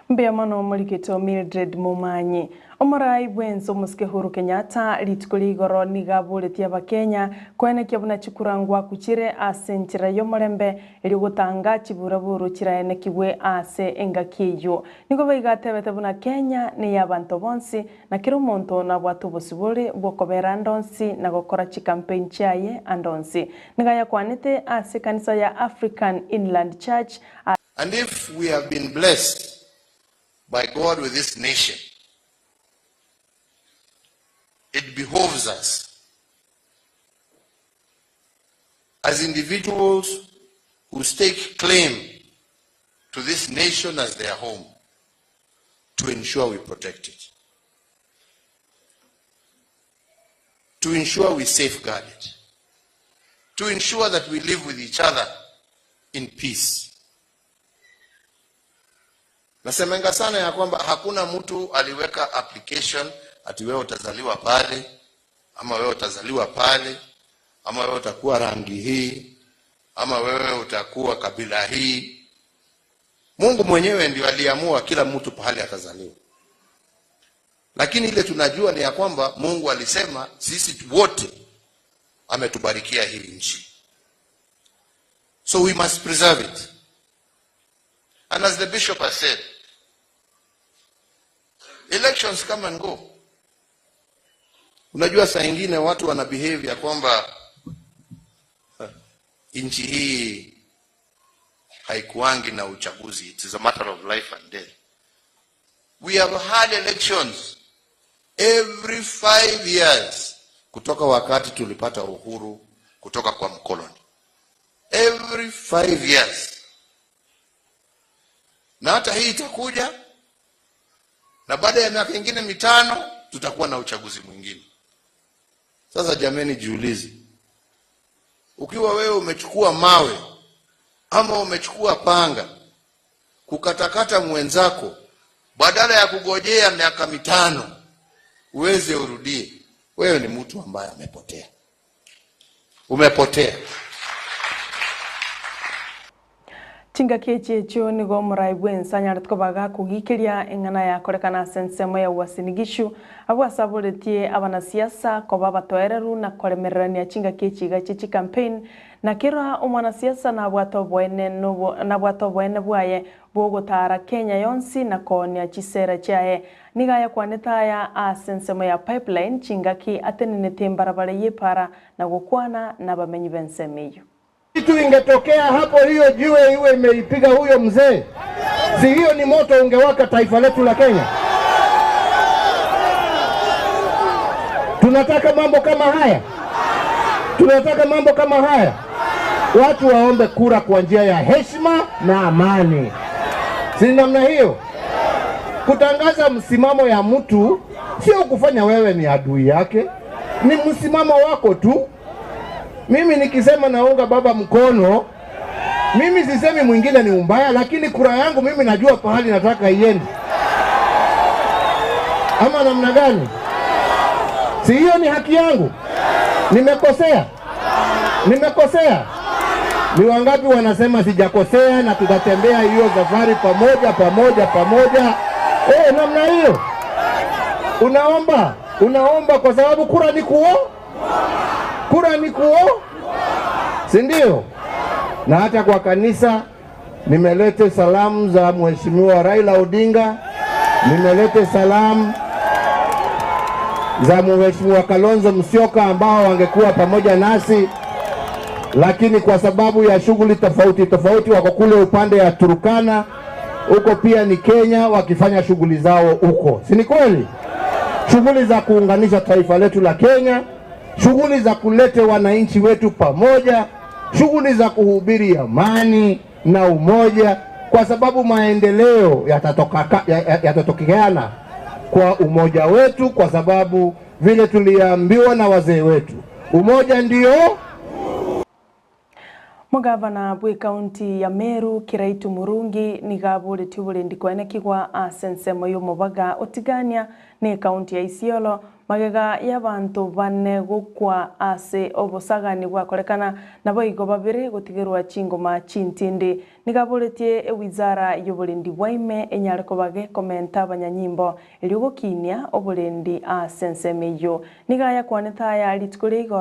Mbuya mono omorikito Mildred Momanyi. Omorai bwense omosike Uhuru Kenyatta rituko ria igoro nigo aboretie abakenya koenekia buna chikura ngwaku chire ase enchera y'omorembe Erio gotanga chiburaburu chiraenekigwe ase engaki eyio. Nigo boigo atebete buna Kenya ney'abanto bonsi, na kera omonto nabwate obosibore bw'okobera ande onsi na gokora chikampeini chiaye ande onsi. Nigo ayakwanete ase ekanisa ya African Inland Church. And if we have been blessed by God with this nation, it behoves us as individuals who stake claim to this nation as their home to ensure we protect it, to ensure we safeguard it, to ensure that we live with each other in peace. Nasemenga sana ya kwamba hakuna mtu aliweka application ati wewe utazaliwa pale ama wewe utazaliwa pale ama wewe utakuwa rangi hii ama wewe utakuwa kabila hii. Mungu mwenyewe ndio aliamua kila mtu pahali atazaliwa, lakini ile tunajua ni ya kwamba Mungu alisema sisi wote ametubarikia hii nchi, so we must preserve it. And as the bishop has said, elections come and go. Unajua saa ingine watu wana behave ya kwamba nchi hii haikuangi na uchaguzi. It is a matter of life and death. We have had elections every 5 years kutoka wakati tulipata uhuru kutoka kwa mkoloni, every 5 years, na hata hii itakuja, na baada ya miaka ingine mitano tutakuwa na uchaguzi mwingine. Sasa jameni, jiulize, ukiwa wewe umechukua mawe ama umechukua panga kukatakata mwenzako, badala ya kugojea miaka mitano uweze urudie, wewe ni mtu ambaye amepotea, umepotea. Chingaki echi echio nigo omorai bw'ense anyarete koba gakogikeria eng'ana yakorekana ase ensemo ya Uasin Gishu, abwo asaboretie abanasiasa koba abatoereru na koremererania chingaki echi iga chie chicampaign, na kera omwanasiasa nabwate oboene nobo nabwate oboene bwaye bw'ogotaara Kenya yonsi na koonia chisera chiaye. Nigo ayakwanete aya ase ensemo ya Pipeline chingaki atenenete embarabara y'epaara na gokwana nabamenyi b'ensemo eyio. Kitu ingetokea hapo, hiyo jiwe iwe imeipiga huyo mzee, si hiyo ni moto ungewaka taifa letu la Kenya? Tunataka mambo kama haya? Tunataka mambo kama haya? Watu waombe kura kwa njia ya heshima na amani, si namna hiyo? Kutangaza msimamo ya mtu sio kufanya wewe ni adui yake, ni msimamo wako tu. Mimi nikisema naunga baba mkono, mimi sisemi mwingine ni umbaya, lakini kura yangu mimi najua pahali nataka iende, ama namna gani? Si hiyo ni haki yangu? Nimekosea? Nimekosea? Ni wangapi wanasema sijakosea na tutatembea hiyo safari pamoja pamoja pamoja? Namna hiyo unaomba, unaomba kwa sababu kura ni kuo. Kura ni kuo, si ndio? Na hata kwa kanisa nimelete salamu za Mheshimiwa Raila Odinga, nimelete salamu za Mheshimiwa Kalonzo Musyoka ambao wangekuwa pamoja nasi, lakini kwa sababu ya shughuli tofauti tofauti wako kule upande ya Turkana, huko pia ni Kenya, wakifanya shughuli zao huko, si ni kweli? Shughuli za kuunganisha taifa letu la Kenya, shughuli za kulete wananchi wetu pamoja, shughuli za kuhubiri amani na umoja, kwa sababu maendeleo yatatoka- ya- ya- yatatokeana kwa umoja wetu, kwa sababu vile tuliambiwa na wazee wetu, umoja ndio Mugavana bwi kaunti ya Meru Kiraitu Murungi nigaburetie oborendi kwenekigwa ase ensemo ya omobaga otigania na ekaunti ya Isiolo magega ya abanto bane gokwa ase obosagani bwakorekana naboigo babere gotigerwa chingoma chintindi. Nigaboretie ewizara ya oborendi bwa ime enyare koba gekomenta abanyanyimbo erio gokinia oborendi ase ensemo eywo. Niga yakwanete aya rituko ria igoro.